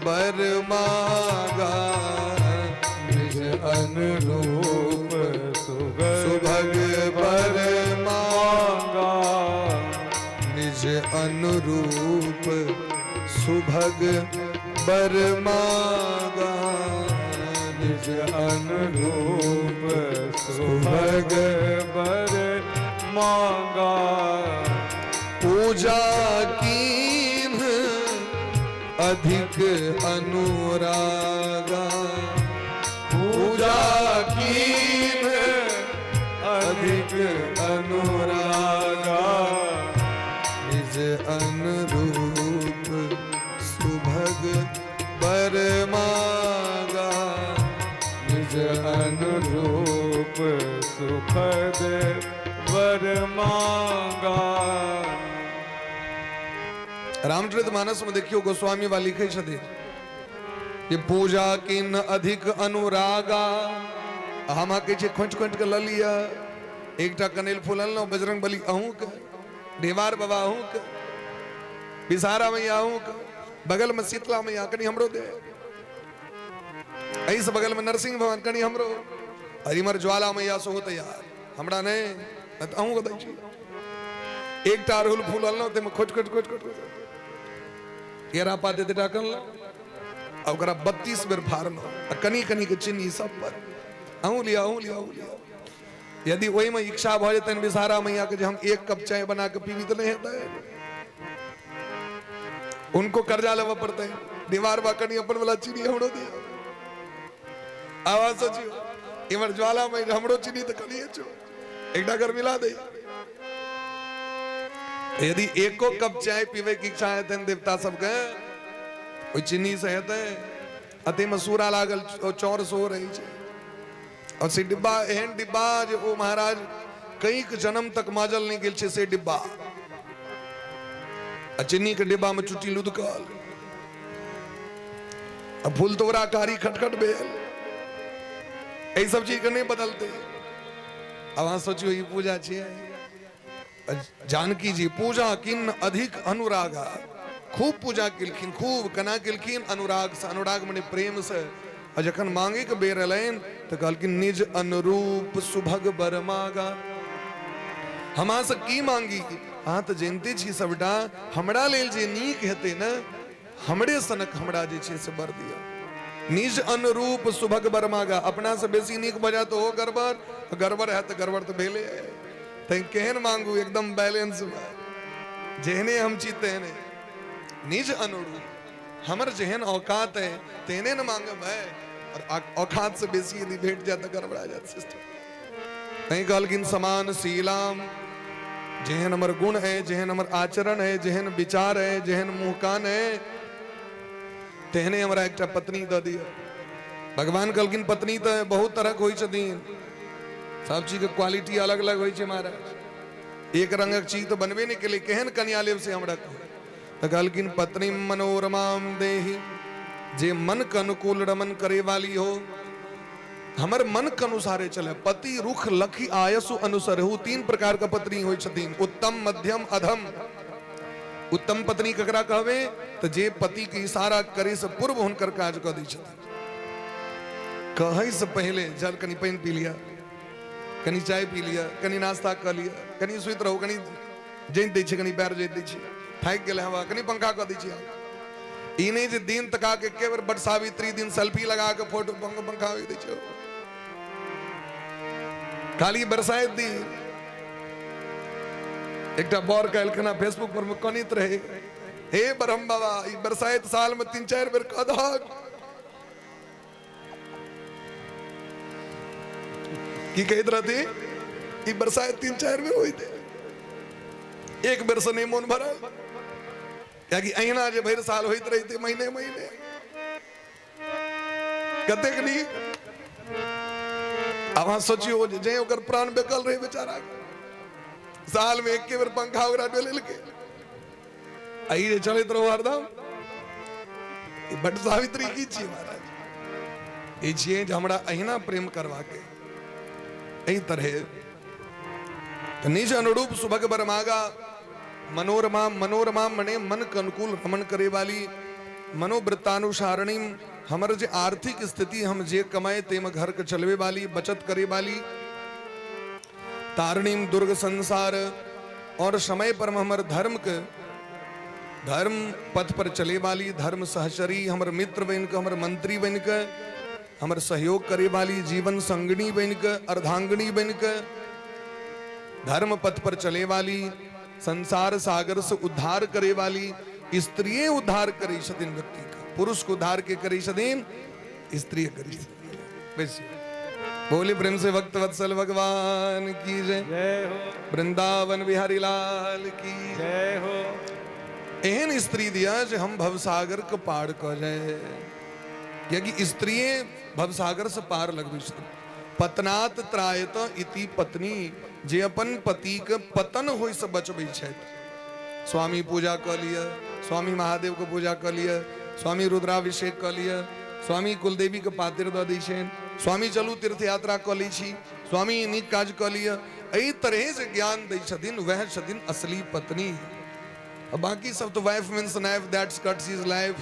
बर मागा, निज अनुरूप सुभग बर मागा, निज अनुरूप सुभग बर मागा, निज अनुरूप सुभग बर मांगा। पूजा कीन्ह अधिक अनुरागा, पूजा कीन्ह अधिक अनुरागा, निज अनुरूप सुभग बर मागा, निज अनुरूप सुखद वर मांगा। रामचरित मानस में देखियो गोस्वामी बा लिखे छथिन जे पूजा किन अधिक अनुरागा। हम अहाँ कहै छियै खोंटि खोंटि के लऽ लिअ, एकटा कनेल फूल अनलहुँ, बजरंग बली अहूँके, ढेवार बाबा अहूँके, बिसहारा मैया अहूँके, बगल में शीतला मैया कनि हमरो दे, एहिसँ बगल में नरसिंह भगवान कनि हमरो, और इमहर ज्वाला मैया सेहो तैयार, हमरा नहि तऽ अहूँके दै छी। एकटा अड़हुल फूल अनलहुँ ताहिमे खोटि खोटि खोटि खोटि केरा पात एतेटा अनलहुँ आ ओकरा 32 बेर फाड़लहुँ आ कनि कनि के चीनी सब पर, अहूँ लिअ, अहूँ लिअ, अहूँ लिअ। यदि ओहिमे इच्छा भऽ जेतनि बिसहारा मैया के जे हम एक कप चाय बना के पीबी तऽ नहि हेतै, उनको कर्जा लेबऽ पड़तै। दीवार बा कनि अपन वाला चीनी हमरो दिअ। आवाज सोचियो, इमहर ज्वाला मैया हमरो चीनी तऽ कनिए छौ। एकटा घर मिला दे। यदि एको कप चाय पीबै के इच्छा हेतनि देवता सबके, ओहि चीनी से हेतै। अते में सूरा लागल चाउर सेहो रहै छै। और से डिब्बा एहन डिब्बा जे ओ महाराज कईक जन्म तक माजल नहि गेल छै से डिब्बा। आ चीनी के डिब्बा में चुट्टी लुदकल आ फूल तोड़ा कारी खटखट भेल। एहि सब चीज के नहि बदलते। आब अहाँ सोचियौ, ई पूजा छियै? जानकी जी पूजा किन अधिक अनुरागा, खूब पूजा केलखिन, खूब केना केलखिन? अनुराग से। अनुराग मने प्रेम से। आ जखन मांगे के बेर एलनि तऽ कहलखिन निज अनुरूप सुभग बर मागा। हम अहाँ से की मांगी? अहाँ तऽ जनिते छी सबटा। हमरा लेल जे नीक हेतै ने, हमरे सनक हमरा जे छै से बर दिअ। निज अनुरूप सुभग बर मागा। अपना से बेसी नीक भऽ जायत ओहो गड़बड़, गड़बड़ हैत तऽ गड़बड़ तऽ भेले। तैं केहन मांगू? एकदम बैलेंस मे, जेहने हम छी तेहने। निज अनुरूप, हमर जेहन औकात है तेहने ने मांगब है। और औकात से बेसी यदि भेट जाए तऽ गड़बड़ा जायत सिस्टम। तैं कहलखिन समान शीलाम, जेहन हमर गुण है, जेहन हमर आचरण है, जेहन विचार है, जेहन मुँह कान है, तेहने हमरा एकटा पत्नी दऽ दिअ। भगवान कहलखिन पत्नी तऽ बहुत तरहक होइ छथिन, सब चीजके क्वालिटी अलग अलग होइ छै महाराज, एक रंगक चीज तऽ बनबे नहि केलै, केहन कन्या लेब से हमरा कहू। तऽ कहलखिन पत्नी मनोरमाम देही, जे मन के अनुकूल रमन करे वाली हो, हमर मन के अनुसारे चले। पति रुख लखी आयसु अनुसरहु, तीन प्रकार के पत्नी होइ छथिन, उत्तम मध्यम अधम। उत्तम पत्नी ककरा कहबे? तऽ जे पति के इशारा करे से पूर्व हुनकर काज कऽ दै छथिन। कहै से पहिले जल कनि पानि पी लिअ, कनि चाय पी लिअ, कनि नाश्ता कऽ लिअ, कनि सुति रहू, कनि जनि दै छै, कनि पैर जनि दै छै, थाकि गेल हवा, कनि पंखा कऽ दै छै। ई नहि जे दिन तका के एके बेर बट सावित्री दिन सेल्फी लगा के फोटो पंखा दै छै खाली बरसाइत दिन। एकटा बर काल्हि फेसबुक पर मे कनित रहे, हे ब्रह्म बाबा, ई बरसाइत साल में 3-4 बेर कऽ दहक। की कहैत रहती? ई बरसाइत 3-4 बेर होइत, एक बेर से नहि मोन भरल, कियाकि अहिना जे भरि साल होइत रहिते महीने महीने कतेक नीक। आब अहाँ सोचियौ जे ओकर प्राण बेकल रहे बेचारा के, साल में एके बेर पंखा ओकरा डोलेलकै, आ ई जे चलैत रहो हरदम। ई बट सावित्री की छियै महाराज? ई छियै जे हमरा अहिना प्रेम करबाके एहि तरहे। तऽ निज अनुरूप सुभग बरमागा मनोरमा, मनोरमा मने मन के अनुकूल रमण करे वाली, मनोवृत्तानुसारणी, हमर जे आर्थिक स्थिति, हम जे कमाए ताहिमे घर के चलबे वाली, बचत करे वाली, तारणीम दुर्ग संसार, और समय पर हमर धर्म के धर्म पथ पर चले वाली, धर्म सहचरी, हमर मित्र बन के, हमर मंत्री बन के हमर सहयोग करे वाली, जीवन संगनी बन के, अर्धांगिनी बन के धर्म पथ पर चले वाली, संसार सागर से उद्धार करे वाली। स्त्रिये उद्धार करे छथिन व्यक्ति के, पुरुष के उद्धार के करे छथिन? स्त्री करे छथिन। बेसी बोले प्रेम से भक्त वत्सल भगवान की जय, जय हो। वृंदावन बिहारी लाल की जय हो। एहन स्त्री दिया जे हम भवसागर के पार कऽ जाए, कियाकि स्त्रिये भवसागर से पार लगबै छथिन। पतनात त्रायत इति पत्नी, जे अपन पति के पतन होय से बचबै छथि। स्वामी पूजा कऽ लिअ, स्वामी महादेव के पूजा कऽ लिअ, स्वामी रुद्राभिषेक कऽ लिअ, स्वामी कुलदेवी के पातिर दऽ दै छनि, स्वामी चलू तीर्थ यात्रा कऽ लै छी, स्वामी नीक काज कऽ लिअ, एहि तरहे जे ज्ञान दै छथिन वएह छथिन असली पत्नी। बाकी सब तऽ wife means knife that's cuts is life,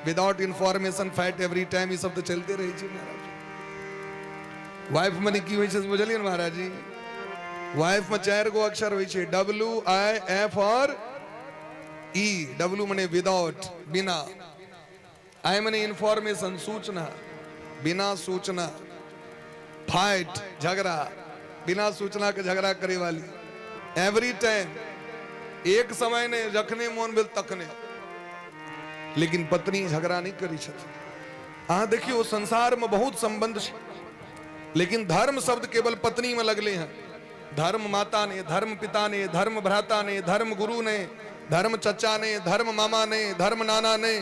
without information fight every time, ई सब तऽ चलते रहै छै महाराज। वाइफ मने की होइ छै से बुझलियै ने महाराज जी? वाइफ में 4 गो अक्षर होइ छै, डब्ल्यू I F और ई। डब्ल्यू मने विदाउट, बिना, आई मने इन्फॉर्मेशन, सूचना, बिना सूचना फाइट, झगड़ा, बिना सूचना के झगड़ा करे वाली, एवरी टाइम, एक समय ने, जखने मोन भेल तखने। लेकिन पत्नी झगड़ा नहीं करी छथिन। अहाँ देखियौ संसार में बहुत संबंध छै, लेकिन धर्म शब्द केवल पत्नी में लगले हैं। धर्म माता ने, धर्म पिता ने, धर्म भ्राता ने, धर्म गुरु ने, धर्म चचा ने, धर्म मामा ने, धर्म नाना ने।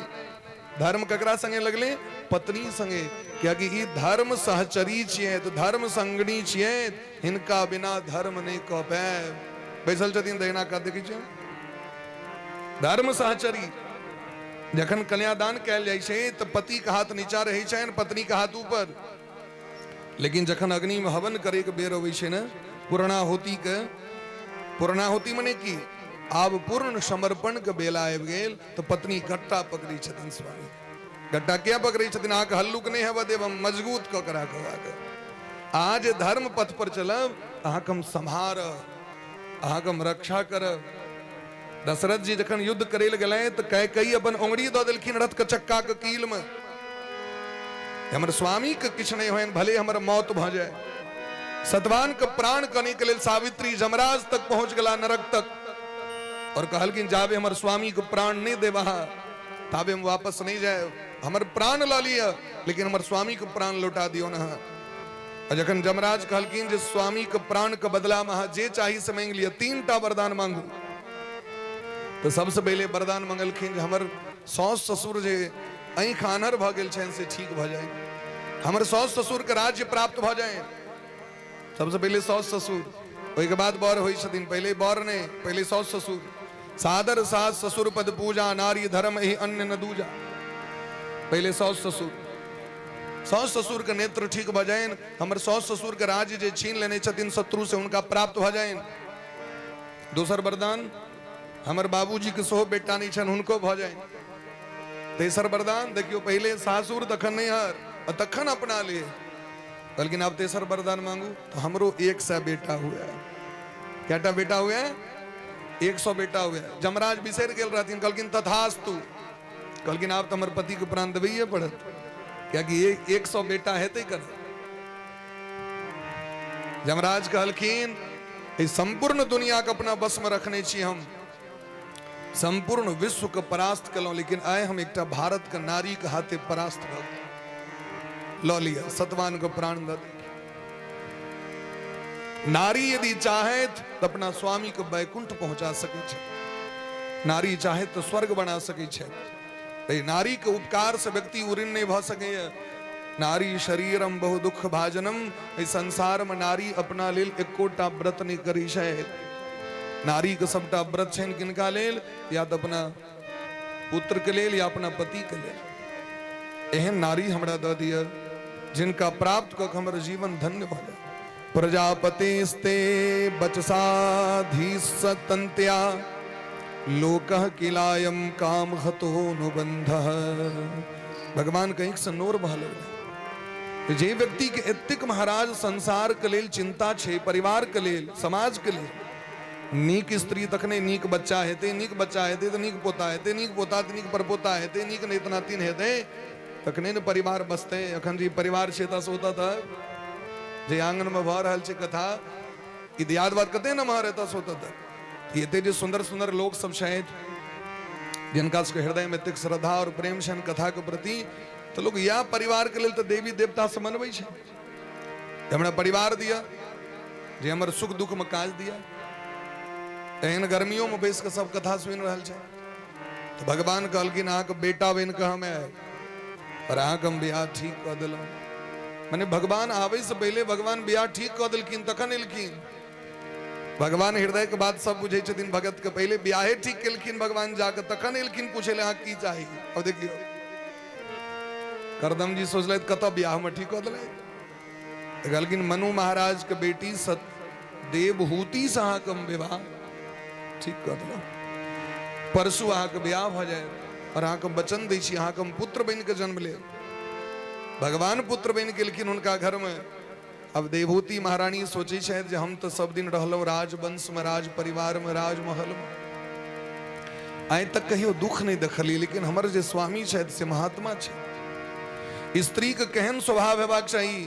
धर्म ककरा संगे लगले? पत्नी संगे, कियाकि ई धर्म सहचरी छियै, तऽ धर्म संगनी छियै, हिनका बिना धर्म नहि कऽ पायब। बैसल छथिन दहिना कात, देखै छियै धर्म सहचरी। जखन कन्यादान कयल जाइ छै तऽ पतिके हाथ नीचा रहै छनि, पत्नीके हाथ ऊपर। लेकिन जखन अग्निमे हवन करैके बेर अबै छै ने, पूर्णाहुतिके, पूर्णाहुति मने की आब पूर्ण समर्पणके बेला आबि गेल, तऽ पत्नी गट्टा पकड़ै छथिन स्वामी। गट्टा किया पकड़ै छथिन? अहाँके हल्लुक नहि हेबऽ देब, हम मजबूत कऽ के राखब अहाँके। अहाँ जे धर्म पथ पर चलब, अहाँके हम सम्हारब, अहाँके हम रक्षा करब। दशरथ जी जखन युद्ध करे लए गेलै तऽ कैकेयी अपन उंगरी दऽ देलखिन रथ के चक्का के कील में, हमर स्वामी के किछु नहि होइन, भले हमर मौत भऽ जाए। सतवान के प्राण कने के लेल सावित्री जमराज तक पहुंच गेला, नरक तक, और कहलखिन जाबे हमर स्वामी के प्राण नहीं देब अहाँ ताबे हम वापस नहीं जाए। हमर प्राण लऽ लिअ, लेकिन हमर स्वामी के प्राण लौटा दियौ ने अहाँ। आ जखन जमराज कहलखिन जे स्वामी के प्राण के बदला में अहाँ जे चाही से मांगि लिअ, 3 टा वरदान मांगू, तऽ सबसे पहिले वरदान मंगलखिन जे हमर साउस ससुर जे आँखि आन्हर भऽ गेल छनि से ठीक भऽ जाय, हमर साउस ससुर के राज्य प्राप्त भऽ जाय। सबसे पहिले साउस ससुर, ओहिके बाद बर होइ छथिन। पहिले बर नहि, पहिले साउस ससुर। सादर सास ससुर पद पूजा, नारी धर्म एहि अन्य न दूजा। पहिले साउस ससुर, साउस ससुर के नेत्र ठीक भऽ जाइन, हमर साउस ससुर के राज्य जे छीन लेने छथिन शत्रु से हुनका प्राप्त भऽ जाइन। दोसर वरदान, हमर बाबूजी के सेहो बेटा नहि छनि, हुनको भऽ जाइन। तेसर वरदान देखियौ, पहिले सासुर तखन नैहर आ तखन अपना ले। कहलखिन आब तेसर वरदान मांगू, तऽ हमरो 100 बेटा हुए। कएटा बेटा हुए? 100 बेटा हुए। जमराज बिसरि गेल रहथिन, कहलखिन तथास्तु। कहलखिन आब तऽ हमर पतिके प्राण देबैए पड़त, कियाकि 100 बेटा हेतै कर। जमराज कहलखिन एहि संपूर्ण दुनिया के अपना बस में रखने छी, हम संपूर्ण विश्व के परास्त केलहुं, लेकिन आइ हम एकटा भारत के नारी के हाथे परास्त भऽ लऽ लिअ, सतवान के प्राण दऽ। नारी यदि चाहे तऽ अपना स्वामी के बैकुंठ पहुंचा सकै छै, नारी चाहे तऽ स्वर्ग बना सकै छै। एहि नारी के उपकार से व्यक्ति उऋण नहि भऽ सकैए। नारी शरीरम बहु दुख भाजनम। एहि संसार में नारी अपना लेल एकोटा व्रत नहि करै छै। नारी के सबटा व्रत छनि किनका लेल? या तऽ अपना पुत्र के लेल या अपना पति के लेल। एहन नारी हमरा दऽ दिअ जिनका प्राप्त कऽ हमर जीवन धन्य भऽ जाय। प्रजापतिस्ते बचसाधीसतन्त्या लोकः किलायम काम हतो नुबंध। भगवान कहीं से नोर बह लगलै। जे व्यक्ति के एतेक महाराज संसार के लेल चिंता छै, परिवार के लेल, समाज के लेल, नीक स्त्री तखने नीक बच्चा हेतै, नीक बच्चा हेतै तऽ नीक पोता हेतै, नीक पोता तऽ नीक परपोता हेतै, नीक नेत नातिन हेतै, तखने ने परिवार बसतै। अखन जे परिवार छै तऽ ओतऽ तक जे आंगनमे भऽ रहल छै कथा, ई दियाद बाद कते नमहर एतऽ से ओतऽ तक। एते जे सुन्दर सुन्दर लोक सब छथि, जिनका सबके हृदयमे एतेक श्रद्धा आओर प्रेम छनि कथाके प्रति, तऽ लोक इएह परिवारके लेल तऽ देवी देवता से मनबै छै, हमरा परिवार दिअ जे हमर सुख दुखमे काज दिअ। एहन गर्मियोमे बैस कऽ सब कथा सुनि रहल छै। तऽ भगवान कहलखिन अहाँके बेटा बनि कऽ हम आयब और अहाँके हम बियाह ठीक कऽ देलहुँ। मने भगवान आबै से पहिले भगवान बियाह ठीक कऽ देलखिन, तखन एलखिन। भगवान हृदय के बात सब बुझै छथिन भगत के। पहिले बियाहे ठीक केलखिन भगवान जाके, तखन एलखिन पूछे ले अहाँ की चाही। अब देखियौ करदम जी सोचलथि कतऽ बियाह में ठीक कऽ देलथि। तऽ कहलखिन मनु महाराज के बेटी सत देवहूति से अहाँके हम विवाह ठीक कऽ देलहुँ, परसू अहाँके बियाह भऽ जायत और अहाँके वचन दै छी अहाँके हम पुत्र बनि कऽ जन्म लेब। भगवान पुत्र बनि गेलखिन हुनका घरमे। अब देवहूति महारानी सोचै छथि जे हम तऽ सब दिन रहलहुँ राजवंशमे, राज परिवारमे, राजमहलमे, आइ तक कहियो दुख नहि देखलियै, लेकिन हमर जे स्वामी छथि से महात्मा छथि। स्त्रीके केहन स्वभाव हेबाक चाही,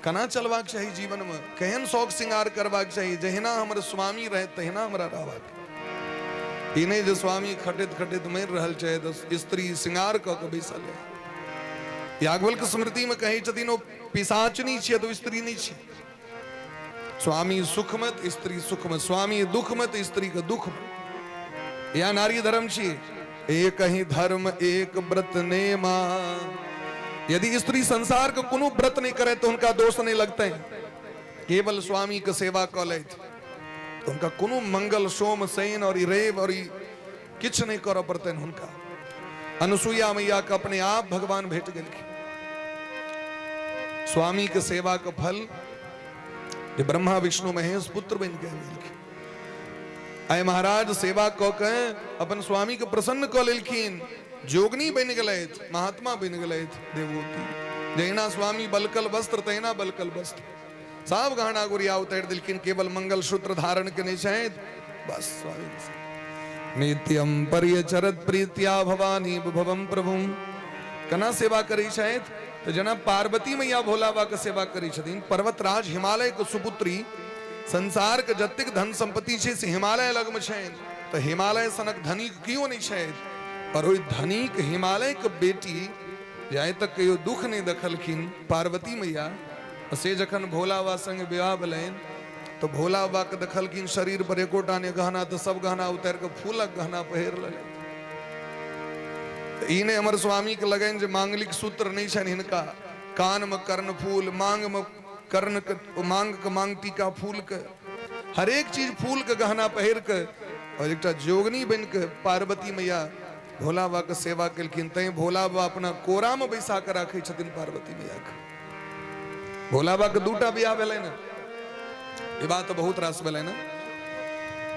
केना चलबाक चाही जीवनमे, केहन शौक श्रृंगार करबाक चाही, जहिना हमर स्वामी रहे तहिना हमरा रहबाक। ई नहि जे स्वामी खटैत खटैत मरि रहल छै तऽ स्त्री श्रृंगार कऽ के बैसल है। याज्ञवल्क्य स्मृतिमे कहै छथिन ओ पिशाचनी छियै तऽ ओ स्त्री नहि छै। स्वामी सुखमत स्त्री सुखमत, स्वामी दुखमत स्त्री के दुख। या नारी धर्म छी। एक ही धर्म एक व्रत नेमा। यदि स्त्री संसार के कोनो व्रत नहीं करे तो उनका दोष नहीं लगते, केवल स्वामी के सेवा कऽ लैत तो उनका कोनो मंगल सोम शैन और ई रेव और ई किछु नहीं करऽ पड़तनि हुनका। अनुसुईया मैया के अपने आप भगवान भेट गेलखिन। स्वामी के सेवा के फल जे ब्रह्मा विष्णु महेश पुत्र बनि के गेलखिन। आइ महाराज सेवा कऽ के अपन स्वामी के प्रसन्न कऽ लेलखिन, जोगनी बनि गेलथि, महात्मा बनि गेलथि देवहूति। जहिना स्वामी बलकल वस्त्र तहिना बलकल वस्त्र, सब गहना गुड़िया उतारि देलखिन, केवल मंगलसूत्र धारण केने छथि बस। स्वामी नित्यम पर्यचरत प्रीत्या भवानी भवम प्रभु। केना सेवा करै छथि तऽ जेना पार्वती मैया भोला बाबा के सेवा करै छथिन। पर्वतराज हिमालय के सुपुत्री, संसार के जतेक धन संपत्ति छै से हिमालय लगमे छनि, तऽ हिमालय सनक धनिक केओ नहि छथि। और ओहि धनिक हिमालय के बेटी जे आइ तक कहियो दुख नहि देखलखिन पार्वती मैया, से जखन भोला बाबा संग विवाह भेलनि तऽ भोला बाबा के देखलखिन शरीर पर एकोटा नहि गहना, तऽ सब गहना उतारि कऽ फूलक गहना पहिर लेलथि। ई नहि हमर स्वामी के लगनि जे मांगलिक सूत्र नहि छनि हिनका, कान में कर्ण फूल, मांग में कर्ण के मांग के मांग टीका फूल के, हरेक चीज फूल के गहना पहिर के और एकटा जोगनी बनि के पार्वती मैया भोला बाबा के सेवा केलखिन। तैं भोला बाबा अपना कोरा में बैसा के राखै छथिन पार्वती मैया के। भोला बाबा के दूटा बियाह भेलै ने, विवाह तऽ बहुत रास भेलै ने।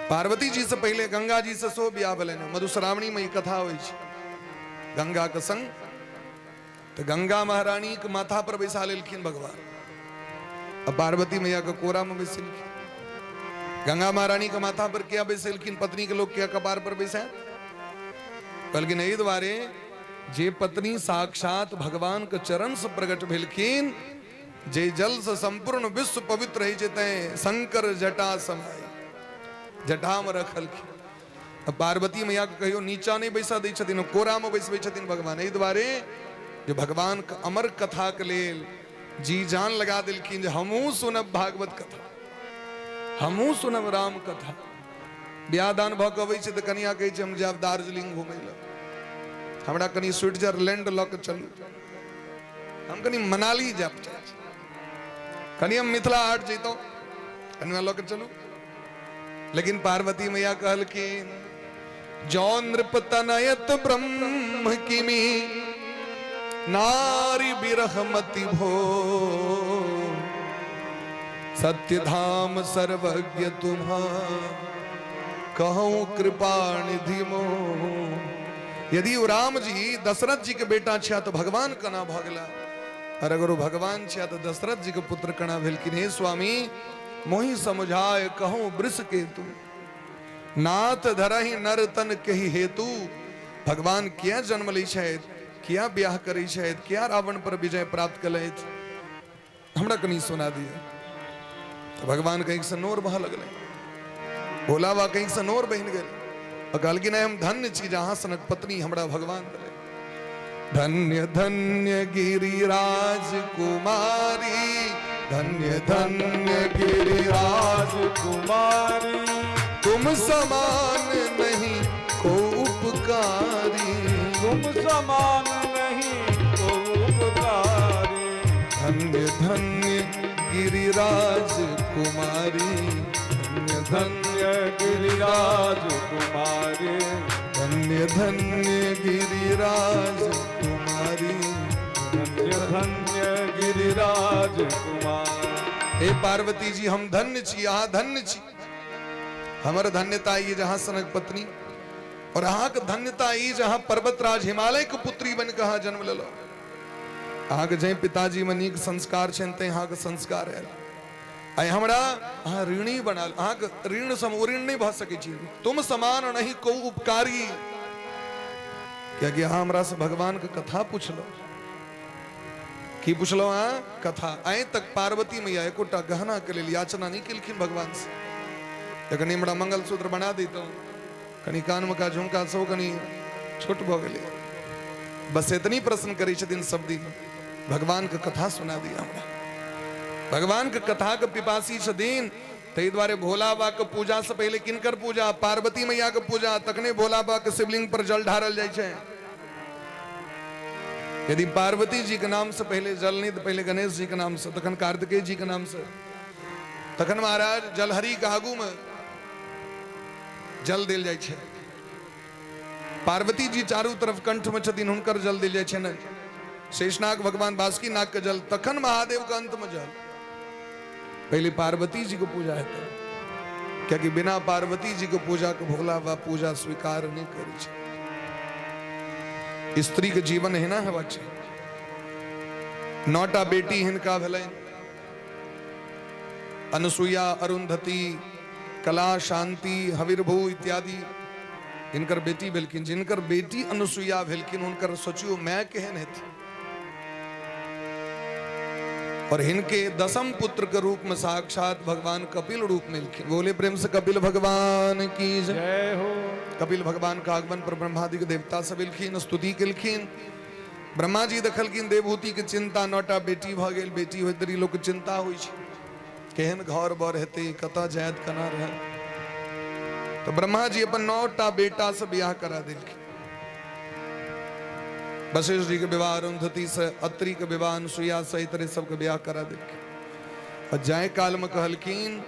पार्वती जी से पहिले गंगा जी से सेहो बियाह भेलै ने। मधुश्रावणी में ई कथा होइ छै गंगा के संग। तऽ गंगा महारानी के माथा पर बैसा लेलखिन भगवान, आ पार्वती मैया के कोरा में बैसेलखिन। गंगा महारानी के माथा पर किया बैसेलखिन? पत्नी के लोग किया कपार पर बैसाए? कहलखिन एहि दुआरे जे पत्नी साक्षात भगवान के चरण से प्रकट भेलखिन, जे जल से संपूर्ण विश्व पवित्र होइ छै, तैं शंकर जटा समाय जटा में रखलखिन। पार्वती मैया के कहियो नीचा नहीं बैसा दै छथिन, कोरा में बैसबै छथिन भगवान। एहि दुआरे जे भगवान के अमर कथा के लेल जी जान लगा देलखिन जे हमहूँ सुनब भागवत कथा, हमहूँ सुनब राम कथा। बियाह दान भऽ कऽ अबै छै तऽ कनिया कहै छै हम जायब दार्जिलिंग घुमै लए, हमरा कनि स्विट्जरलैंड लऽ कऽ चलू, हम कनि मनाली जायब चाहै छी, कनि हम मिथिला हाट जैतहुँ, कनि लऽ कऽ चलू। लेकिन पार्वती मैया कहलखिन जौ नृप तनयत ब्रह्म किमी नारी बिरहमति भो, सत्य धाम सर्वज्ञ तुम्हार कहूँ कृपा निधि मो। यदि ओ राम जी दशरथ जी के बेटा छिया तो भगवान कना भऽ गेला, और अगर ओ भगवान छिया तो दशरथ जी के पुत्र कना भेलखिन। हे स्वामी मोहि समझाए कहूँ वृष केतु, नाथ धरहि नर तन कही हेतु। भगवान किया जन्म लै छथि, किया ब्याह करै छथि, किया रावण पर विजय प्राप्त कलथि, हमरा कनि सुना दिअ। तऽ भगवान कहीं से नोर बहऽ लगलै, भोला बाबा कहीं से नोर बहि गेल आ कहलखिन हम धन्य छी जे अहाँ सनक पत्नी हमरा भगवान देलथि। धन्य धन्य गिरिराज कुमारी, धन्य धन्य गिरिराज कुमारी, तुम समान नहीं को उपकारी, तुम समान नहीं को उपकारी, धन्य धन्य गिरिराज कुमारी, धन्य धन्य गिरिराज कुमारी, धन्य धन्य गिरिराज कुमारी, धन्य धन्य गिरिराज कुमारी। हे पार्वती जी हम धन्य छी, अहाँ धन्य छी। हमर धन्यता ई जे अहाँ सनक पत्नी, और अहाँके धन्यता ई जे अहाँ पर्वतराज हिमालय के पुत्री बनि कऽ अहाँ जन्म लेलहुँ। अहाँके जाहि पिताजी में नीक संस्कार छनि तैं अहाँके संस्कार आयल। आइ हमरा अहाँ ऋणी बनाल, अहाँके ऋण सम ऋण नहि भऽ सकै छी। तुम समान नहीं को उपकारी, कियाकि अहाँ हमरा से भगवान के कथा पुछलहुँ। की पुछलहुँ अहाँ? कथा। आइ तक पार्वती मैया एकोटा गहना के लेल याचना नहि केलखिन भगवान से, कनि हमरा मंगलसूत्र बना दैतहुँ, कनि कानमे का झुमका सब कनि छोट भऽ गेलै, बस एतनी प्रश्न करै छथिन सब दिन, भगवान के कथा सुना दिया हमरा। भगवान के कथा के पिपासी छथिन, ताहि दुआरे भोला बाबा के पूजा से पहिले किनकर पूजा? पार्वती मैया के पूजा, तखने भोला बाबा के शिवलिंग पर जल ढारल जाइ छै। यदि पार्वती जी के नाम से पहले जल नहीं तो पहले गणेश जी के नाम से, तखन कार्तिकेय जी के नाम से, तखन महाराज जलहरी के आगू में जल देल जाइ छै। पार्वती जी चारू तरफ कंठ में छथिन, हुनकर जल देल जाइ छै ने। शेषनाग भगवान बासुकी नाग के जल, तखन महादेव के अंत में जल। पहले पार्वती जी के पूजा हेतै, कियाकि बिना पार्वती जी के पूजा के भोला बाबा पूजा स्वीकार नहीं करै छै। स्त्री के जीवन एहिना हेबाक छै। 9टा बेटी हिनका भेलनि, अनुसुईया, अरुंधति, कला, शांति, हविर्भू इत्यादि हिनकर बेटी भेलखिन। जिनकर बेटी अनुसुईया भेलखिन हुनकर सोचियो my केहन हेतै। और हिनके दसम पुत्र के रूप में साक्षात भगवान कपिल रूप में एलखिन। बोले प्रेम से कपिल भगवान की जय हो। कपिल भगवान के आगमन पर ब्रह्मादि के देवता सब एलखिन, स्तुति केलखिन। ब्रह्मा जी देखलखिन देवहूति के चिंता, 9टा बेटी भऽ गेल। बेटी होइत देरी लोक के चिंता होइ छै, केहन घर बर हेतै, कतऽ जायत, केना रहत। तऽ ब्रह्मा जी अपन 9टा बेटा से बियाह करा देलखिन। वशिष्ठ जी के विवाह अरुंधति से, अत्रि के विवाह अनुसुईया से, एहि तरह सबके बियाह करा देलखिन। और जाय काल में कहलखिन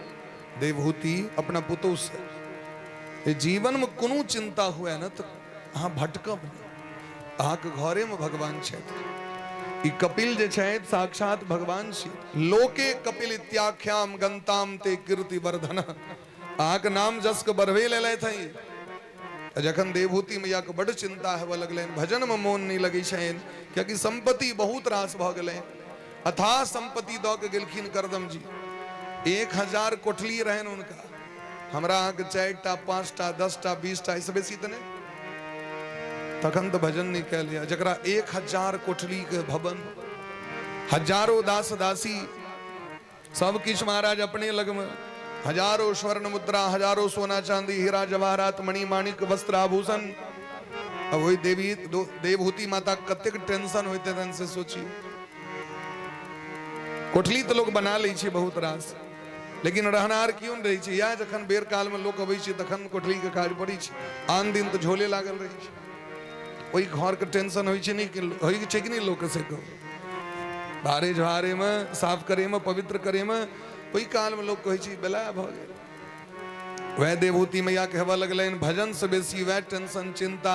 देवहूति अपना पुतोह से, जे जीवन में कोनो चिंता हुए ने तऽ अहाँ भटकब नहि, अहाँके घरे में भगवान छथि। ई कपिल जे छथि साक्षात भगवान छी। लोके कपिल इत्याख्याम गंताम ते कीर्ति वर्धन, अहाँके नाम जस के बढ़बे लेलथि हँ। जखन देवहूति मैया के बड चिंता हेबऽ लगलनि, भजन में मोन नहीं लगै छनि, कियाकि संपत्ति बहुत रास भऽ गेलनि। अथाह संपत्ति दऽ के गेलखिन करदम जी, 1000 कोठली रहनि हुनका। हमरा अहाँके 4टा 5टा 10टा 20टा एहिसँ बेसी तऽ नहि, तखन तऽ भजन नहीं कयल जाय। जकरा 1000 कोठली के भवन, हजारों दास दासी, सब किछु महाराज अपने लगमे, हजारों स्वर्ण मुद्रा, हजारों सोना चांदी, हीरा जवाहरात, मणि माणिक, वस्त्र आभूषण। अब वही देवी देवहूति माता कतेक टेंशन होते रहन से सोची। कोठली तो लोग बना लै छै बहुत रास, लेकिन रहनहार क्यों नहीं रहै छै? इएह जखन बेर काल में लोक अबै छै तखन कोठली के काज पड़ै छै, आन दिन तऽ झोले लागल रहै छै। ओहि घर के टेंशन होइ छै नहीं, होइ छै कि नहीं लोक से कहू? बाहरे झारे में, साफ करे में, पवित्र करे में, ओहि काल में लोग कहै छै बेला भऽ गेल। वएह देवहूति मैया के हेबऽ लगलनि भजन से बेसी वएह टेंशन चिंता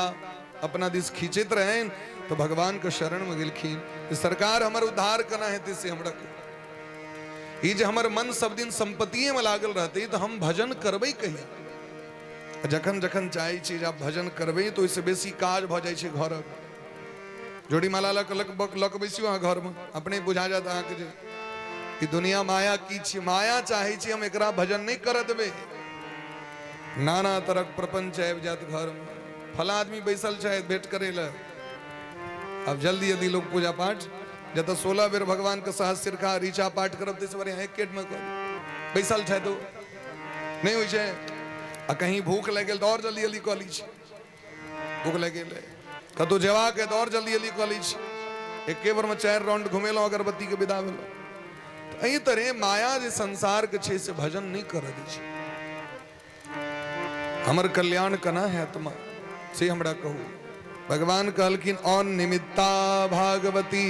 अपना दिस खींचैत रहनि, तो भगवान के शरण में गेलखिन, सरकार हमर उद्धार केना हेतै से हमरा कहू। ई जे हमर मन सब दिन संपत्तिये में लागल रहतै तऽ हम भजन करबै कहिया? जखन जखन चाहै छी जे आब भजन करबै तऽ ओहिसँ बेसी काज भऽ जाइ छै घरक। जोड़ी माला लऽ कऽ लऽ कऽ बैसियौ अहाँ घरमे, अपने बुझा जायत अहाँके जे ई दुनिया माया की छी। माया चाहै छी हम एकरा भजन नहि करऽ देबै। नाना तरहक प्रपंच आबि जायत घरमे। फला आदमी बैसल छथि भेंट करै लए, आब जल्दी जल्दी लोग पूजा पाठ, जतऽ 16 बेर भगवान के सहस्रखा ऋचा पाठ करब ताहिसँ बढ़िआँ एकेटमे कऽ बैसल छथि ओ, नहि होइ छै। आ कहीं भूख लागि गेल तऽ आओर जल्दी जल्दी कऽ लै छी, भूख लागि गेलै कतहु जेबाक तऽ आओर जल्दी जल्दी कऽ लै छी, एके बेरमे 4 राउंड घुमेलहुँ अगरबत्तीके विदा भेलहुँ। तऽ एहि तरहे माया जे संसारके छै से भजन नहि करऽ दै छै। हमर कल्याण केना हैत माँ से हमरा कहू। भगवान कहलखिन अनिमित्ता भागवती,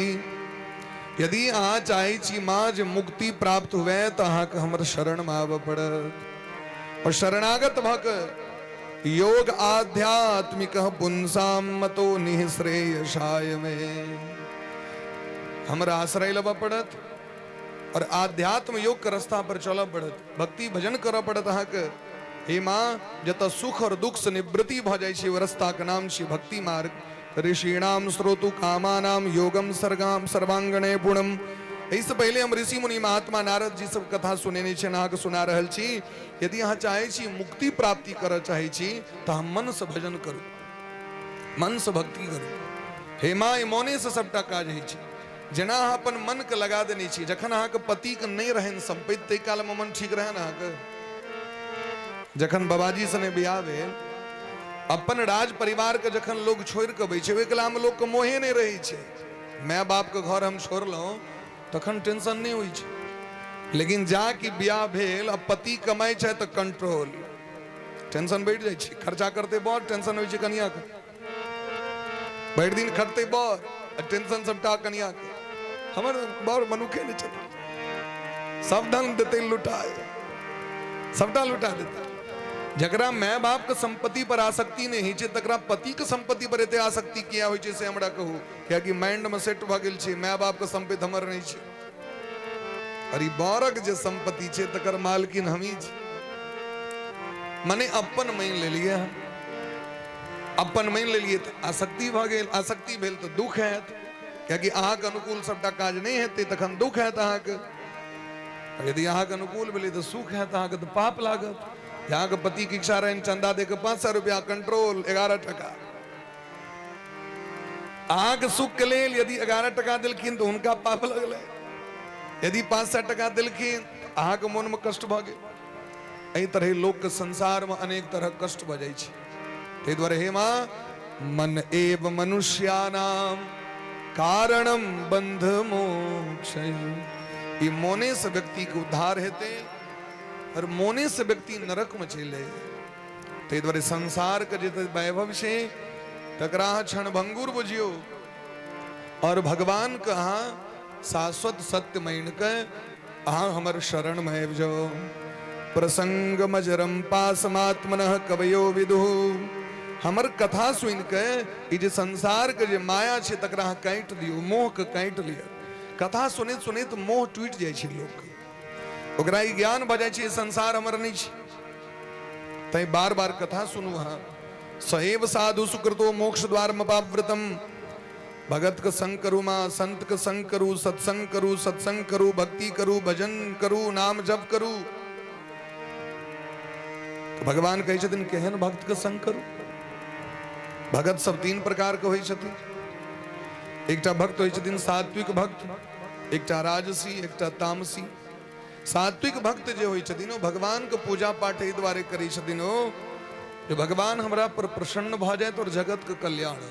यदि अहाँ चाहै छी माँ जे मुक्ति प्राप्त हुए तऽ अहाँके हमर शरणमे आबऽ पड़त। और शरणागत भऽ कऽ योग आध्यात्मिक पुंसाम मतो निःश्रेयसाय मे, हमरा आश्रय लेबऽ पड़त और आध्यात्म योग के रास्ता पर चलऽ पड़त, भक्ति भजन करऽ पड़त अहाँके। हे माँ, जतऽ सुख और दुख से निवृत्ति भऽ जाइ छै ओ रास्ता के नाम छै भक्ति मार्ग। ऋषिणाम श्रोतु कामानाम योगम सर्गाम सर्वांगणे पुणम। एहिसँ पहिले हम ऋषि मुनि महात्मा नारद जी सब कथा सुनेने छियनि, अहाँके सुना रहल छी। यदि अहाँ चाहै छी मुक्ति प्राप्ति करऽ चाहै छी तऽ अहाँ मनसँ भजन करू, मनसँ भक्ति करू। हे माँ, ई मोनेसँ सबटा काज होइ छै। जेना अहाँ अपन मनके लगा देने छी, जखन अहाँके पतिके नहि रहनि सम्पत्ति ताहि कालमे मन ठीक रहै ने अहाँके? जखन बाबाजी सने बियाह भेल, अपन राज परिवारके जखन लोग छोड़ि कऽ अबै छै ओहि कालमे लोकके मोहे नहि रहै छै। माय बापके घर हम छोड़लहुँ तखन टेंशन नहि होइ छै। लेकिन जा कि बियाह भेल आ पति कमाइ छै तऽ कंट्रोल, टेंशन बढ़ि जाइ छै। खर्चा करतै बड़, टेंशन होइ छै कनियाके। भरि दिन खटतै बड़ आ टेंशन सबटा कनियाके। हमर बड़ मनुखे नहि छथिन, सब धन देतै लुटाए, सबटा लुटा देतै। जकरा माय बाप के संपत्ति पर आसक्ति नहि होइ छै तकरा पति के संपत्ति पर एते आसक्ति किया होइ छै से हमरा कहू। कियाकि माइंड में सेट भऽ गेल छै माय बाप के संपत्ति हमर नहि छै, और ई बरक जे संपत्ति छै तकर मालकिन हमही छी। मने अपन मानि लेलियै हम, अपन मानि लेलियै तऽ आसक्ति भऽ गेल, आसक्ति भेल तऽ दुख हैत, कियाकि अहाँके अनुकूल सबटा काज नहि हेतै तखन दुख हैत अहाँके। यदि अहाँके अनुकूल भेलै तऽ सुख हैत, अहाँके तऽ पाप लागत। अहाँके पतिके इच्छा रहनि चंदा दे के 500 रुपया, कंट्रोल 11 टका। अहाँके सुख के लेल यदि 11 टका देलखिन तऽ हुनका पाप लगलै, यदि 500 टका देलखिन तऽ अहाँके मोनमे कष्ट भऽ गेल। एहि तरहे लोकके संसारमे अनेक तरहक कष्ट भऽ जाइ छै। ताहि दुआरे हे माँ, मन एव मनुष्यानाम कारणम बंध मोक्ष, ई मोने से व्यक्ति के उद्धार हेतै और मोने से व्यक्ति नरक में चलि जाइए। ताहि दुआरे संसार के जे वैभव छै तकरा अहाँ क्षणभंगुर बुझियौ और भगवान के अहाँ शाश्वत सत्य मानि के अहाँ हमर शरण में आबि जाउ। प्रसंग मजरम पासमात्मनः कवयो विदुः, हमर कथा सुनि के ई जे संसार के जे माया छै तकरा अहाँ काटि दियौ, मोह के काटि लिअ। कथा सुनैत सुनैत मोह टूटि जाइ छै लोक, ओकरा ई ज्ञान भऽ जाइ छै संसार हमर नहि छै। तैं बार बार कथा सुनू अहाँ। सएव साधु सुकृतो मोक्ष द्वार मपावृतम, भगत के संग करू माँ, संत के संग करू, सत्संग करू, सत्संग करू, भक्ति करू, भजन करू, नाम जप करू। तो भगवान कहै छथिन केहन भक्त के संग करू। भगत सब 3 प्रकार के होइ छथिन। एकटा भक्त होइ छथिन सात्विक भक्त, एकटा राजसी, एकटा तामसी। सात्विक भक्त जे होइ छथिन ओ भगवान के पूजा पाठ एहि दुआरे करै छथिन ओ जे भगवान हमरा पर प्रसन्न भऽ जाए और जगत के कल्याण हो।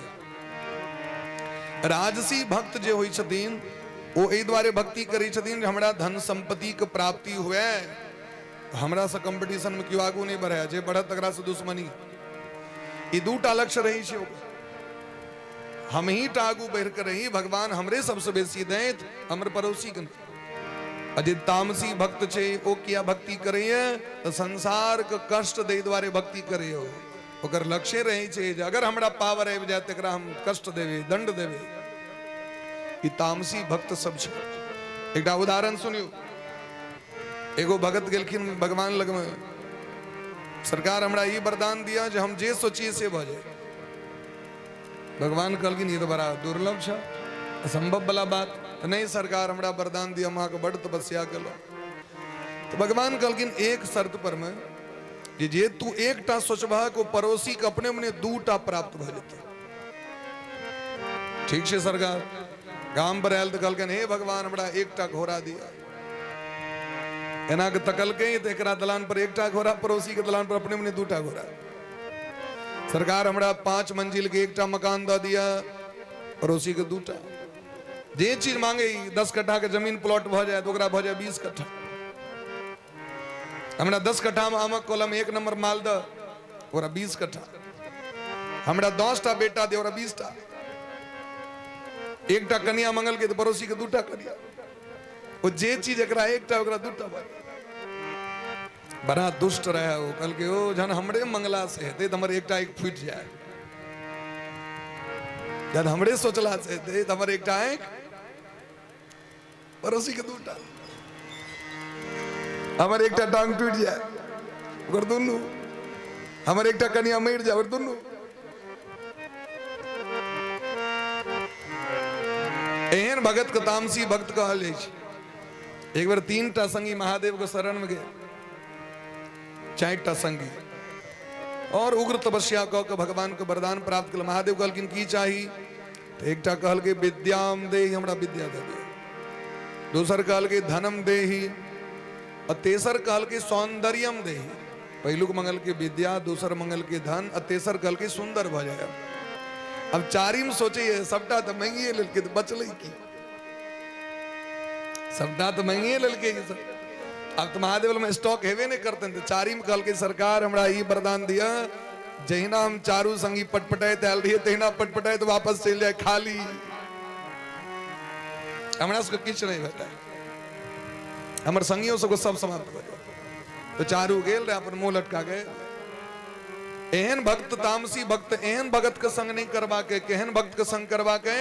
राजसी भक्त जे होइ छथिन ओ एहि दुआरे भक्ति करै छथिन जे हमरा धन संपत्ति के प्राप्ति हुए, हमरा से कंपटीशन में केओ आगू नहीं बढ़े, जे बढ़त तकरा से दुश्मनी। ई दूटा लक्ष्य रहै छै ओकर। हम ही टा आगू बढ़ि के रही, भगवान हमरे सबसे बेसी दैत, हमर पड़ोसी के नहि। आ जे तामसी भक्त छै ओ किया भक्ति करैए तऽ संसार के कष्ट दै दुआरे भक्ति करैए। ओकर लक्ष्य रहै छै जे अगर हमरा पावर आबि जाय तऽ एकरा हम कष्ट देबै, दंड देबै। ई तामसी भक्त सब छै। एकटा उदाहरण सुनियौ। एगो भगत गेलखिन भगवान लगमे, सरकार हमरा ई वरदान दिअ जे हम जे सोचिए से भऽ जाय। भगवान कहलखिन ई तऽ बड़ा दुर्लभ छै, असंभव वाला बात। तऽ नहि सरकार हमरा वरदान दिअ, हम अहाँके बड्ड तपस्या केलहुँ। तऽ भगवान कहलखिन एक शर्त पर मे जे जे तू एकटा सोचबहक ओ पड़ोसी के अपने मने दूटा प्राप्त भऽ जेतै। ठीक छै सरकार। गाम पर आयल तऽ कहलखिन हे भगवान हमरा एकटा घोड़ा दिअ। एना के तकलकै तऽ एकरा दलान पर एकटा घोड़ा, पड़ोसी के दलान पर अपने मने दूटा घोड़ा। सरकार हमरा 5 मंजिल के एकटा मकान दऽ दिअ, पड़ोसी के दूटा। जे चीज मांगे 10 कट्ठा के जमीन प्लॉट भऽ जाय तऽ ओकरा भऽ जाय 20 कट्ठा। हमरा 10 कट्ठा में आमक कलम 1 नंबर मालदह, ओकरा 20 कट्ठा। हमरा 10टा बेटा दे, ओकरा 20टा। एकटा कनिया मंगल के तऽ पड़ोसी के दूटा कनिया। ओ जे चीज एकरा एकटा ओकरा दूटा भऽ गेल। बड़ा दुष्ट रहे ओ, कहलकै ओ जहन हमरे मंगला से हेतै तऽ हमर एकटा आँखि फूटि जाय, जहन हमरे सोचला से हेतै तऽ हमर एकटा आँखि पड़ोसी के दूटा, हमर एकटा टांग टूटि जाय ओकर दुनू, हमर एकटा कनिया मरि जाय ओकर दुनू। एहन भगत के तामसी भक्त कहल जाइ छै। एक बेर 3टा संगी महादेव के शरण में गेल, 4टा संगी, और उग्र तपस्या कऽ के भगवान के वरदान प्राप्त केल। महादेव कहलखिन की चाही? तऽ एकटा कहलकै विद्याम देहि, हमरा विद्या दऽ दिअ। दोसर कहलकै धनम देहि, आ तेसर कहलकै सौंदर्यम देहि। पहिलुक मंगलकै विद्या, दोसर मंगलकै धन, आ तेसर कहलकै सुंदर भऽ जाय। अब चारिम सोचैए सबटा तऽ मांगिए लेलकै तऽ बचलै की? सबटा तऽ मांगिए लेलकै ई सब। आब तऽ महादेव में स्टॉक हेबे नहि करतनि तऽ चारिम कहलकै सरकार हमरा ई वरदान दिअ, जहिना हम चारू संगी पटपटाइत आयल रहियै तहिना पटपटाइत वापस चलि जाय खाली, हमरा सबके किछु नहि भेटै, हमर संगियो सबके सब समाप्त भऽ जाय। तऽ चारू गेल रहे अपन मुँह लटका के। एहन भक्त तामसी भक्त, एहन भगत के संग नहीं करबा के, केहन भक्त के संग करबा के?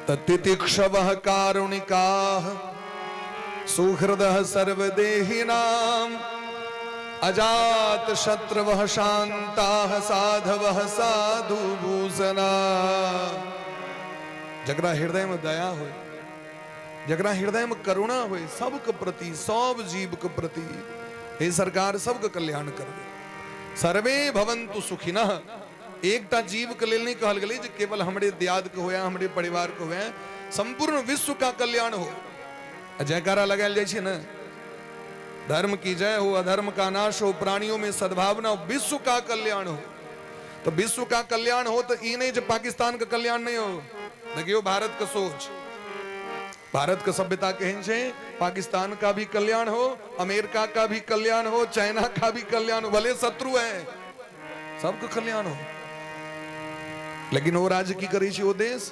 त तितिक्षवः कारुणिकाः सुहृदः सर्वदेहिनाम अजात शत्रवः शांताः साधवः साधु भूषणा। जकरा हृदय में दया हो, जकरा हृदय में करुणा हो सबके प्रति, सब जीव के प्रति, हे सरकार सबके कल्याण करबे, सर्वे भवन्तु सुखिनः। एकटा जीव के लेल नहीं कहल गेलै जे केवल हमरे दियाद के होया, हमरे परिवार के होया, संपूर्ण विश्व का कल्याण हो। आ जयकारा लगायल जाइ छै ने, धर्म की जय हो, अधर्म का नाश हो, प्राणियों में सद्भावना हो, विश्व का कल्याण हो। तो विश्व का कल्याण हो तो ई नहीं जे पाकिस्तान का कल्याण नहीं हो। देखियो भारत का सोच, भारत के सभ्यता केहन छै, पाकिस्तान का भी कल्याण हो, अमेरिका का भी कल्याण हो, चाइना का भी कल्याण हो, भले शत्रु है, सबके कल्याण हो। लेकिन ओ राज्य की करै छै, ओ देश,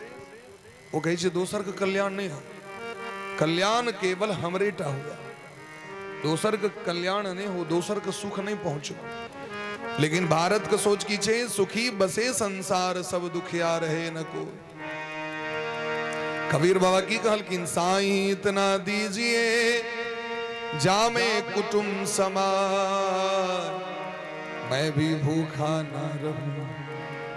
ओ कहै छै दोसर के कल्याण नहीं हो, कल्याण केवल हमरे टा हुआ, दोसर के कल्याण नहीं हो, दोसर के सुख नहीं पहुंचो। लेकिन भारत के सोच की छै, सुखी बसे संसार सब दुखिया रहे न को। कबीर बाबा की कहलखिन, साईं इतना दीजिए जामे कुटुम समान, मैं भी भूखा ना रहूं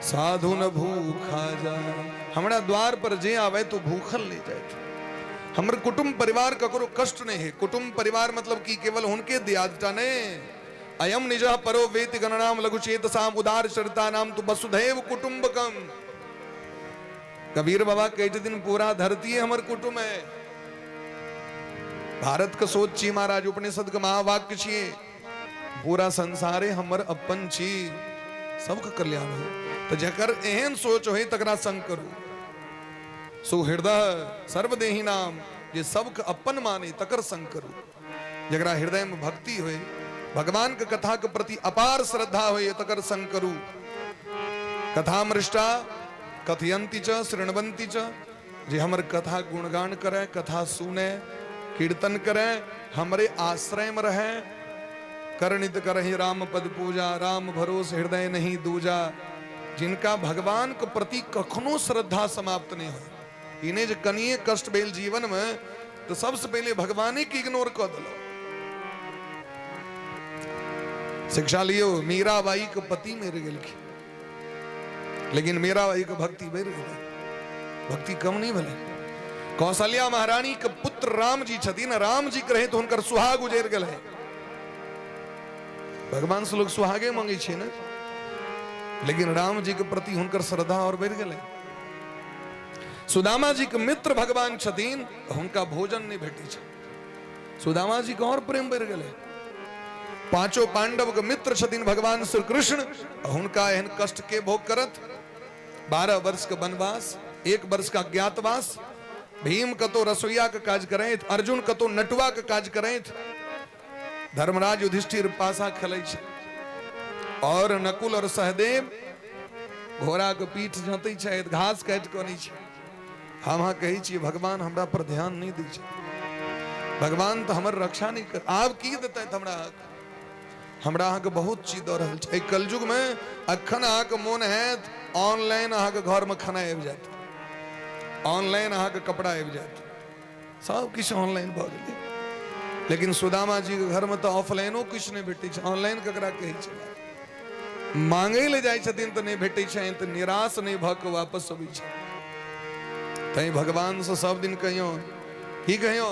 साधु न भूखा जाए। हमरा द्वार पर जे आवे तो भूखल नहीं जाए, हमर कुटुंब परिवार ककरो कष्ट नहीं है। कुटुंब परिवार मतलब कि केवल उनके दियादटा नहीं, अयम निज परो वेति गणनाम लघु चेतसाम उदार चरिता नाम तो वसुधैव कुटुंबकम। कबीर बाबा कहै छथिन पूरा धरती हमर कुटुंब है। भारत के सोच छी महाराज, उपनिषद के महावाक्य छिए, पूरा संसारे हमर अपन छी, सबके कल्याण हो। तो जकर एहन सोच होय तकरा संग करू। सुहृदय सर्वदेही नाम, जे सबके अपन माने तकर संग करू। जकरा हृदय में भक्ति होय, भगवान के कथा के प्रति अपार श्रद्धा होय तकर संग करू। कथामृष्टा कथयंती च शृण्वंती च, जे हमर कथा गुणगान करे, कथा सुने, कीर्तन करे, हमरे आश्रय में रहे। करणित करहि राम पद पूजा, राम भरोस हृदय नहीं दूजा। जिनका भगवान के प्रति कखनो श्रद्धा समाप्त नहीं हो, इन्हें जे कनिए कष्ट भेल जीवन में तो सबसे पहले भगवाने के इग्नोर कर दिलो। शिक्षा लियो, मीराबाई के पति मर गेलखिन, लेकिन मीराबाई के भक्ति बढ़ गेलै, भक्ति कम नहीं भेलै। कौशल्या महारानी के पुत्र राम जी छथिन, राम जी के रहे तो हुनकर सुहाग उजड़ गेलै। भगवान से लोग सुहागे मांगे छै ने, लेकिन राम जी के प्रति हुनकर श्रद्धा और बढ़ गेलै। सुदामा जी के मित्र भगवान छथिन, हुनका भोजन नहीं भेटै छै, सुदामा जी के और प्रेम बढ़ गेलै। पांचों पांडव के मित्र छथिन भगवान श्री कृष्ण, हुनका एहन कष्ट के भोग करत। 12 वर्ष के वनवास, 1 वर्ष का अज्ञातवास, भीम कतो रसोईया के काज करैत, अर्जुन कतो नटुआ के काज करैत, धर्मराज युधिष्ठिर पासा खेलै छै, और नकुल और सहदेव घोड़ा के पीठ जतै छै, घास काटि कऽ अनै छै। हम अहाँ कहै छियै भगवान हमरा पर ध्यान नहि दै छै, भगवान तऽ हमर रक्षा नहि कर, आब की देतै हमरा? हमरा अहाँके बहुत चीज दऽ रहल छै एहि कलयुगमे। अखन अहाँके मोन हैत ऑनलाइन अहाँके घरमे खाना आबि जायत, ऑनलाइन अहाँके कपड़ा आबि जायत, सब किछु ऑनलाइन भऽ गेलै। लेकिन सुदामा जीके घरमे तऽ ऑफलाइनो किछु नहि भेटै छै, ऑनलाइन ककरा कहै छै? मांगै लए जाइ छथिन तऽ नहि भेटै छनि, तऽ निराश नहि भऽ कऽ वापस अबै छै। तैं भगवानसँ सब दिन कहियौ, की कहियौ?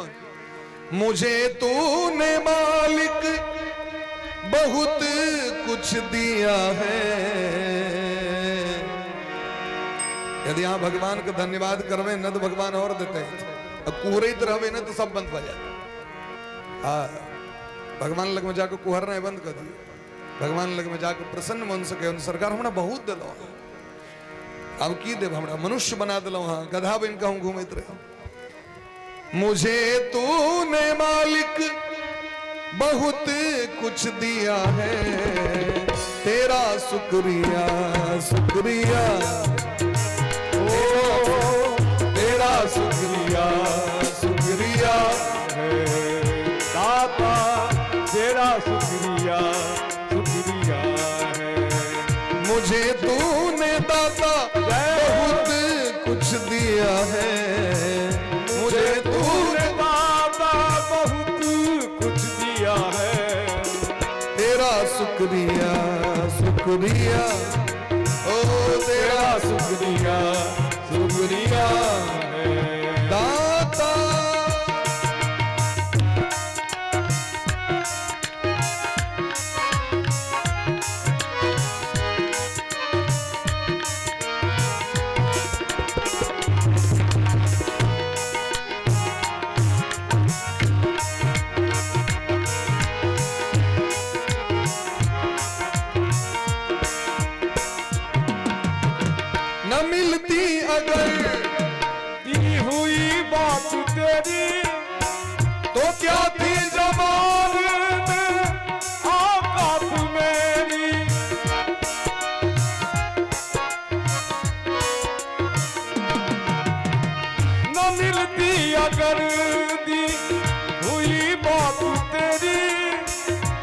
मुझे तूने मालिक बहुत कुछ दिया है। यदि अहाँ भगवान के धन्यवाद करबै न तऽ भगवान और देतै, आ कुहरैत रहबै न तऽ सब बंद भऽ जायत। हाँ, भगवान लगमे जाके कुहरनाइ बंद कऽ दियौ, भगवान लगमे जाके प्रसन्न मन से कहियौ, सरकार हमरा बहुत देलहुँ, आब की देब, हमरा मनुष्य बना देलहुँ, अहाँ गधा बनि कऽ हम घूमैत रही। मुझे तूने मालिक बहुत कुछ दिया है, तेरा शुक्रिया शुक्रिया, ओ तेरा शुक्रिया शुक्रिया है दाता, तेरा शुक्रिया शुक्रिया है। मुझे तूने दाता बहुत कुछ दिया है, मुझे तूने तूने दाता बहुत कुछ दिया है, तेरा शुक्रिया शुक्रिया, ओ तेरा तेरा शुक्रिया शुक्रिया है। दाता। न मिलती अगर दी हुई बात तेरी तो क्या थी जमान में औकात मेरी, न मिलती अगर दी हुई बात तेरी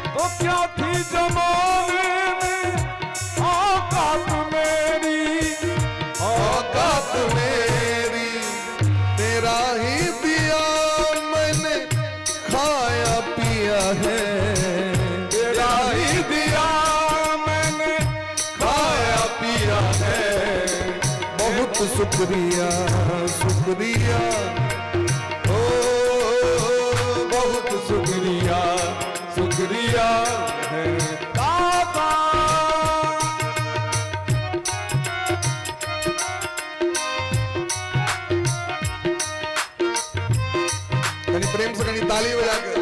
तो क्या थी जमान में औकात मेरी, औकात मेरी, तेरा ही दिया मैंने खाया पिया है, तेरा ही दिया मैंने खाया पिया है, बहुत शुक्रिया शुक्रिया, ओ बहुत शुक्रिया शुक्रिया है दाता। कनी प्रेम से कनी ताली बजा के।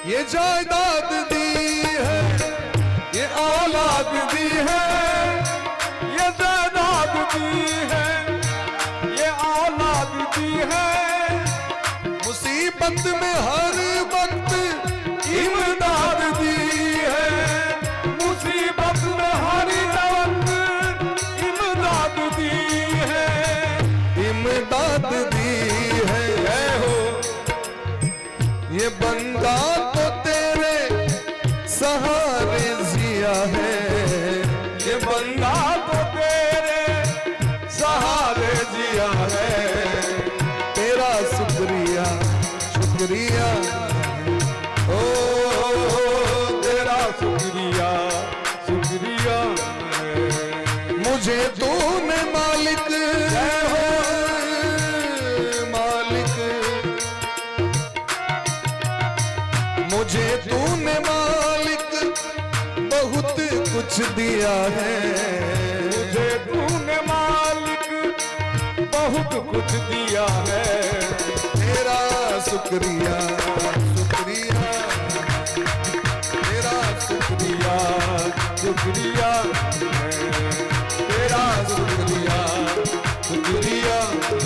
ये जायदाद दी है, ये औलाद दी है, ये जायदाद दी है, ये औलाद दी है, मुसीबत में हर वक्त इमदाद दी है, मुसीबत में हर वक्त इमदाद दी है, इमदाद दी है। जय हो। ये बंदा तो तेरे सहारे जिया है, ये बंदा तो तेरे सहारे जिया है, तेरा शुक्रिया शुक्रिया, ओ तेरा शुक्रिया शुक्रिया है। मुझे तूने मालिक हो मालिक, मुझे तूने मालिक बहुत कुछ दिया है, मुझे तूने मालिक बहुत कुछ दिया है, तेरा शुक्रिया शुक्रिया, तेरा शुक्रिया शुक्रिया है, तेरा शुक्रिया शुक्रिया है,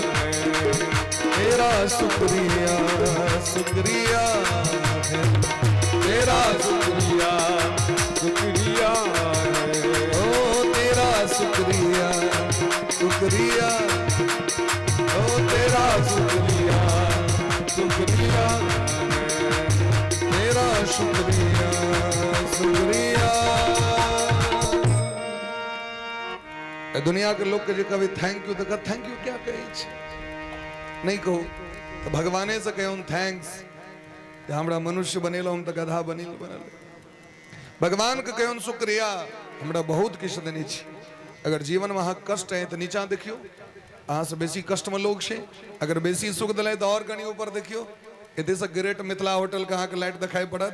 तेरा शुक्रिया शुक्रिया है, तेरा शुक्रिया शुक्रिया है, ओ तेरा शुक्रिया शुक्रिया, ओ तेरा शुक्रिया शुक्रिया है। तेरा शुक्रिया शुक्रिया। ए दुनिया के लोग के जे कभी thank you तो कह thank you क्या कहै छै, नहीं कहू तो भगवाने से कहियौन thanks जे हमरा मनुष्य बनेलहुँ, हम तऽ गधा बनेल बनल। भगवान के कहियौन शुक्रिया, हमरा बहुत किछु देने छी। अगर जीवन में अहाँ कष्ट है तऽ नीचा देखियौ, अहाँ से बेसी कष्ट में लोग छै, अगर बेसी सुख दिलै तऽ और कनी ऊपर देखियौ। एतयसँ ग्रेट मिथिला होटलके अहाँके लाइट देखाइ पड़त?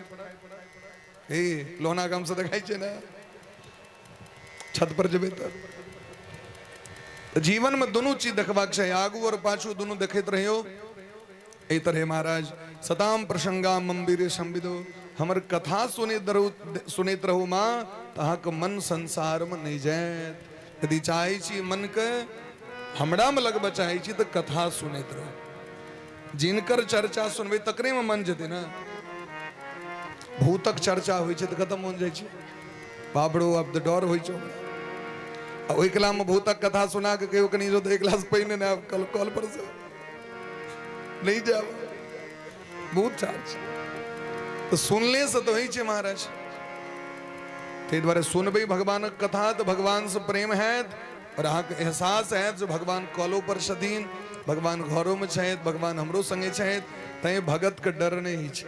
हे, लोहना गामसँ देखाइ छै ने? छत पर जेबै तऽ जीवनमे दुनू चीज देखबाक चाही, आगू आओर पाछू दुनू देखैत रहियौ। एहि तरहे महाराज सताम प्रसंगा मम्बीरे संविदो, हमर कथा सुनैत रहू, सुनैत रहू माँ, तऽ अहाँके मन संसारमे नहि जायत। यदि चाहै छी मनके हमरामे लगबऽ चाहै छी तऽ कथा सुनैत रहू। जिनकर चर्चा सुनबै तकरेमे मन जेतै ने। भूतक चर्चा होइ छै तऽ कतऽ मन जाइ छै? बाबरो, आब तऽ डर होइ छै हमरा। आ ओहि कलामे भूतक कथा सुना कऽ कहियो कनि जो तऽ एक गिलास पानि ने आब कल कल पर से नहि जायब, बहुत चार छै। तऽ सुनले से तऽ होइ छै महाराज। ताहि दुआरे सुनबै भगवानक कथा तऽ भगवानसँ प्रेम हैत आओर अहाँके एहसास हैत जे भगवान कलो पर छथिन, भगवान घरोमे छथि, भगवान हमरो संगे छथि। तैँ भगतके डर नहि होइ छै।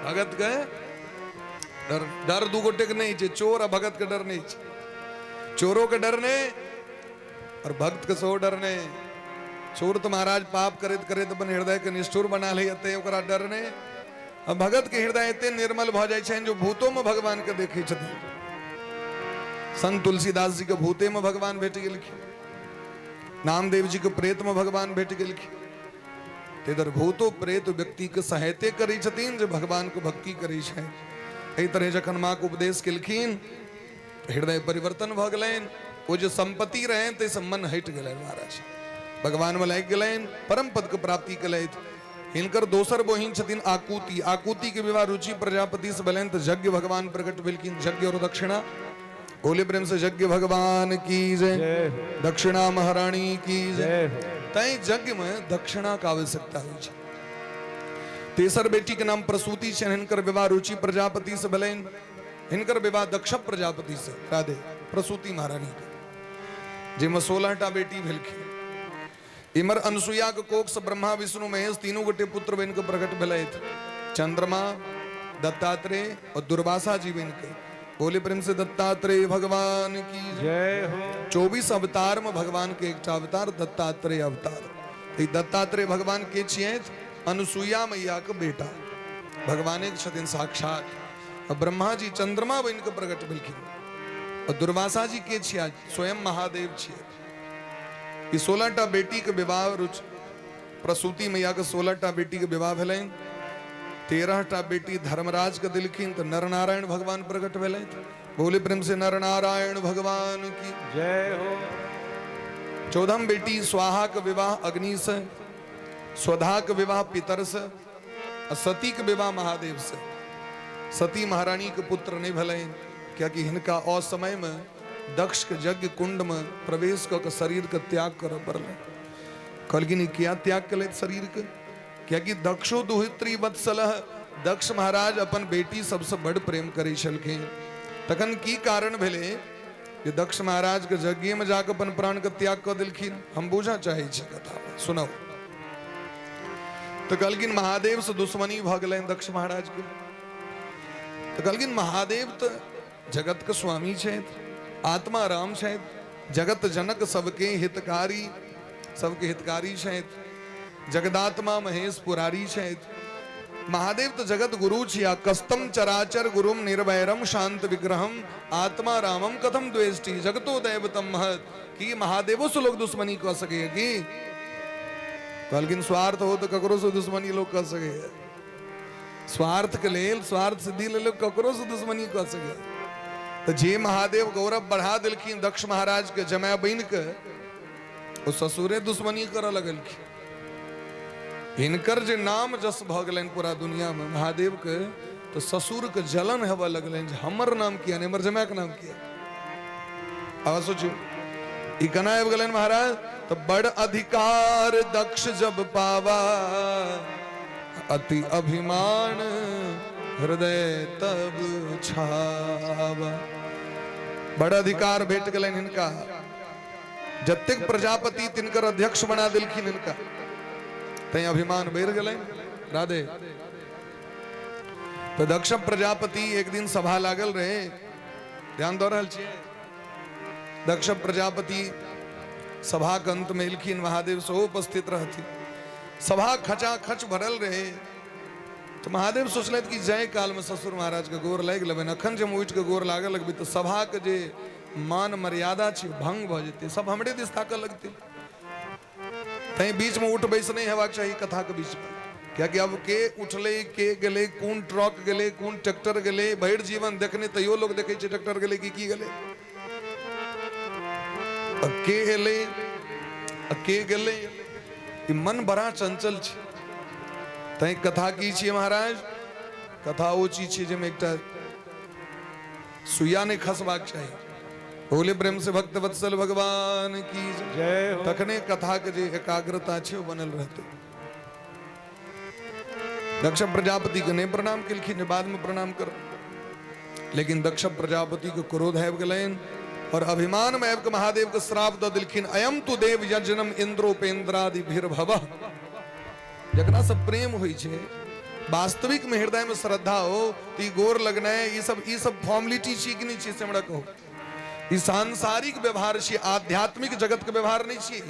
भगतके डर, डर दू गोटेके नहि छै, चोर आ भगतके डर नहि छै। चोरोके डर नहि और भक्तके सेहो डर नहि। चोर तऽ महाराज पाप करैत करैत अपन हृदयके निष्ठुर बना लैए, तैँ ओकरा डर नहि। आ भगतके हृदय एते निर्मल भऽ जाइ छनि जो भूतोमे भगवानके देखै छथिन। संत तुलसीदास जी के भूतेमे भगवान भेट गेलखिन, नामदेव जी के प्रेतमे भगवान भेट गेलखिन। इधर भूतो प्रेत व्यक्तिके सहायते करै छथिन जे भगवानके भक्ति करै छै। एहि तरह जखन माँके उपदेश केलखिन, हृदय परिवर्तन भऽ गेलनि। ओ जे सम्पत्ति रहनि ताहिसँ मन हटि गेलनि महाराज, भगवानमे लागि गेलनि, परम पदके प्राप्ति केलथि। हिनकर दोसर बहिन छथिन आकुति। आकुति के विवाह रुचि प्रजापति से भेलनि तऽ यज्ञ भगवान प्रकट भेलखिन। यज्ञ और दक्षिणा, बोले प्रेम से यज्ञ भगवान की जय, दक्षिणा महारानी की जय। तैं यज्ञ में दक्षिणा के आवश्यकता होइ छै। तेसर बेटी के नाम प्रसूति छनि। हिनकर विवाह रुचि प्रजापति से भेलनि। हिनकर विवाह दक्ष प्रजापति से, राधे, प्रसूति महारानी के, जाहिमे 16 टा बेटी भेलखिन। इमर अनुसुईया के कोख से ब्रह्मा विष्णु महेश तीनू गोटे पुत्र बनि के प्रकट भेलथि, चंद्रमा, दत्तात्रेय और दुर्वासा जी बनि के। बोले प्रेम से दत्तात्रेय भगवान की जय हो। 24 अवतार में भगवान के एकटा अवतार दत्तात्रेय अवतार। ई दत्तात्रेय भगवान के छियै? अनुसुईया मैया के बेटा, भगवाने के छथिन साक्षात। और ब्रह्मा जी चंद्रमा बनि के प्रकट भेलखिन। और दुर्वासा जी के छिया? स्वयं महादेव छियै। ई 16 टा बेटी के विवाह, रुच प्रसूति मैया के 16 टा बेटी के विवाह भेलनि। 13 टा बेटी धर्मराज के दिलखिन तऽ नरनारायण भगवान प्रकट भेलथि। बोले प्रेम से नरनारायण भगवान की जय हो। 14म बेटी स्वाहा के विवाह अग्नि से, स्वधा के विवाह पितर से, आ सती के विवाह महादेव से। सती महारानी के पुत्र नहीं भेलनि, कियाकि हिनका असमय में दक्ष के यज्ञ कुंड में प्रवेश कऽ के शरीर के त्याग करऽ पड़लै। कहलखिन ई किया त्याग केलथि शरीर के? कियाकि दक्षो दुहित्री वत्सल, दक्ष महाराज अपन बेटी सबसँ बड़ प्रेम करै छलखिन। तखन की कारण भेलै जे दक्ष महाराज के यज्ञ में जाके अपन प्राण के त्याग कऽ देलखिन? हम बुझऽ चाहै छी कथा, सुनौ। तऽ कहलखिन महादेव से दुश्मनी भऽ गेलनि दक्ष महाराज के। तऽ कहलखिन महादेव तऽ जगत के स्वामी छथि, आत्मा राम छथि, जगत जनक सबके हितकारी, सबके हितकारी छथि, जगदात्मा महेश पुरारी छथि। महादेव तऽ जगत गुरु छिया। कस्तम चराचर गुरुम निर्वैरम शांत विग्रहम आत्मा रामम कथम द्वेष्टि जगतो दैवतम महत। की महादेवो से लोग दुश्मनी कऽ सकैए की? कहलखिन स्वार्थ हो तऽ ककरो से दुश्मनी लोग कऽ सकैए। स्वार्थ के लेल, स्वार्थ सिद्धि लेल लोग ककरो से दुश्मनी कऽ सकैए। तऽ जे महादेव गौरव बढ़ा देलखिन दक्ष महाराज के जमाय बनि के, ओ ससुरे दुश्मनी करऽ लगलखिन। हिनकर जे नाम जस भऽ गेलनि पूरा दुनिया में महादेव के, तऽ ससुर के जलन हेबऽ लगलनि जे हमर नाम किया नहि, हमर जमाय के नाम किया। आब सोचियौ ई केना आबि गेलनि महाराज। तऽ बड़ अधिकार दक्ष जब पावा, अति अभिमान हृदय तब छावा। बड़ अधिकार भेट गेलनि हिनका, जतेक प्रजापति तिनकर अध्यक्ष बना देलखिन हिनका, तैं अभिमान बढ़ि गेलनि। राधे। तऽ दक्ष प्रजापति एक दिन सभा लागल रहे, ध्यान दऽ रहल छियै? दक्ष प्रजापति सभाक अंत में एलखिन, महादेव सेहो उपस्थित रहथिन। सभा खचाखच भरल रहै। तऽ महादेव सोचलथि कि जाहि कालमे ससुर महाराजके गोर लागि लेबनि, अखन जे हम उठि कऽ गोर लागऽ लगबै तऽ सभाके जे मान मर्यादा छै भंग भऽ जेतै, सब हमरे दिस ताकऽ लगतै। तैं बीचमे उठ बैस नहि हेबाक चाही कथाके बीचमे, कियाकि अब के उठलै के गेलै, कोन ट्रक गेलै कोन ट्रैक्टर गेलै, भरि जीवन देखने तैयो लोक देखै छै ट्रैक्टर गेलै कि की गेलै, आ के एलै आ के गेलै। ई मन बड़ा चंचल छै। तैं कथा की छियै महाराज? कथा ओ चीज छियै जाहिमे एकटा सुइया नहि खसबाक चाही। बोले प्रेम से भक्त वत्सल भगवान की जय हो। तखने कथा के जे एकाग्रता छै ओ बनल रहतै। दक्ष प्रजापति के नहि प्रणाम केलखिन, बाद में प्रणाम कर, लेकिन दक्ष प्रजापति के क्रोध आबि गेलनि और अभिमान में आबि के महादेव के श्राप दऽ देलखिन, अयम तु देव यजनम इंद्रोपेंद्रादि भीर्भव। जकरा से प्रेम होइ छै, वास्तविक में हृदय में श्रद्धा हो, तो ई गोर लगनाइ ई सब फॉर्मेलिटी छी कि नहि छी से हमरा कहू। ई सांसारिक व्यवहार छी, आध्यात्मिक जगत के व्यवहार नहि छी।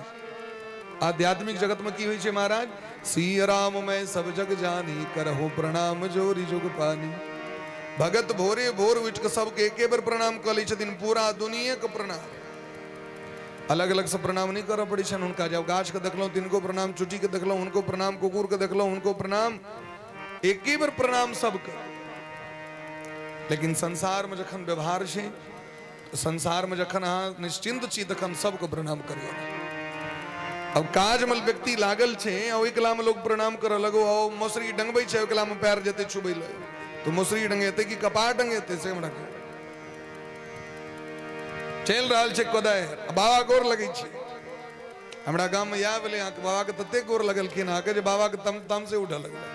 आध्यात्मिक जगत में की होइ छै महाराज? सिय राम मैं सब जग जानी, करहु प्रणाम जोरी जुग पानी। भगत भोरे भोर उठि कऽ सबके एके बेर प्रणाम कऽ लै छथिन, पूरा दुनिया के प्रणाम। अलग अलग से प्रणाम नहीं करऽ पड़ै छनि हुनका। जब गाछ के देखलहुँ तिनको प्रणाम, चुटी के देखलहुँ हुनको प्रणाम, कुकुर के देखलहुँ हुनको प्रणाम, एके बेर प्रणाम सबके। लेकिन संसार में जखन व्यवहार छै, संसार में जखन अहाँ निश्चिंत छी तखन सबके प्रणाम करियौ। अब काज में व्यक्ति लागल छै आ ओहि कला में लोग प्रणाम करऽ लगो, आ मौसरी डंगबै छै, ओहि कला में पैर जेतै छुबै लए, तऽ मौसरी डंगेतै कि कपार डंगेतै से हमरा कहू। चलि रहल छै कोदारि, बाबा गोर लगै छै। हमरा गाममे इएह भेलै अहाँके, बाबाके ततेक गोर लगलखिन अहाँके जे बाबाके तम तम से उठऽ लगलै।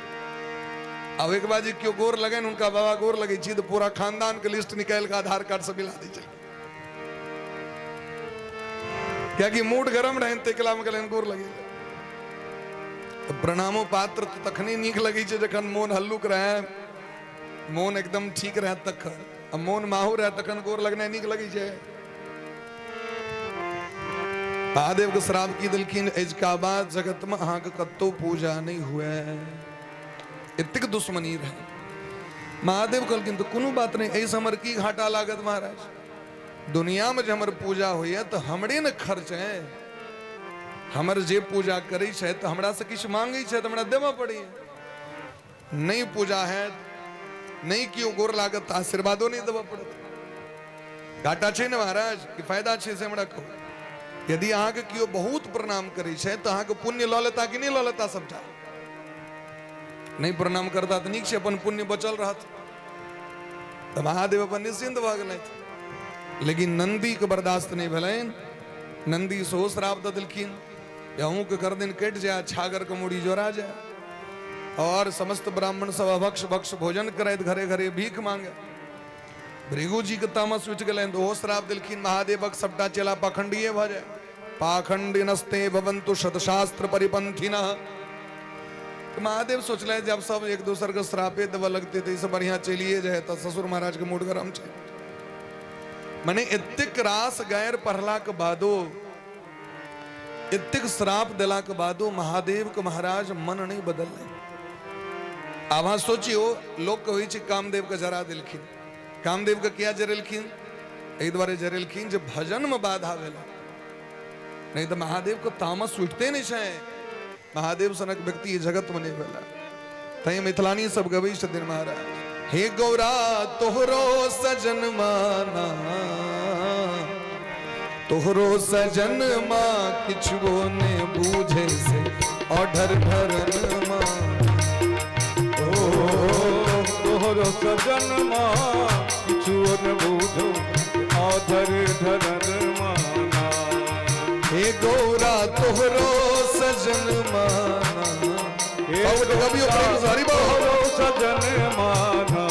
आ ओहिके बाद जे केओ गोर लगनि हुनका, बाबा गोर लगै छी, तऽ पूरा खानदानके लिस्ट निकालि कऽ आधार कार्ड से मिला दै छलखिन, कियाकि मूड गरम रहनि ताहि कलामे गेलनि गोर लगै। तऽ प्रणामो पात्र तऽ तखने नीक लगै छै जखन मोन हल्लुक रहै, मोन एकदम ठीक रहै तखन। आ मोन माहूर रहै तखन गोर लगनाइ नीक लगै छै? महादेव के श्राप की देलखिन, अजुका बाद जगत में अहाँके कतौ पूजा नहीं हुए, एतेक दुश्मनी रहे। महादेव कहलखिन तऽ कोनो बात नहीं, एहिसँ हमर की घाटा लागत महाराज? दुनिया में जे हमर पूजा होइए तऽ हमरे ने खर्च है, हमर जे पूजा करै छै तऽ हमरा से किछु मांगै छै तऽ हमरा देबऽ पड़ैए। नहि पूजा हैत, नहि केओ गोर लागत तऽ आशीर्वादो नहि देबऽ पड़त। घाटा छै ने महाराज कि फायदा छै से हमरा कहू। यदि अहाँके केओ बहुत प्रणाम करै छै तऽ अहाँके पुण्य लऽ लेता कि नहि लऽ लेता सबटा? नहि प्रणाम करता तऽ नीक छै, अपन पुण्य बचल रहत। तऽ महादेव अपन निश्चिंत भऽ गेलथि। लेकिन नंदीके बर्दाश्त नहि भेलनि, नंदी सेहो श्राप दऽ देलखिन, अहूँके गर्दन कटि जाय, छागरके मूड़ी जोड़ा जाय, और समस्त ब्राह्मण सब अभक्ष भक्ष भोजन करैत घरे घरे भीख मांगे। भृगु जी के तामस उठि गेलनि तऽ ओहो श्राप देलखिन, महादेवक सबटा चेला पाखंडिये भऽ जाय, पाखंडिनस्ते भवन्तु शतशास्त्र परिपंथिनः। तऽ महादेव सोचलथि जब सब एक दोसर के श्रापे देबऽ लगते तऽ ईसँ बढ़िआँ चलिए जाय, तऽ ससुर महाराज के मूड गरम छै। मने एतेक रास गैर पढ़लाक बादो, एतेक श्राप देलाक बादो महादेव के महाराज मन नहीं बदललै। आब अहाँ सोचियो, लोक कहै छै कामदेव के जरा देलखिन। कामदेव के किया जरेलखिन? एहि दुआरे जरेलखिन जे भजन में बाधा भेलै, नहीं तऽ महादेव के तामस उठते नहीं छै। महादेव सनक व्यक्ति जगत में नहीं भेला। तैं मिथिलानी सब गबै छथिन महाराज, हे गौरा तोहरो सजन माना, तोहरो सजन माँ किछुओ ने बूझे से ऑढर भरन माँ। ओ तोहरो सजन माँ किछुओ ने बूझो ऑढर धरन माना। हे गौरा तोहरो सजन माना। हे सब गोटे गबियौ प्रेम से, हरि बोल। तोहरो सजन माना,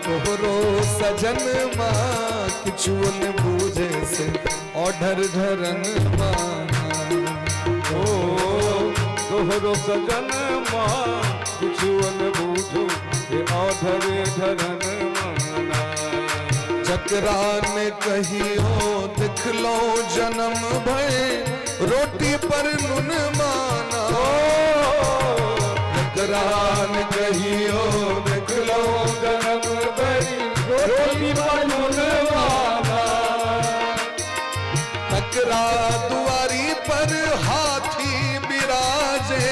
तोहरो सजन माँ किछुओ ने बूझे से ऑढर धरन माना। ओ तोहरो सजन माँ किछुओ ने बूझो से ऑढर धरन माना। जकरा ने कहियो देखलो जन्म भय रोटी पर नून माना। जकरा ने कहियो देखलो जन्म भरि रोटी पर नून माना। तकरा दुआरी पर हाथी बिराजे,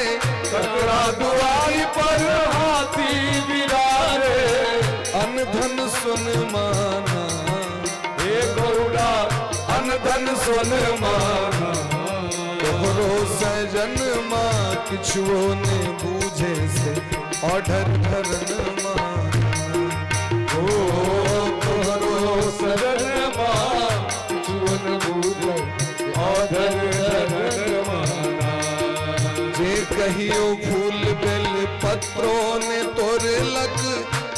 तकरा दुआरी पर हाथी बिराजे, अन धन सुन माना। हे गौरा अन धन सुन माना। तोहरो सजन माँ किछुओ ने बूझे से ऑर्डर धरन माना। ओ तोहरो सजन माँ किछुओ न बूझे औधर धरन माना। जे कहियो फूल बेल पत्रो ने तोड़लक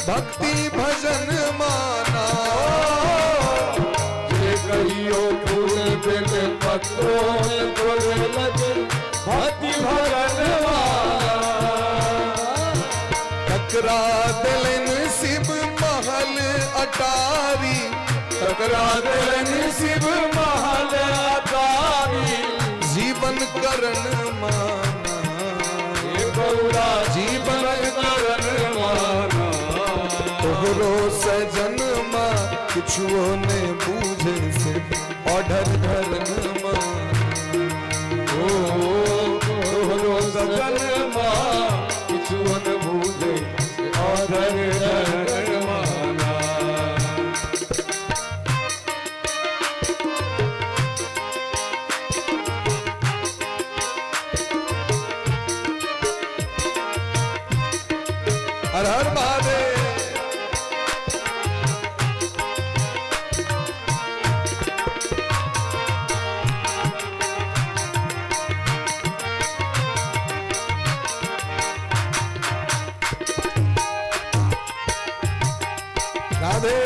भक्ति भजन माना। जे कहियो फूल बेल पत्रो ने तोड़लक भक्ति भजन माना। तकरा देलनि शिव महल अटारी, तकरा देलनि शिव महल अटारी, जीवन करण माना। हे गौरा जीवन करण माना। तोहरो सजन माँ किछुओ ने बूझे से ऑर्डर धरन माना। ओ तोहरो सजन माँ किछुओ न बूझे औधर धरन माना। हर हर महादेव। राधे।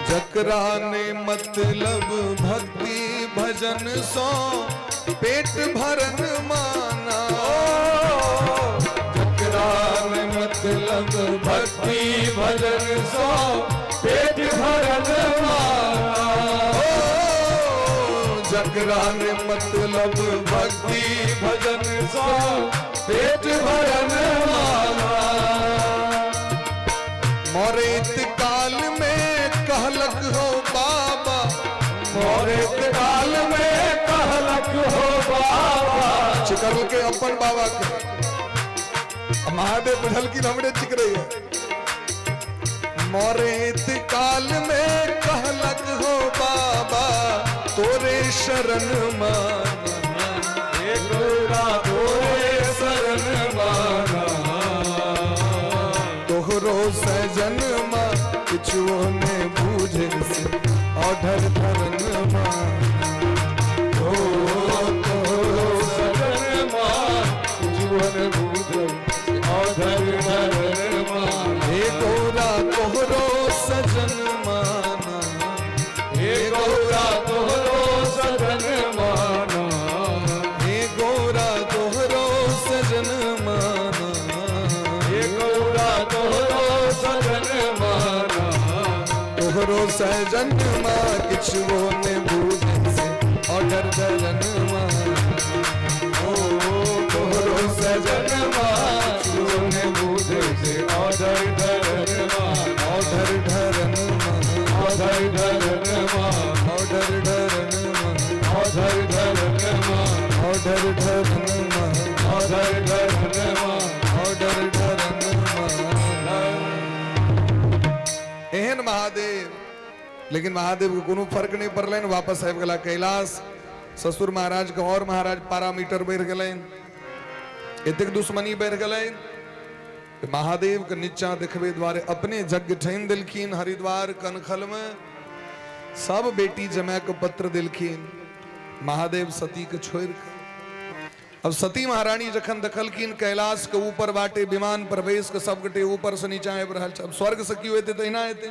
जकरा ने मतलब भक्ति भजन सो पेट भरन माना। जकरा ने मतलब भक्ति भजन सो पेट भरन माना। ओ जकरा ने मतलब भक्ति भजन सो पेट भरन माना। मरेत काल में कहलक हो बाबा, मौरेत काल में कहलक हो बाबा। चिकरल के अपन बाबा के आ महादेव बुझलखिन हमरे चिकरे है। मरेत काल में कहलक हो बाबा तोरे शरण माना। हे गौरा तोरे शरण माना। तोहरो सजन माँ किछुओ ने बूझे से औढर धरन माना। ओ तोहरो सजन माँ किछुओ न बूझे औधर धरन माना। हे गौरा तोहरो सजन माना। हे गौरा तोहरो सजन माना। हे गौरा तोहरो सजन माना। हे गौरा तोहरो सजन माना। तोहरो सजन माँ किछुओ ने बूझे से औढर धरन माना। ओ तोहरो सजन माँ किछुओ ने बूझे से औधर धरन माना। औढर धरन माना। औधर धरन माना। औढर धरन माना। औधर धरन माना। औढर धरन माना। औधर धरन माना। औढर धरन माना। एहन महादेव, लेकिन महादेव के कोनो फर्क नहीं पड़लनि। वापस आबि गेला कैलाश। ससुर महाराज के और महाराज पारामीटर बढ़ि गेलनि, एतेक दुश्मनी बढ़ि गेलनि। महादेव के नीचा देखबे द्वारे अपने यज्ञ ठानि देलखिन हरिद्वार कनखल में। सब बेटी जमा के पत्र देलखिन महादेव सती के छोड़ के। अब सती महारानी जखन देखलखिन कैलाश के ऊपर बाटे विमान पर बैस के सब गोटे ऊपर से नीचा आबि रहल छै, अब स्वर्ग से की एते तहिना एते।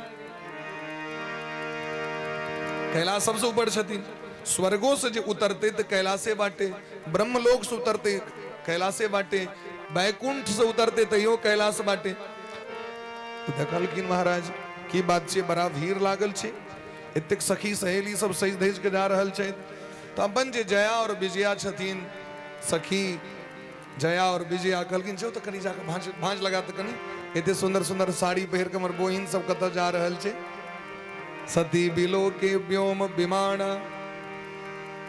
कैलाश सबसे ऊपर छथिन, स्वर्गो से जे उतरते तऽ कैलाशे बाटे, ब्रह्मलोक से उतरते कैलाशे बाटे, बैकुंठ से उतरते तैयो कैलाश बाटे। तऽ देखलखिन महाराज की बात छै, बड़ा भीड़ लागल छै, एतेक सखी सहेली सब सजि धजि के जा रहल छथि। तऽ अपन जे जया और विजया छथिन सखी जया और विजया कहलखिन जो तऽ कनि जाकऽ भाँज भाँज लगा तऽ कनि, एते सुन्दर सुन्दर साड़ी पहिर कऽ हमर बहिन सब कतऽ जा रहल छै। सती बिलो के व्योम विमान।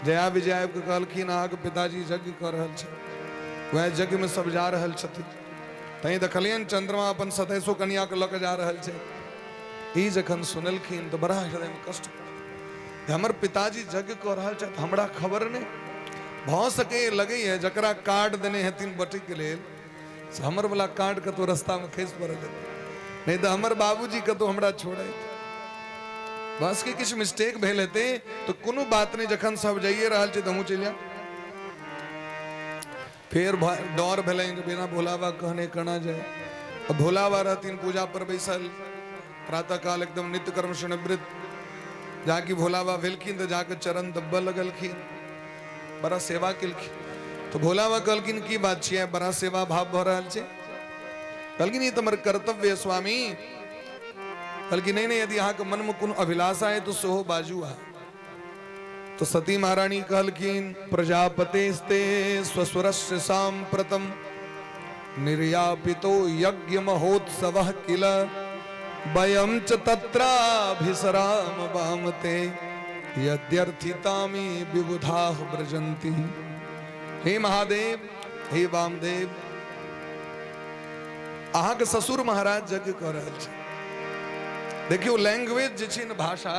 जया विजया आबि कऽ कहलखिन अहाँके पिताजी यज्ञ कऽ रहल छै, वएह यज्ञमे सब जा रहल छथिन। तैं देखलियनि चंद्रमा अपन सतैसो कनियाके लऽ कऽ जा रहल छै। ई जखन सुनलखिन तऽ बड़ा हृदयमे कष्ट पड़ल, हमर पिताजी यज्ञ कऽ रहल छथि, हमरा खबर नहि। भऽ सकैए लगैए जकरा कार्ड देने हेथिन बटैके लेल से हमर वाला कार्ड कतौ रस्तामे खसि पड़ल हेतै, नहि तऽ हमर बाबूजी कतौ हमरा छोड़ैत। बस के किछु मिस्टेक भेल हेतै तऽ कोनो बात नहि, जखन सब जाइए रहल छै तऽ हमहूँ चलि जायब। फेर डर भेलनि जे बिना भोला बाबा कहने केना जाय। आ भोला बाबा रहथिन पूजा पर बैसल, प्रातः काल एकदम नित्य कर्म से निवृत्त। जाकि भोला बाबा भेलखिन तऽ जाके चरण दब्बऽ लगलखिन, बड़ा सेवा केलखिन। तऽ भोला बाबा कहलखिन की बात छियै, बड़ा सेवा भाव भऽ रहल छै। कहलखिन ई तऽ हमर कर्तव्य है स्वामी। कहलखिन नहीं नहीं, यदि अहाँके मनमे कोनो अभिलाषा है तऽ सेहो बाजू अहाँ। तो सती महारानी कहलखिन प्रजापतेस्ते स्वसुरस्य सांप्रतम निर्यापितो यज्ञ महोत्सवः किल वयं च तत्राभिसराम वामते यद्यर्थितामि विबुधाः व्रजन्ति। हे महादेव, हे वामदेव, अहाँके ससुर महाराज यज्ञ कऽ रहल छै। देखियौ लैंग्वेज जे छै ने, भाषा,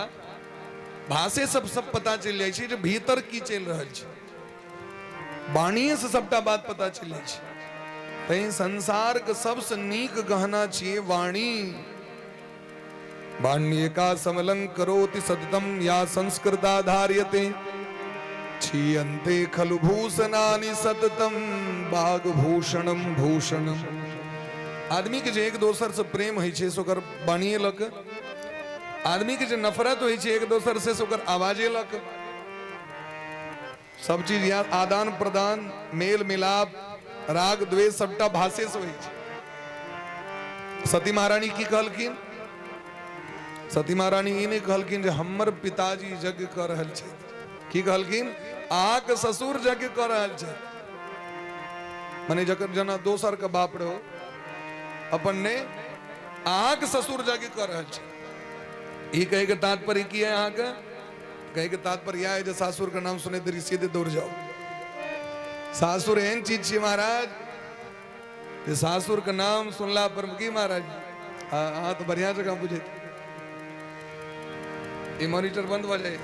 भाषे सब सब पता चलि जाइ छै जे भीतर की चलि रहल छै। वाणीये से सबटा बात पता चलि जाइ छै। तैं संसार के सबसे नीक गहना छियै वाणी। वाण्येका समलंकरोति सततम या संस्कृता धार्यते क्षीयन्ते खलु भूषणानि सततम बागभूषणम भूषणम। आदमी के जे एक दोसर से प्रेम होइ छै से ओकर वाणीये लऽ कऽ, आदमी के जे नफरत होइ छै एक दोसर से ओकर आवाजे लऽ कऽ, सब चीज यहाँ आदान प्रदान, मेल मिलाप, राग द्वेष सबटा भाषे से होइ छै। सती महारानी की कहलखिन? सती महारानी ई नहि कहलखिन जे हमर पिताजी यज्ञ कऽ रहल छथि। की कहलखिन? अहाँके ससुर यज्ञ कऽ रहल छथि। मने जकर जेना दोसर के बाप रहो, अपन ने, अहाँके ससुर यज्ञ कऽ रहल छथि। ई कहैके तात्पर्य की है अहाँके? कहे के तात्पर्य यह है जे सासुर के नाम सुने देरी सीधे दौड़ जाओ। सासुर एहन चीज छियै महाराज जे सासुर के नाम सुनला पर की महाराज अहाँ तऽ बढ़िया जकाँ बुझैत। ई मॉनिटर बंद भऽ जाए।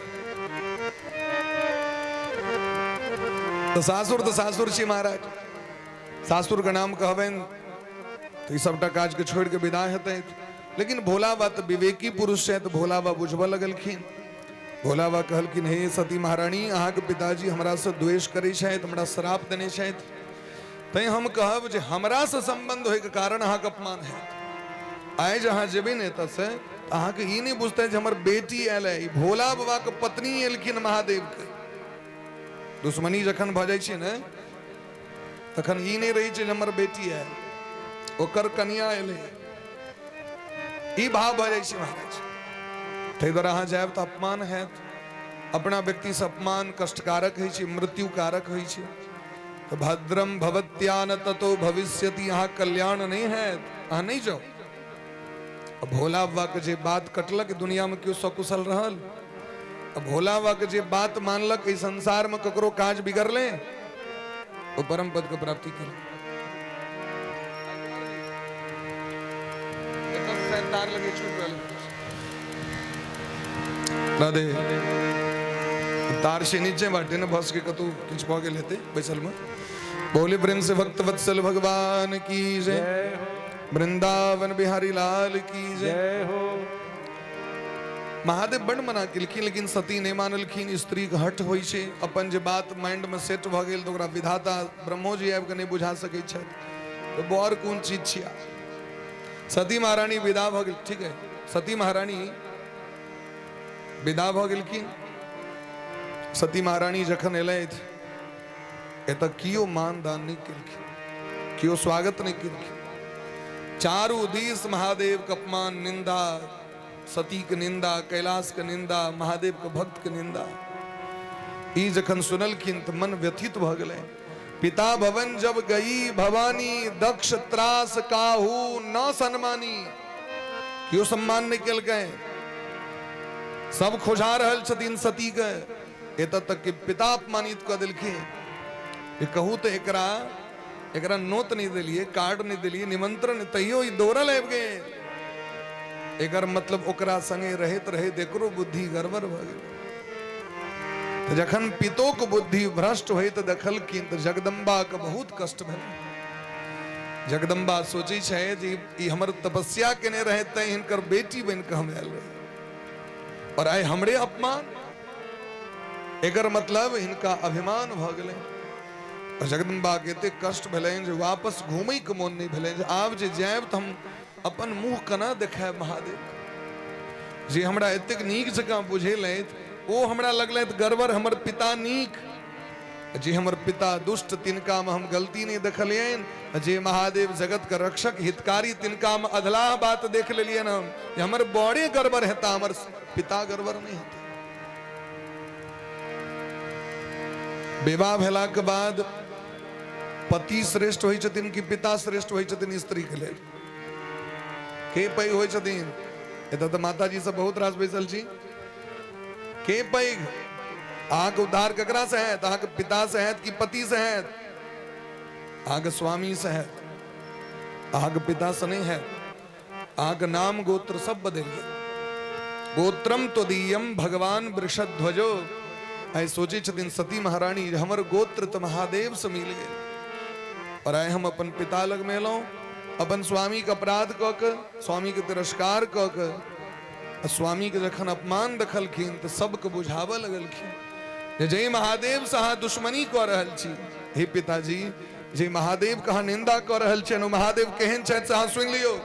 तऽ सासुर छी महाराज। सासुर के नाम कहबनि तऽ ई सबटा काज के छोड़ि के विदा हेतै। लेकिन भोला बाबा तऽ विवेकी पुरुष छथि, भोला बाबा बुझबऽ लगलखिन। भोला बाबा कहलखिन हे सती महारानी, अहाँके पिताजी हमरासँ द्वेष करै छथि, हमरा श्राप देने छथि, तैं हम कहब जे हमरासँ सम्बन्ध होइके कारण अहाँके अपमान हैत। आइ जे अहाँ जेबै ने एतऽसँ, अहाँके ई नहि बुझतै जे हमर बेटी आयल है, ई भोला बाबाके पत्नी एलखिन महादेवके। दुश्मनी जखन भऽ जाइ छै ने तखन ई नहि रहै छै जे हमर बेटी आयल, ओकर कनिया एलै, ई भाव भऽ जाइ छै महाराज। ताहि दुआरे अहाँ जायब तऽ अपमान हैत। अपना व्यक्तिसँ अपमान कष्टकारक होइ छै, मृत्युकारक होइ छै। तऽ भद्रम भवत्या न ततो भविष्यति, अहाँ कल्याण नहि हैत, अहाँ नहि जाउ। आ भोला बाबा के जे बात कटलक, दुनिया में केओ सकुशल रहल? आ भोला बाबा के जे बात मानलक, एहि संसार में ककरो काज बिगड़ले, ओ परम पद के प्राप्ति केलक। तार लगे छूट रहल राधे, तार से नीचे बाटे ने बस के कतौ किछु भऽ गेल हेतै बैसल में। बोले प्रेम से भक्त वत्सल भगवान की जय, वृंदावन बिहारी लाल की जय हो। महादेव बड मना केलखिन, लेकिन सती नहि मानलखिन। स्त्रीके हठ होइ छै, अपन जे बात माइंडमे सेट भऽ गेल तऽ ओकरा विधाता ब्रह्मोजी आबि कऽ नहि बुझा सकै छथि, तऽ बर कोन चीज छियै। सती महारानी विदा भऽ गेल। ठीक है, सती महारानी विदा भऽ गेलखिन। सती महारानी जखन एलथि एतऽ कियो मानदान नहि केलखिन, कियो स्वागत नहि केलखिन। चारू दिस महादेव के अपमान, निंदा, सती के निंदा, कैलाश के निंदा, महादेव के भक्त के निंदा। ई जखन सुनलखिन तऽ मन व्यथित भऽ गेलै। पिता भवन जब गई भवानी, दक्ष त्रास काहू न सन्मानी। केओ सम्मान नहि केलकै, सब खोजा रहल छथिन सती के। एतऽ तक कि पिता अपमानित कऽ देलखिन जे कहू तऽ एकरा एकरा नोत नहि देलियै, कार्ड नहि देलियै, निमंत्रण, तैयो ई दौड़ल आबि गेल। एकर मतलब ओकरा संगे रहैत रहैत एकरो बुद्धि गड़बड़ भऽ गेल। तऽ जखन पितोक बुद्धि भ्रष्ट होइत देखलखिन तऽ जगदम्बाके बहुत कष्ट भेलै। जगदम्बा सोचै छै जे ई हमर तपस्या केने रहै तैं हिनकर बेटी बनि कऽ हम आयल रही, और आइ हमरे अपमान। एकर मतलब हिनका अभिमान भऽ गेलै। और जगदम्बाके एतेक कष्ट भेलनि जे वापस घूमैके मोन नहि भेलनि जे आब जे जायब तऽ हम अपन मुँह केना देखायब महादेवके। जे हमरा एतेक नीक जकाँ बुझेलथि ओ हमरा लगलथि गड़बड़, हमर पिता नीक, जे हमर पिता दुष्ट तिनकामे हम गलती नहि देखलियनि, जे महादेव जगतके रक्षक हितकारी तिनकामे अधलाह बात देख लेलियनि हम, जे हमर बड़े गड़बड़ हेता, हमर पिता गड़बड़ नहि हेतै। विवाह भेलाके बाद पति श्रेष्ठ होइ छथिन कि पिता श्रेष्ठ होइ छथिन स्त्रीके लेल? के पैघ होइ छथिन? एतऽ तऽ माताजी सब बहुत रास बैसल छी। के पैघ? अहाँके उद्धार ककरा से हैत? अहाँके पिता से हैत कि पति से हैत? अहाँके स्वामी से हैत, अहाँके पिता से नहीं हैत। अहाँके नाम गोत्र सब बदलि गेल। गोत्रम त्वदीयम भगवान वृषध्वजो। आइ सोचै छथिन सती महारानी जे हमर गोत्र तऽ महादेव से मिल गेल, और आइ हम अपन पिता लग मे एलहुँ, अपन स्वामी के अपराध कऽ के, स्वामी के तिरस्कार कऽ के, आ स्वामी के जखन अपमान देखलखिन तऽ सबके बुझाबऽ लगलखिन जे जय महादेव से अहाँ दुश्मनी कऽ रहल छी, हे पिताजी, जे महादेव के अहाँ निंदा कऽ रहल छियनि ओ महादेव केहन छथि से अहाँ सुनि लियौ।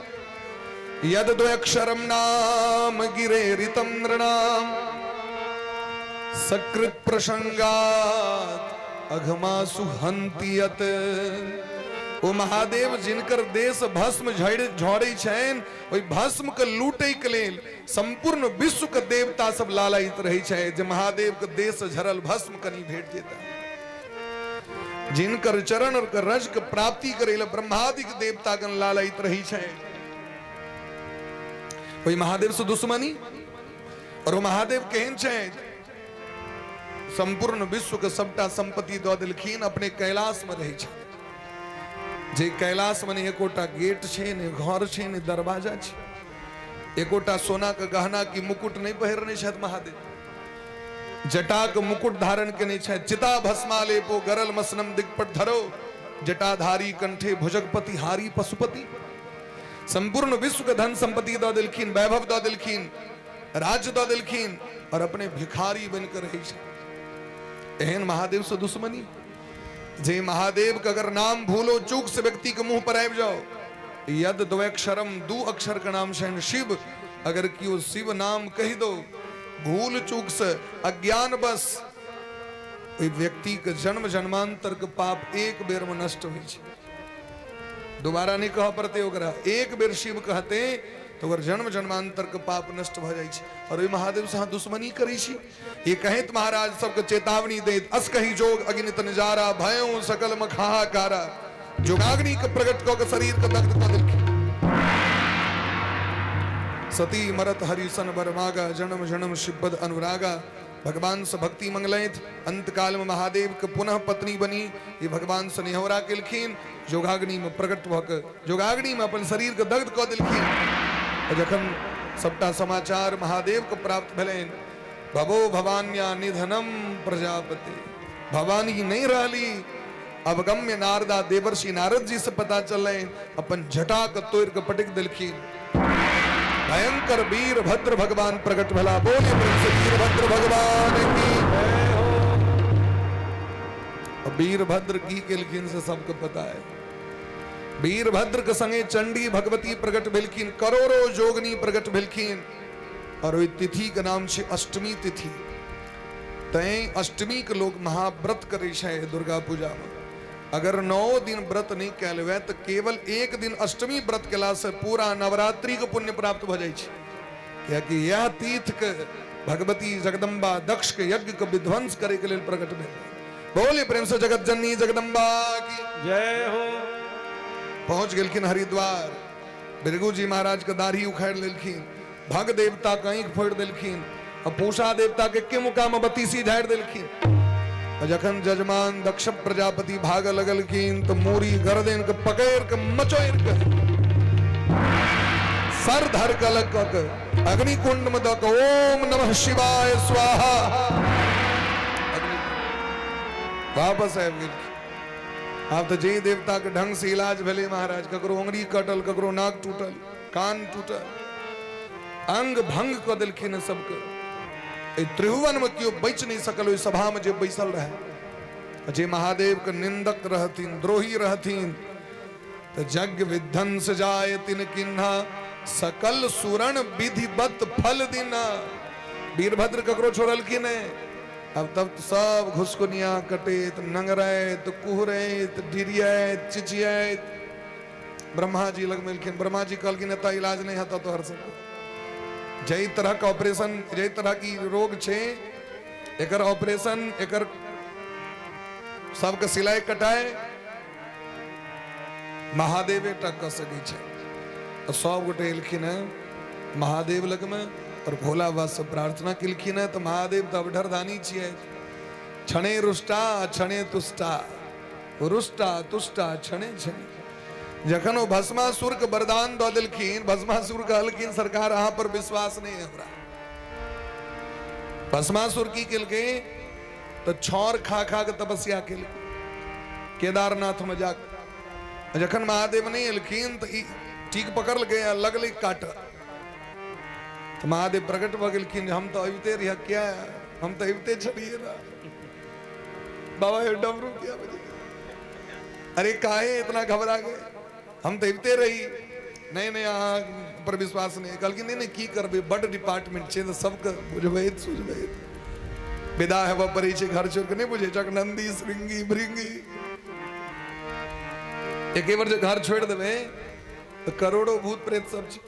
यद द्वयक्षरम नाम गिरे ऋतम नृणाम सकृत प्रसंगात अघमासु हंति यत। ओ महादेव जिनकर देश भस्म झड़ै छनि, ओहि भस्म के लूटै के लेल संपूर्ण विश्व के देवता सब लालायित रहै छै जे महादेव के देश झरल भस्म कनि भेट जेता। जिनकर चरण और रज के प्राप्ति करे ले ब्रह्मादिक देवता गण लालायित रहै छै, ओहि महादेव से दुश्मनी। और ओ महादेव केहन छै? संपूर्ण विश्व के सबटा संपत्ति दऽ देलखिन, अपने कैलाश में रहै छै। जे कैलाश में एकोटा गेट छै, ने घर छै, ने दरवाजा छै, एकोटा सोना के गहना की मुकुट नहीं पहिरने छथि महादेव, जटा के मुकुट धारण केने छथि। चिता भस्मालेपो गरल मसनम दिगपट धरो, जटाधारी कंठे भुजगपति हारी पशुपति। संपूर्ण विश्व के धन संपत्ति दऽ देलखिन, वैभव दऽ देलखिन, राज्य दऽ देलखिन, और अपने भिखारी बनकर रहै छै। एहन महादेव से दुश्मनी। जे महादेव के अगर नाम भूलो चूक से व्यक्ति के मुंह पर आबि जाओ, यद द्वयक्षरम दू अक्षर के नाम छनि शिव, अगर केओ शिव नाम कहि दो भूल चूक से अज्ञान बस, ओहि व्यक्ति के जन्म जन्मांतर के पाप एक बेर में नष्ट होइ छै, दोबारा नहीं कह पड़ते ओकरा। एक बेर शिव कहते तो ओकर जन्म जन्मांतर के पाप नष्ट भऽ जाइ छै। और ओहि महादेव से अहाँ दुश्मनी करै छी। ये कहैत महाराज सबके चेतावनी दैत, अस कही जोग अग्नि नजारा भयो सकल मखाहाकारा। जोगाग्नि के प्रकट कऽ के शरीर के दग्ध कऽ देलखिन। सती मरत हरिसन बरमागा, जन्म जन्म शिवपद अनुरागा। भगवान से भक्ति मंगलथि, अंत काल में महादेव के पुनः पत्नी बनी। ये भगवान से निहोरा केलखिन, जोगाग्नि में प्रकट भऽ के जोगाग्नि में अपन शरीर के दग्ध कऽ देलखिन। और जखन सबटा समाचार महादेव के प्राप्त भेलनि, भवो भवान्या निधनम प्रजापति, भवानी नहीं रहली। अवगम्य नारदा देवर्षि नारद जी से पता चलनि, अपन जटा के तोड़ के पटक देलखिन। भयंकर वीरभद्र भगवान प्रकट भेला। बोले वीरभद्र भगवान की। वीरभद्र की केलखिन से सबके पता है। वीरभद्र के संगे चंडी भगवती प्रकट भेलखिन, करोड़ों जोगनी प्रकट भेलखिन। और ओहि तिथि के नाम छै अष्टमी तिथि। तैं अष्टमी के लोग महाव्रत करै छै दुर्गा पूजा में। अगर 9 दिन व्रत नहि कयल हुए तऽ केवल एक दिन अष्टमी व्रत केलासँ पूरा नवरात्रिके पुण्य प्राप्त भऽ जाइ छै। कियाकि यह तीर्थ के भगवती जगदम्बा दक्ष के यज्ञ के विध्वंस करे के लेल प्रकट भेल। बोले प्रेम से जगत जननी जगदम्बा की जय हो। पहुंच गेलखिन हरिद्वार। भृगु जी महाराज के दाढ़ी उखाड़ लेलखिन, भग देवता के आँखि फोड़ि देलखिन आ पूषा देवता के के मुका में बत्तीसी झाड़ि देलखिन। आ जखन जजमान दक्ष प्रजापति भाग लगलखिन तो मूरी गर्दन के पकड़ के मचोड़ के सर धर के अलग कऽ के अग्निकुंड में दऽ के ओम नमः शिवाय स्वाहा वापस आबि गेलखिन। आब तऽ जे देवता के ढंग से इलाज भेलै महाराज, ककरो उंगली कटल, ककरो नाक टूटल, कान टूटल, अंग भंग कऽ देलखिन हँ सबके। एहि त्रिभुवन में केओ बचि नहि सकल। ओहि सभा में जे बैसल रहे, जे महादेव के निंदक रहथिन, द्रोही रहथिन, तऽ यज्ञ विध्वंस जाय तिन किन्हा, सकल सुरण विधिवत फल दिना। वीरभद्र ककरो छोड़लखिन नहि। अब तब सब घुसकुनिया कटैत, नंगरैत, कुहरैत, डिरियैत, चिचियैत ब्रह्मा जी लग मिलखिन। ब्रह्मा जी कहलखिन एतऽ इलाज नहि हेतऽ तोहर सबके। जाहि तरहक ऑपरेशन, जाहि तरहक ई रोग छै, एकर ऑपरेशन, एकर सबके सिलाई कटाए महादेवे टा कऽ सकै छै। तऽ सब गोटे एलखिन हेँ महादेव लगमे और भोला बाबा से प्रार्थना केलखिन हेँ। तऽ महादेव तऽ अवढर दानी छियै, क्षणे रुष्टा क्षणे तुष्टा, रुष्टा तुष्टा क्षणे क्षणे। जखन ओ भस्मासुर के वरदान दऽ देलखिन, भस्मासुर कहलखिन सरकार अहाँ पर विश्वास नहीं है हमरा। भस्मासुर की केलकै तऽ छाउर खा खा के तपस्या केलकै केदारनाथ में जाके। जखन महादेव नहीं एलखिन तऽ ई ठीक पकड़लकै आ लगलै काटऽ। तऽ महादेव प्रकट भऽ गेलखिन, हम तऽ अबिते रहियै, किया हम तऽ अबिते छलियै ना बाबा, ये डमरू किया बजे, अरे काहे इतना घबरा गए, हम तऽ अबिते रही। नहीं नहीं अहाँ पर विश्वास नहीं। कहलखिन नहीं नहीं की करबै, बड डिपार्टमेंट छै तऽ सबके बुझबैत सुझबैत विदा हेबऽ पड़ै छै घर छोड़ि कऽ। नहि बुझै छक नंदी श्रृंगी भृंगी, एके बेर जे घर छोड़ि देबै तऽ करोड़ो भूत प्रेत सब छै।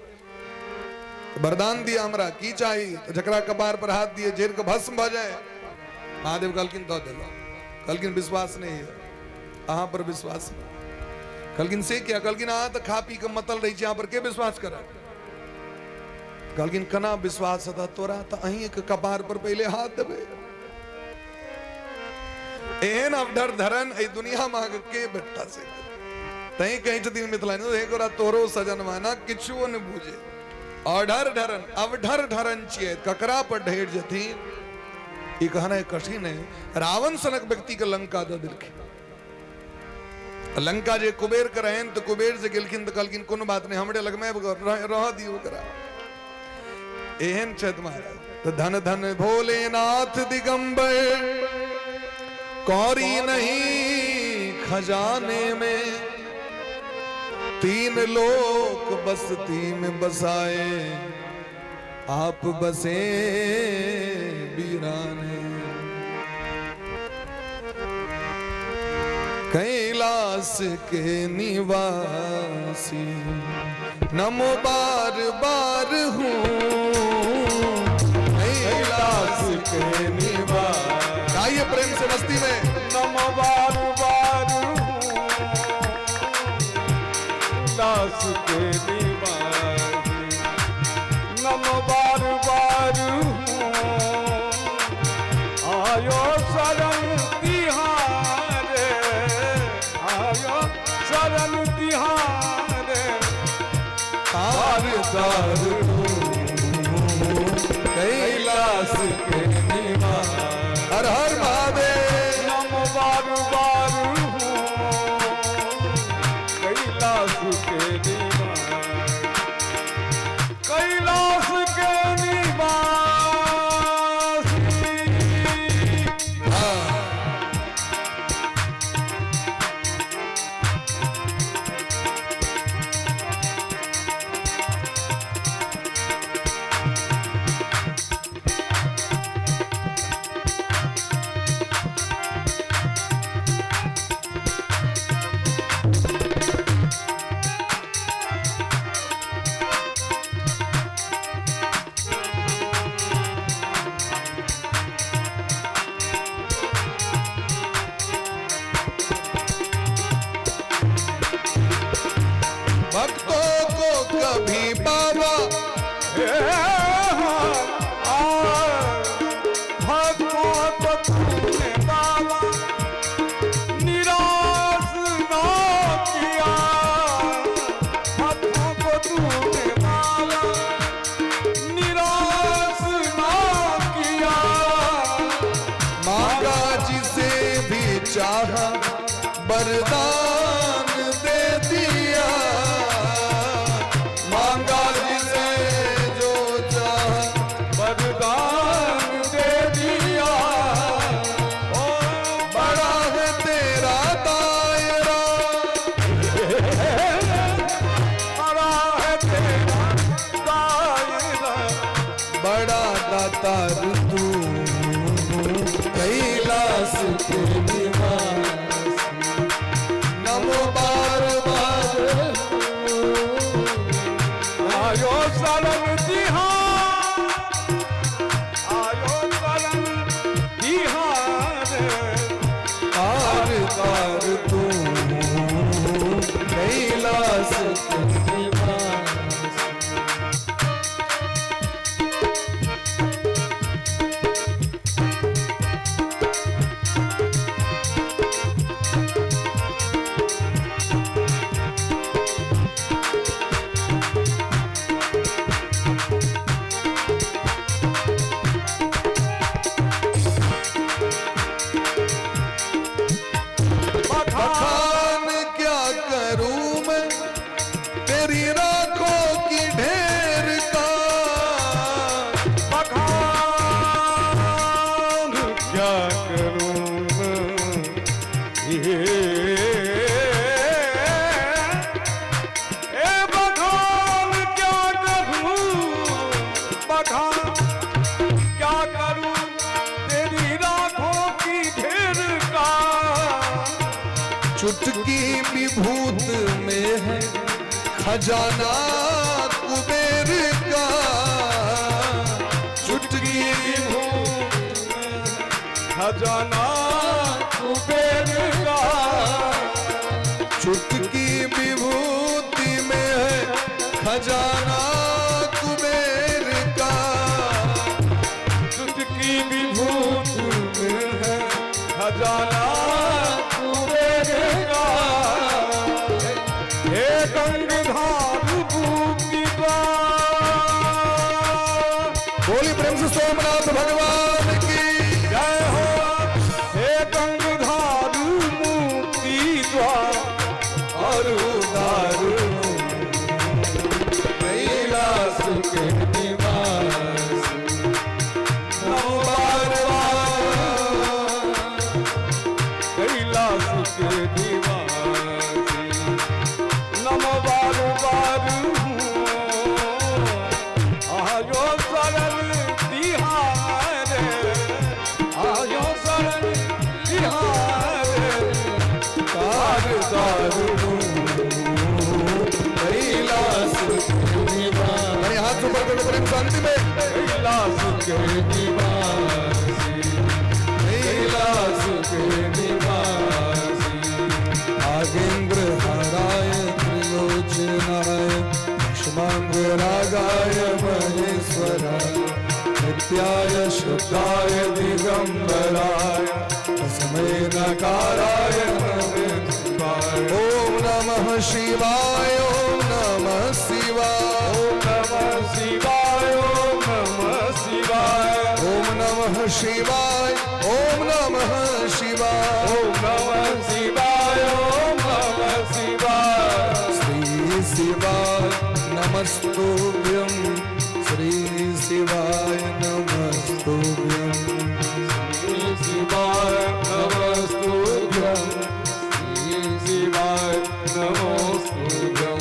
वरदान दिया हमरा की चाही, तऽ जकरा कपार पर हाथ दिए जरि कऽ भस्म भऽ जाए। महादेव कहलखिन दऽ देलहुँ। कहलखिन विश्वास नहीं है अहाँ पर, विश्वास नहीं। कहलखिन से किया? कहलखिन अहाँ तऽ खा पी कऽ मतल रहै छी, अहाँ पर के विश्वास करत? कहलखिन केना विश्वास हेतऽ तोरा, तऽ अहीं के कपार पर पहिले हाथ देबै। एहन अवधर धरन एहि दुनिया में अहाँके के भेटता से। तैं कहै छथिन मिथिला हे गोरा तोरो सजनवा ना किछुओ ने बुझे, अढर ढरन अवढर ढरन छियै, ककरा पर ढेर जथिन ई कहनाइ कठिन है। रावण सनक व्यक्ति के लंका दऽ देलखिन। लंका जे कुबेर के रहनि तऽ कुबेर जे गेलखिन तऽ कहलखिन कोनो बात नहि, हमरे लगमे आबि कऽ रहऽ दियौ ओकरा। एहन छथि महाराज। तऽ धन धन भोलेनाथ दिगंबर, कौरी नहीं खजाने में, तीन लोक बस्ती में बसाए, आप बसे बीराने। कैलाश के निवासी नमो बार बार हूँ, कैलाश के निवासी। आइए प्रेम से मस्ती में नमो बार बार हूँ, कैलाश के निवासी नमो बार बार हूँ, आयो शरण तिहारे, आयो शरण तिहारे, तार तार कैलाश के निवासी हर हर महादेव नमो बार बार हूँ, कैलाश के निवासी, कैलाश के निवासी। पार तू, कैलाश के निवासी। नमो बार बार आयो शरण तिहार, आयो शरण तिहार, पार पार तू, कैलाश के निवासी। बखान बखान क्या करूं मैं तेरी राखों की ढेर का। बखान क्या करूं मैं? ये ए बखान क्या करूं, बखान क्या करूं तेरी राखों की ढेर का। चुटकी विभूत में है खजाना कुबेर का। चुटकी विभूत खजाना कुबेर का, चुटकी विभूति में है खजाना कुबेर का। चुटकी विभूत में है खजाना कुबेर का। हे गंगाधार भूमि का। बोली प्रेम से सोमनाथ भगवान की जय हो। हे गंगाधार मुक्ति द्वार और उदार कैलाश के निवासी। नमो बार बार कैलाश के निवासी। नमो बार बार आयो शरण तिहारे, आयो शरण तिहारे, तार तार कैलाश के निवासी। अरे हाथ ऊपर करो प्रेम शांति में। कैलाश के निवासी, कैलाश के निवासी। नागेंद्र हराय त्रिलोचनाय लक्ष्मांग रागाय महेश्वराय नित्याय शुद्धाय दिगंबराय तस्मै नकाराय नमः। ओम नमः शिवाय, ओम नमः शिवाय, ओम नमः शिवाय, ओम नमः शिवाय, ओम नमः शिवाय, ओम नमः शिवाय, ओम नमः शिवाय, ओम नमः शिवाय। श्री शिवाय नमस्तुभ्यं, श्री शिवाय नमस्तुभ्यं। श्री शिवाय नमस्तुभ्यं, श्री शिवाय नमस्तुभ्यं।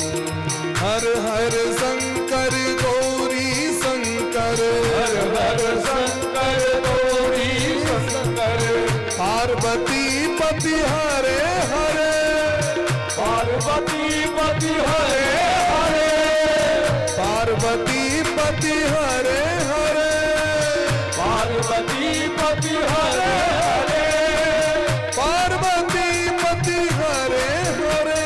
हर हर शंकर गौरी शंकर, हर हर शंकर गौरी शंकर, पार्वती पति हरे हरे, पार्वती पति हरे हरे, पार्वती पति हरे हरे, पार्वती पति हरे हरे, पार्वती पति हरे हरे,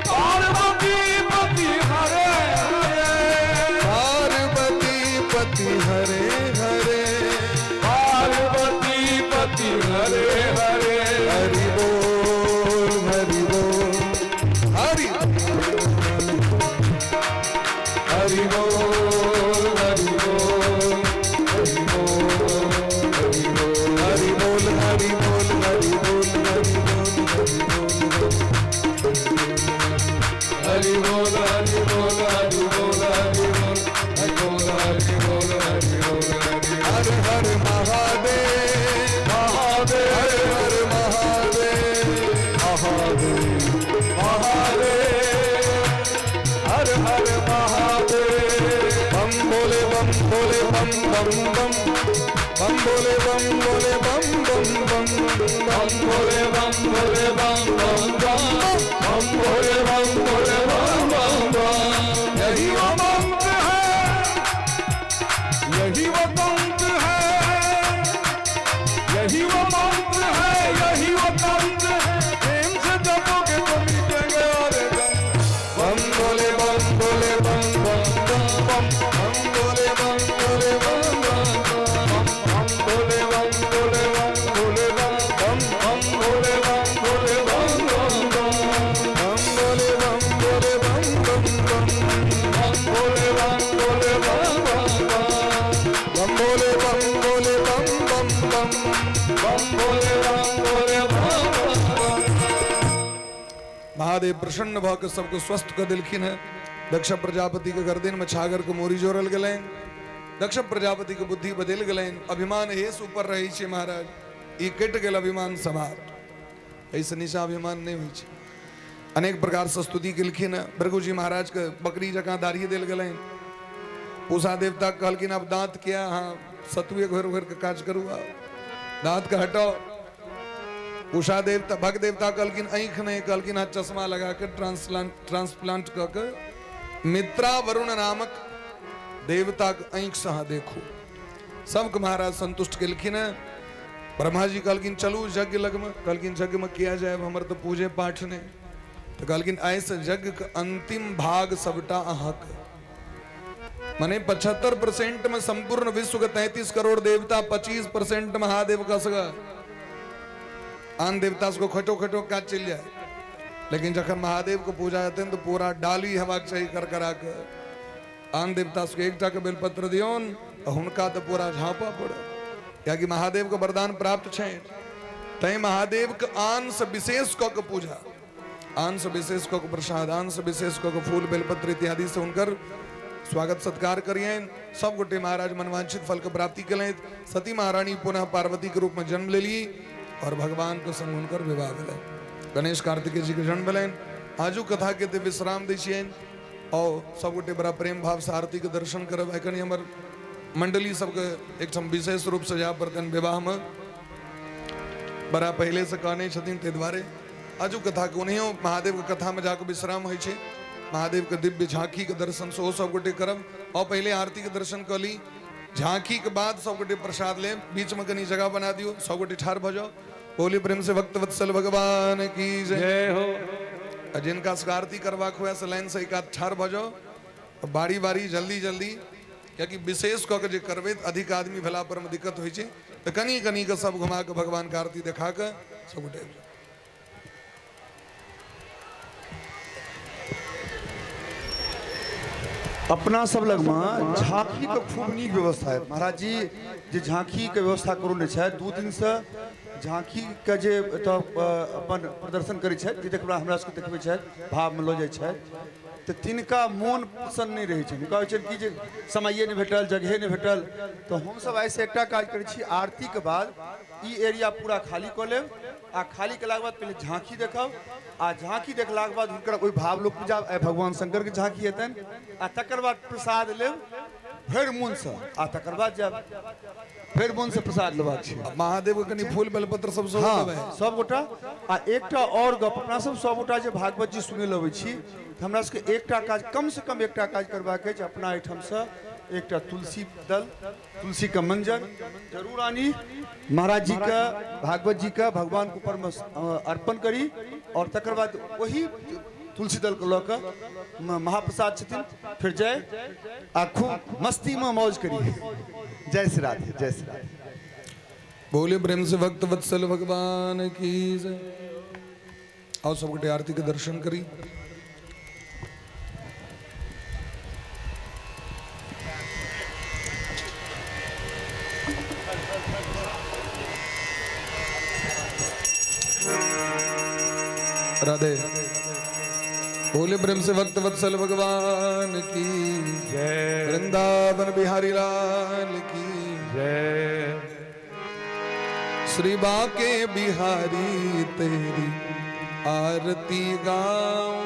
पार्वती पति हरे हरे, पार्वती पति हरे हरे, पार्वती पति हरे हरे। हरि बोल हरि बोल हरि हरि बोल हरि बोल हरि बोल हरि बोल हरि बोल हरि बोल हरि बोल हरि बोल हरि बोल हरि बोल हरि बोल हरि बोल हरि बोल हरि बोल हरि बोल हरि बम भोले बम बम बम बम भोले बम भोले बम बम बम बम भोले बम भोले बम बम बम बम भोले बम भोले बम बम बम। यही वो मंत्र है, यही वो तंत्र है, यही वो मंत्र है, यही वो तंत्र है, प्रेम से जपोगे तो मिटेंगे और गम। बम भोले बम भोले बम बम बम बम बम भोले बम भोले बम बम बम बम भोले बम भोले बम भोले बम बम बम भोले बम भोले बम बम बम बम भोले बम भोले बम बम बम बम भोले बम भोले बम बम बम बम भोले बम भोले बम बम बम बम भोले बम भोले बम बम बम। महादेव प्रसन्न भऽ के सबके स्वस्थ कऽ देलखिन हेँ। दक्ष प्रजापति के गर्दन में छागर के मोरी जोड़ल गेलनि। दक्ष प्रजापति के बुद्धि बदलि गेलनि। अभिमान हेस ऊपर रहै छै महाराज, ई कटि गेल अभिमान समाप्त। एहिसँ नीचा अभिमान नहि होइ छै। अनेक प्रकारसँ स्तुति केलखिन हेँ। भृगुजी महाराज के बकरी जकाँ दाढ़ी देल गेलनि। पूषा देवता कहलखिन आब दाँत किया, अहाँ सतुए घोरि घोरि के काज करू, आब दाँत के हटाओ। उषा देवता भग देवता कहलखिन आँखि नहि, कहलखिन अहाँ चश्मा लगा के ट्रांसप्लांट कऽ के मित्रा वरुण नामक देवताके आँखिसँ अहाँ देखू। सबके महाराज संतुष्ट केलखिन हेँ। ब्रह्मा जी कहलखिन चलू यज्ञ लगमे। कहलखिन यज्ञमे किया जायब, हमर तऽ पूजे पाठ नहि। तऽ कहलखिन आइसँ यज्ञके अंतिम भाग सबटा अहाँके, मने 75% में संपूर्ण विश्व के 33 करोड़ देवता, 25% महादेव का सगा आन देवता सबके खटो खटो काज चलि जाए। लेकिन जखन महादेव के पूजा हेतनि तऽ पूरा डाली हेबाक चाही करकरा के। आन देवता सबके एकटा के बेलपत्र दियौन, हुनका तऽ पूरा झाँपऽ पड़त, कियाकि महादेव के वरदान प्राप्त छनि। तैं महादेव के आन से विशेष कऽ के पूजा, आन से विशेष कऽ के प्रसाद, आन से विशेष कऽ के फूल बेलपत्र इत्यादि से हुनकर स्वागत सत्कार करियनि। सब गोटे महाराज मनवांछित फल के प्राप्ति केलथि। सती महारानी पुनः पार्वती के रूप में जन्म लेली और भगवान के संग हुनकर विवाह भेलनि। गणेश कार्तिकेय जी के जन्म भेलनि। आजू कथा के विश्राम दै छियनि और सब गोटे बड़ा प्रेम भाव से आरती के दर्शन करब। एखन हमर मंडली सबके एकठाम विशेष रूप से जाय पड़तनि विवाह में, बड़ा पहले से कहने छथिन, ताहि दुआरे आजू कथा के ओनाहियो महादेव के कथा में जाके विश्राम होइ छै। महादेव के दिव्य झांकी के दर्शन सेहो सब गोटे करब। और पहले आरती के दर्शन कऽ ली, झांकी के बाद सब गोटे प्रसाद लेब। बीच में कनी जगह बना दियौ, सब गोटे ठाढ़ भऽ जाओ। बोली प्रेम से भक्त वत्सल भगवान की जय हो। आ जिनका सबके आरती करबाक हुए से लाइन से एक आध ठाढ़ भऽ जाओ, बारी बारी जल्दी जल्दी, कियाकि विशेष कऽ के जे करबै तऽ अधिक आदमी भेला पर में दिक्कत होइ छै। तऽ कनी कनी के सब घुमा के भगवान के आरती देखा के सब गोटे आबि जाउ। अपना सब लगमे झाँकीके खूब नीक व्यवस्था है। महाराज जी जे झाँकीके व्यवस्था करौने छथि, 2 दिनसँ झाँकीके जे एतऽ अपन प्रदर्शन करै छथि, जे देखबा हमरा सबके देखबै छथि, भावमे लऽ जाइ छथि, तऽ तिनका मोन प्रसन्न नहि रहै छनि। हुनका होइ छनि कि जे समये नहि भेटल, जगहे नहि भेटल। तऽ हमसब आइसँ एकटा काज करै छी, आरतीके बाद ई एरिया पूरा खाली कऽ लेब आ खाली केलाके बाद पहिले झाँकी देखब आ झाँकी देखलाके बाद हुनकर ओहि भाव लोक पूजा आइ भगवान शंकरके झाँकी हेतनि आ तकर बाद प्रसाद लेब भरि मोनसँ आ तकर बाद जायब भरि मोनसँ प्रसाद लेबाक छै। महादेव के कनि फूल बेलपत्र सब सेहो हँ देबै। सब गोटा। आ एकटा और गप, अपना सब सब गोटा जे भागवत जी सुनै लए अबै छी तऽ हमरा सबके एकटा काज, कम से कम एकटा काज करबाक अछि। अपना एहिठामसँ एकटा तुलसी दल, तुलसी के मंजर जरूर आनी, महाराज जी के, भागवत जी के भगवान के ऊपर में अर्पण करी और तकर बाद वही तुलसी दल के लऽ कऽ महाप्रसाद छथिन, फिर जाय आ खूब मस्ती में मौज करी। जय श्री राधे, जय श्री राधे। बोले प्रेम से भक्त वत्सल भगवान की जय। आओ सब गोटे आरती के दर्शन करी। राधे। बोले प्रेम से भक्त वत्सल भगवान की जय। वृंदावन बिहारी लाल की जय। श्री बाके बिहारी तेरी आरती गाऊं,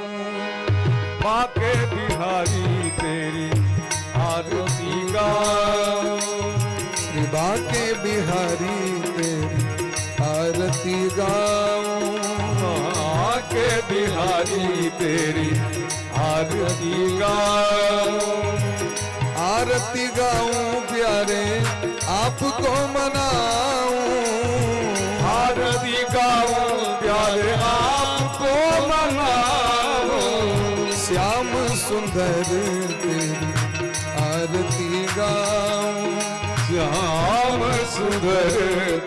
बाके बिहारी तेरी आरती गाऊं। श्री बाके बिहारी तेरी आरती गाऊं। बाके बिहारी तेरी आरती गाऊं। आरती गाऊं प्यारे आपको मनाऊं। आरती गाऊं प्यारे आपको मनाऊं। श्याम सुंदर तेरी आरती गाऊं। श्याम सुंदर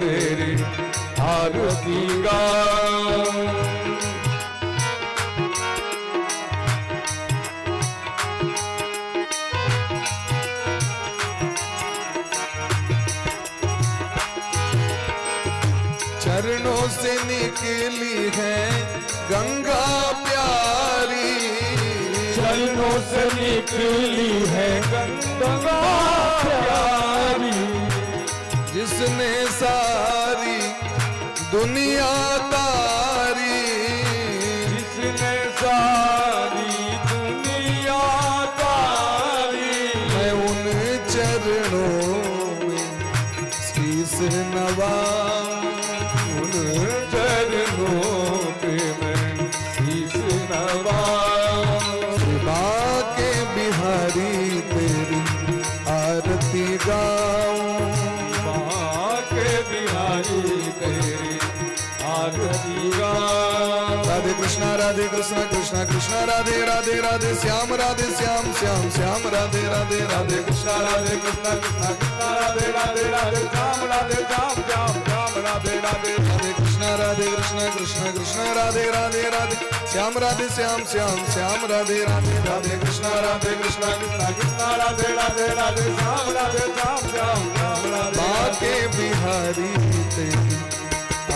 तेरी आरती गाऊं। चरणों से निकली है गंगा प्यारी। चरणों से निकली है गंगा प्यारी। जिसने सारी दुनिया तारी। जिसने सारी दुनिया तारी। मैं उन चरणों में शीस नवाऊं। उन चरणों पे मैं शीस नवाऊं। श्री बाके बिहारी तेरी आरती गाऊं। बाके बिहारी तेरी आरती गाऊं। राधे कृष्णा कृष्णा कृष्णा राधे राधे राधे श्याम राधे श्याम श्याम श्याम राधे राधे राधे कृष्णा राधे कृष्णा कृष्णा कृष्णा राधे राधे राधे श्याम राधे श्याम श्याम श्याम राधे राधे। राधे कृष्णा कृष्णा कृष्णा राधे राधे राधे श्याम राधे श्याम श्याम श्याम राधे राधे राधे कृष्णा कृष्णा कृष्णा राधे राधे राधे श्याम राधे श्याम श्याम श्याम राधे। बाके बिहारी तेरी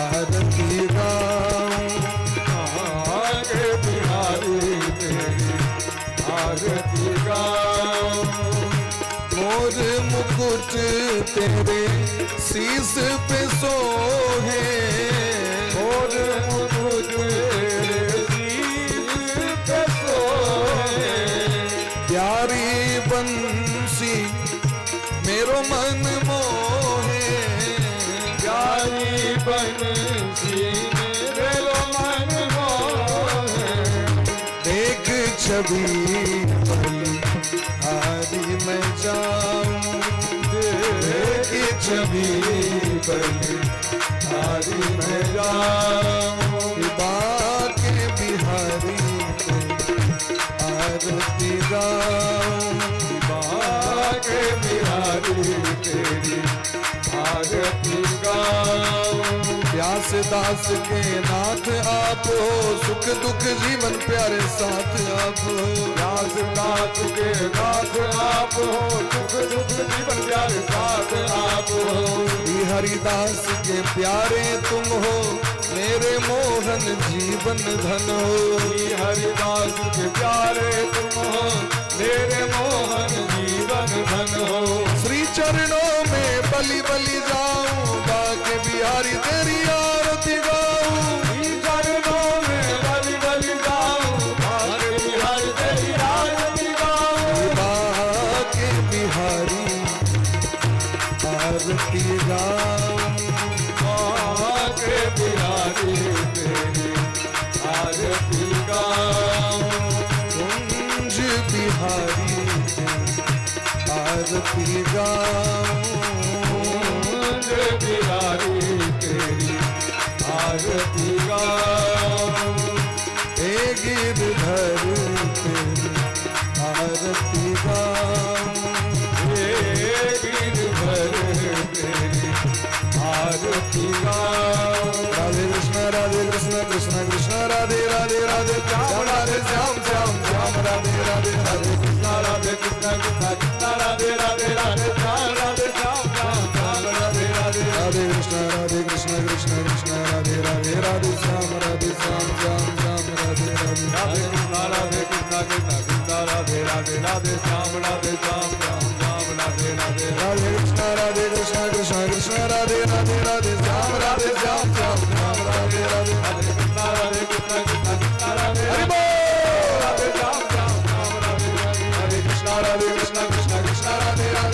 आरती गाऊं। बाके बिहारी तेरी आरती गाऊं। मोर मुकुट तेरे शीस पे सोहे। मोर मुकुट तेरे शीस पे सोहे। प्यारी बंसी मेरो मन मोहे। प्यारी बंसी मेरो मन मोहे। देख छवि बलिहारी मैं जाऊं। देख छवि बलिहारी मैं जाऊं। बाके बिहारी तेरी आरती गाऊं। बाके बिहारी तेरी आरती गाऊं। प्यास दास के नाथ आप हो, सुख दुख जीवन प्यारे साथ आप हो। प्यास दास के नाथ आप हो, सुख दुख जीवन प्यारे साथ आप हो। श्री हरिदास के प्यारे तुम हो, मेरे मोहन जीवन धन हो। श्री हरिदास के प्यारे तुम हो, मेरे मोहन जीवन धन हो। श्री चरणों में बलि बलि जाऊं, बाके बिहारी तेरी आरती गाऊं। श्री चरणों में बलि बलि जाऊं, बाके बिहारी तेरी आरती गाऊं। बाके बिहारी आरती गाऊं। बाके बिहारी तेरी आरती गाऊं। कुंज बिहारी तेरी आरती गाऊं। कुंज बिहारी तेरी आरती गाऊं। हे गिरधर तेरी आरती गाऊं। हे गिरधर तेरी आरती गाऊं। राधे कृष्णा कृष्णा कृष्णा राधे राधे राधे श्याम राधे श्याम श्याम श्याम राधे राधे राधे कृष्णा राधे कृष्णा कृष्णा कृष्णा राधे राधे राधे श्याम राधे श्याम श्याम श्याम राधे राधे। राधे कृष्णा कृष्णा कृष्णा राधे राधे राधे श्याम राधे श्याम श्याम श्याम राधे राधे। राधे कृष्णा कृष्णा कृष्णा राधे राधे राधे श्याम राधे श्याम श्याम श्याम राधे राधे। राधे कृष्णा कृष्णा कृष्णा राधे राधे राधे श्याम राधे श्याम श्याम श्याम राधे राधे। राधे कृष्णा कृष्णा कृष्णा राधे हरि बोल। राधे श्याम श्याम श्याम राधे राधे। राधे कृष्णा कृष्णा कृष्णा राधे राधे।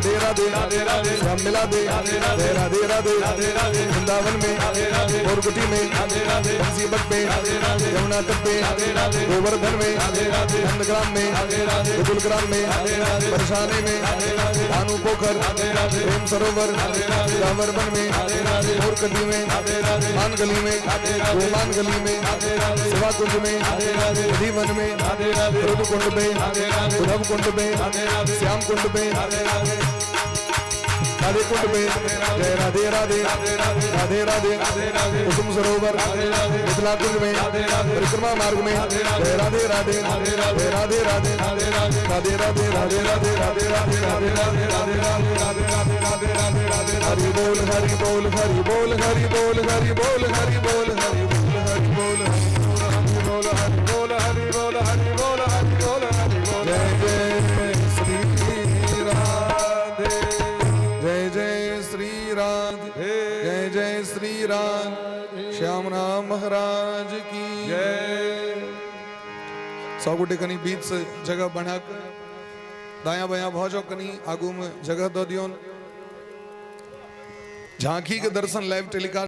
राधे राधे राधे श्याम मिला दे जय राधे राधे वृंदावन में मोरकुटी में बंसीबट में यमुना तट पे गोवर्धन में नंदग्राम में गोकुल ग्राम में बरसाने में भानु पोखर प्रेम सरोवर जावरवन में मोरकटी में मान गली में गोमान गली में सेवा कुंज में वन में रुद्र कुंड में उद्धव कुंड में श्याम कुंड में राधे कुंड में जय राधे राधे राधे राधे कुसुम सरोवर मिथिला कुंज में परिक्रमा मार्ग में जय राधे राधे जय राधे राधे राधे राधे राधे राधे राधे राधे राधे राधे राधे राधे राधे राधे राधे राधे हरि बोल हरि बोल हरि बोल हरि बोल हरि बोल हरि बोल हरि बोल हरि बोल बोल हरि बोल हरि बोल हरि बोल हरि बोल हरि बोल। जय जय श्री राधे जय जय श्री राधे जय जय श्री राम श्याम राम महाराज की जय। सब गोटे कनी बीच से जगह बना के दाया बाया भऽ जाओ, कनी आगू में जगह दऽ दियौन। झांकी के दर्शन लाइव टेलीकास्ट।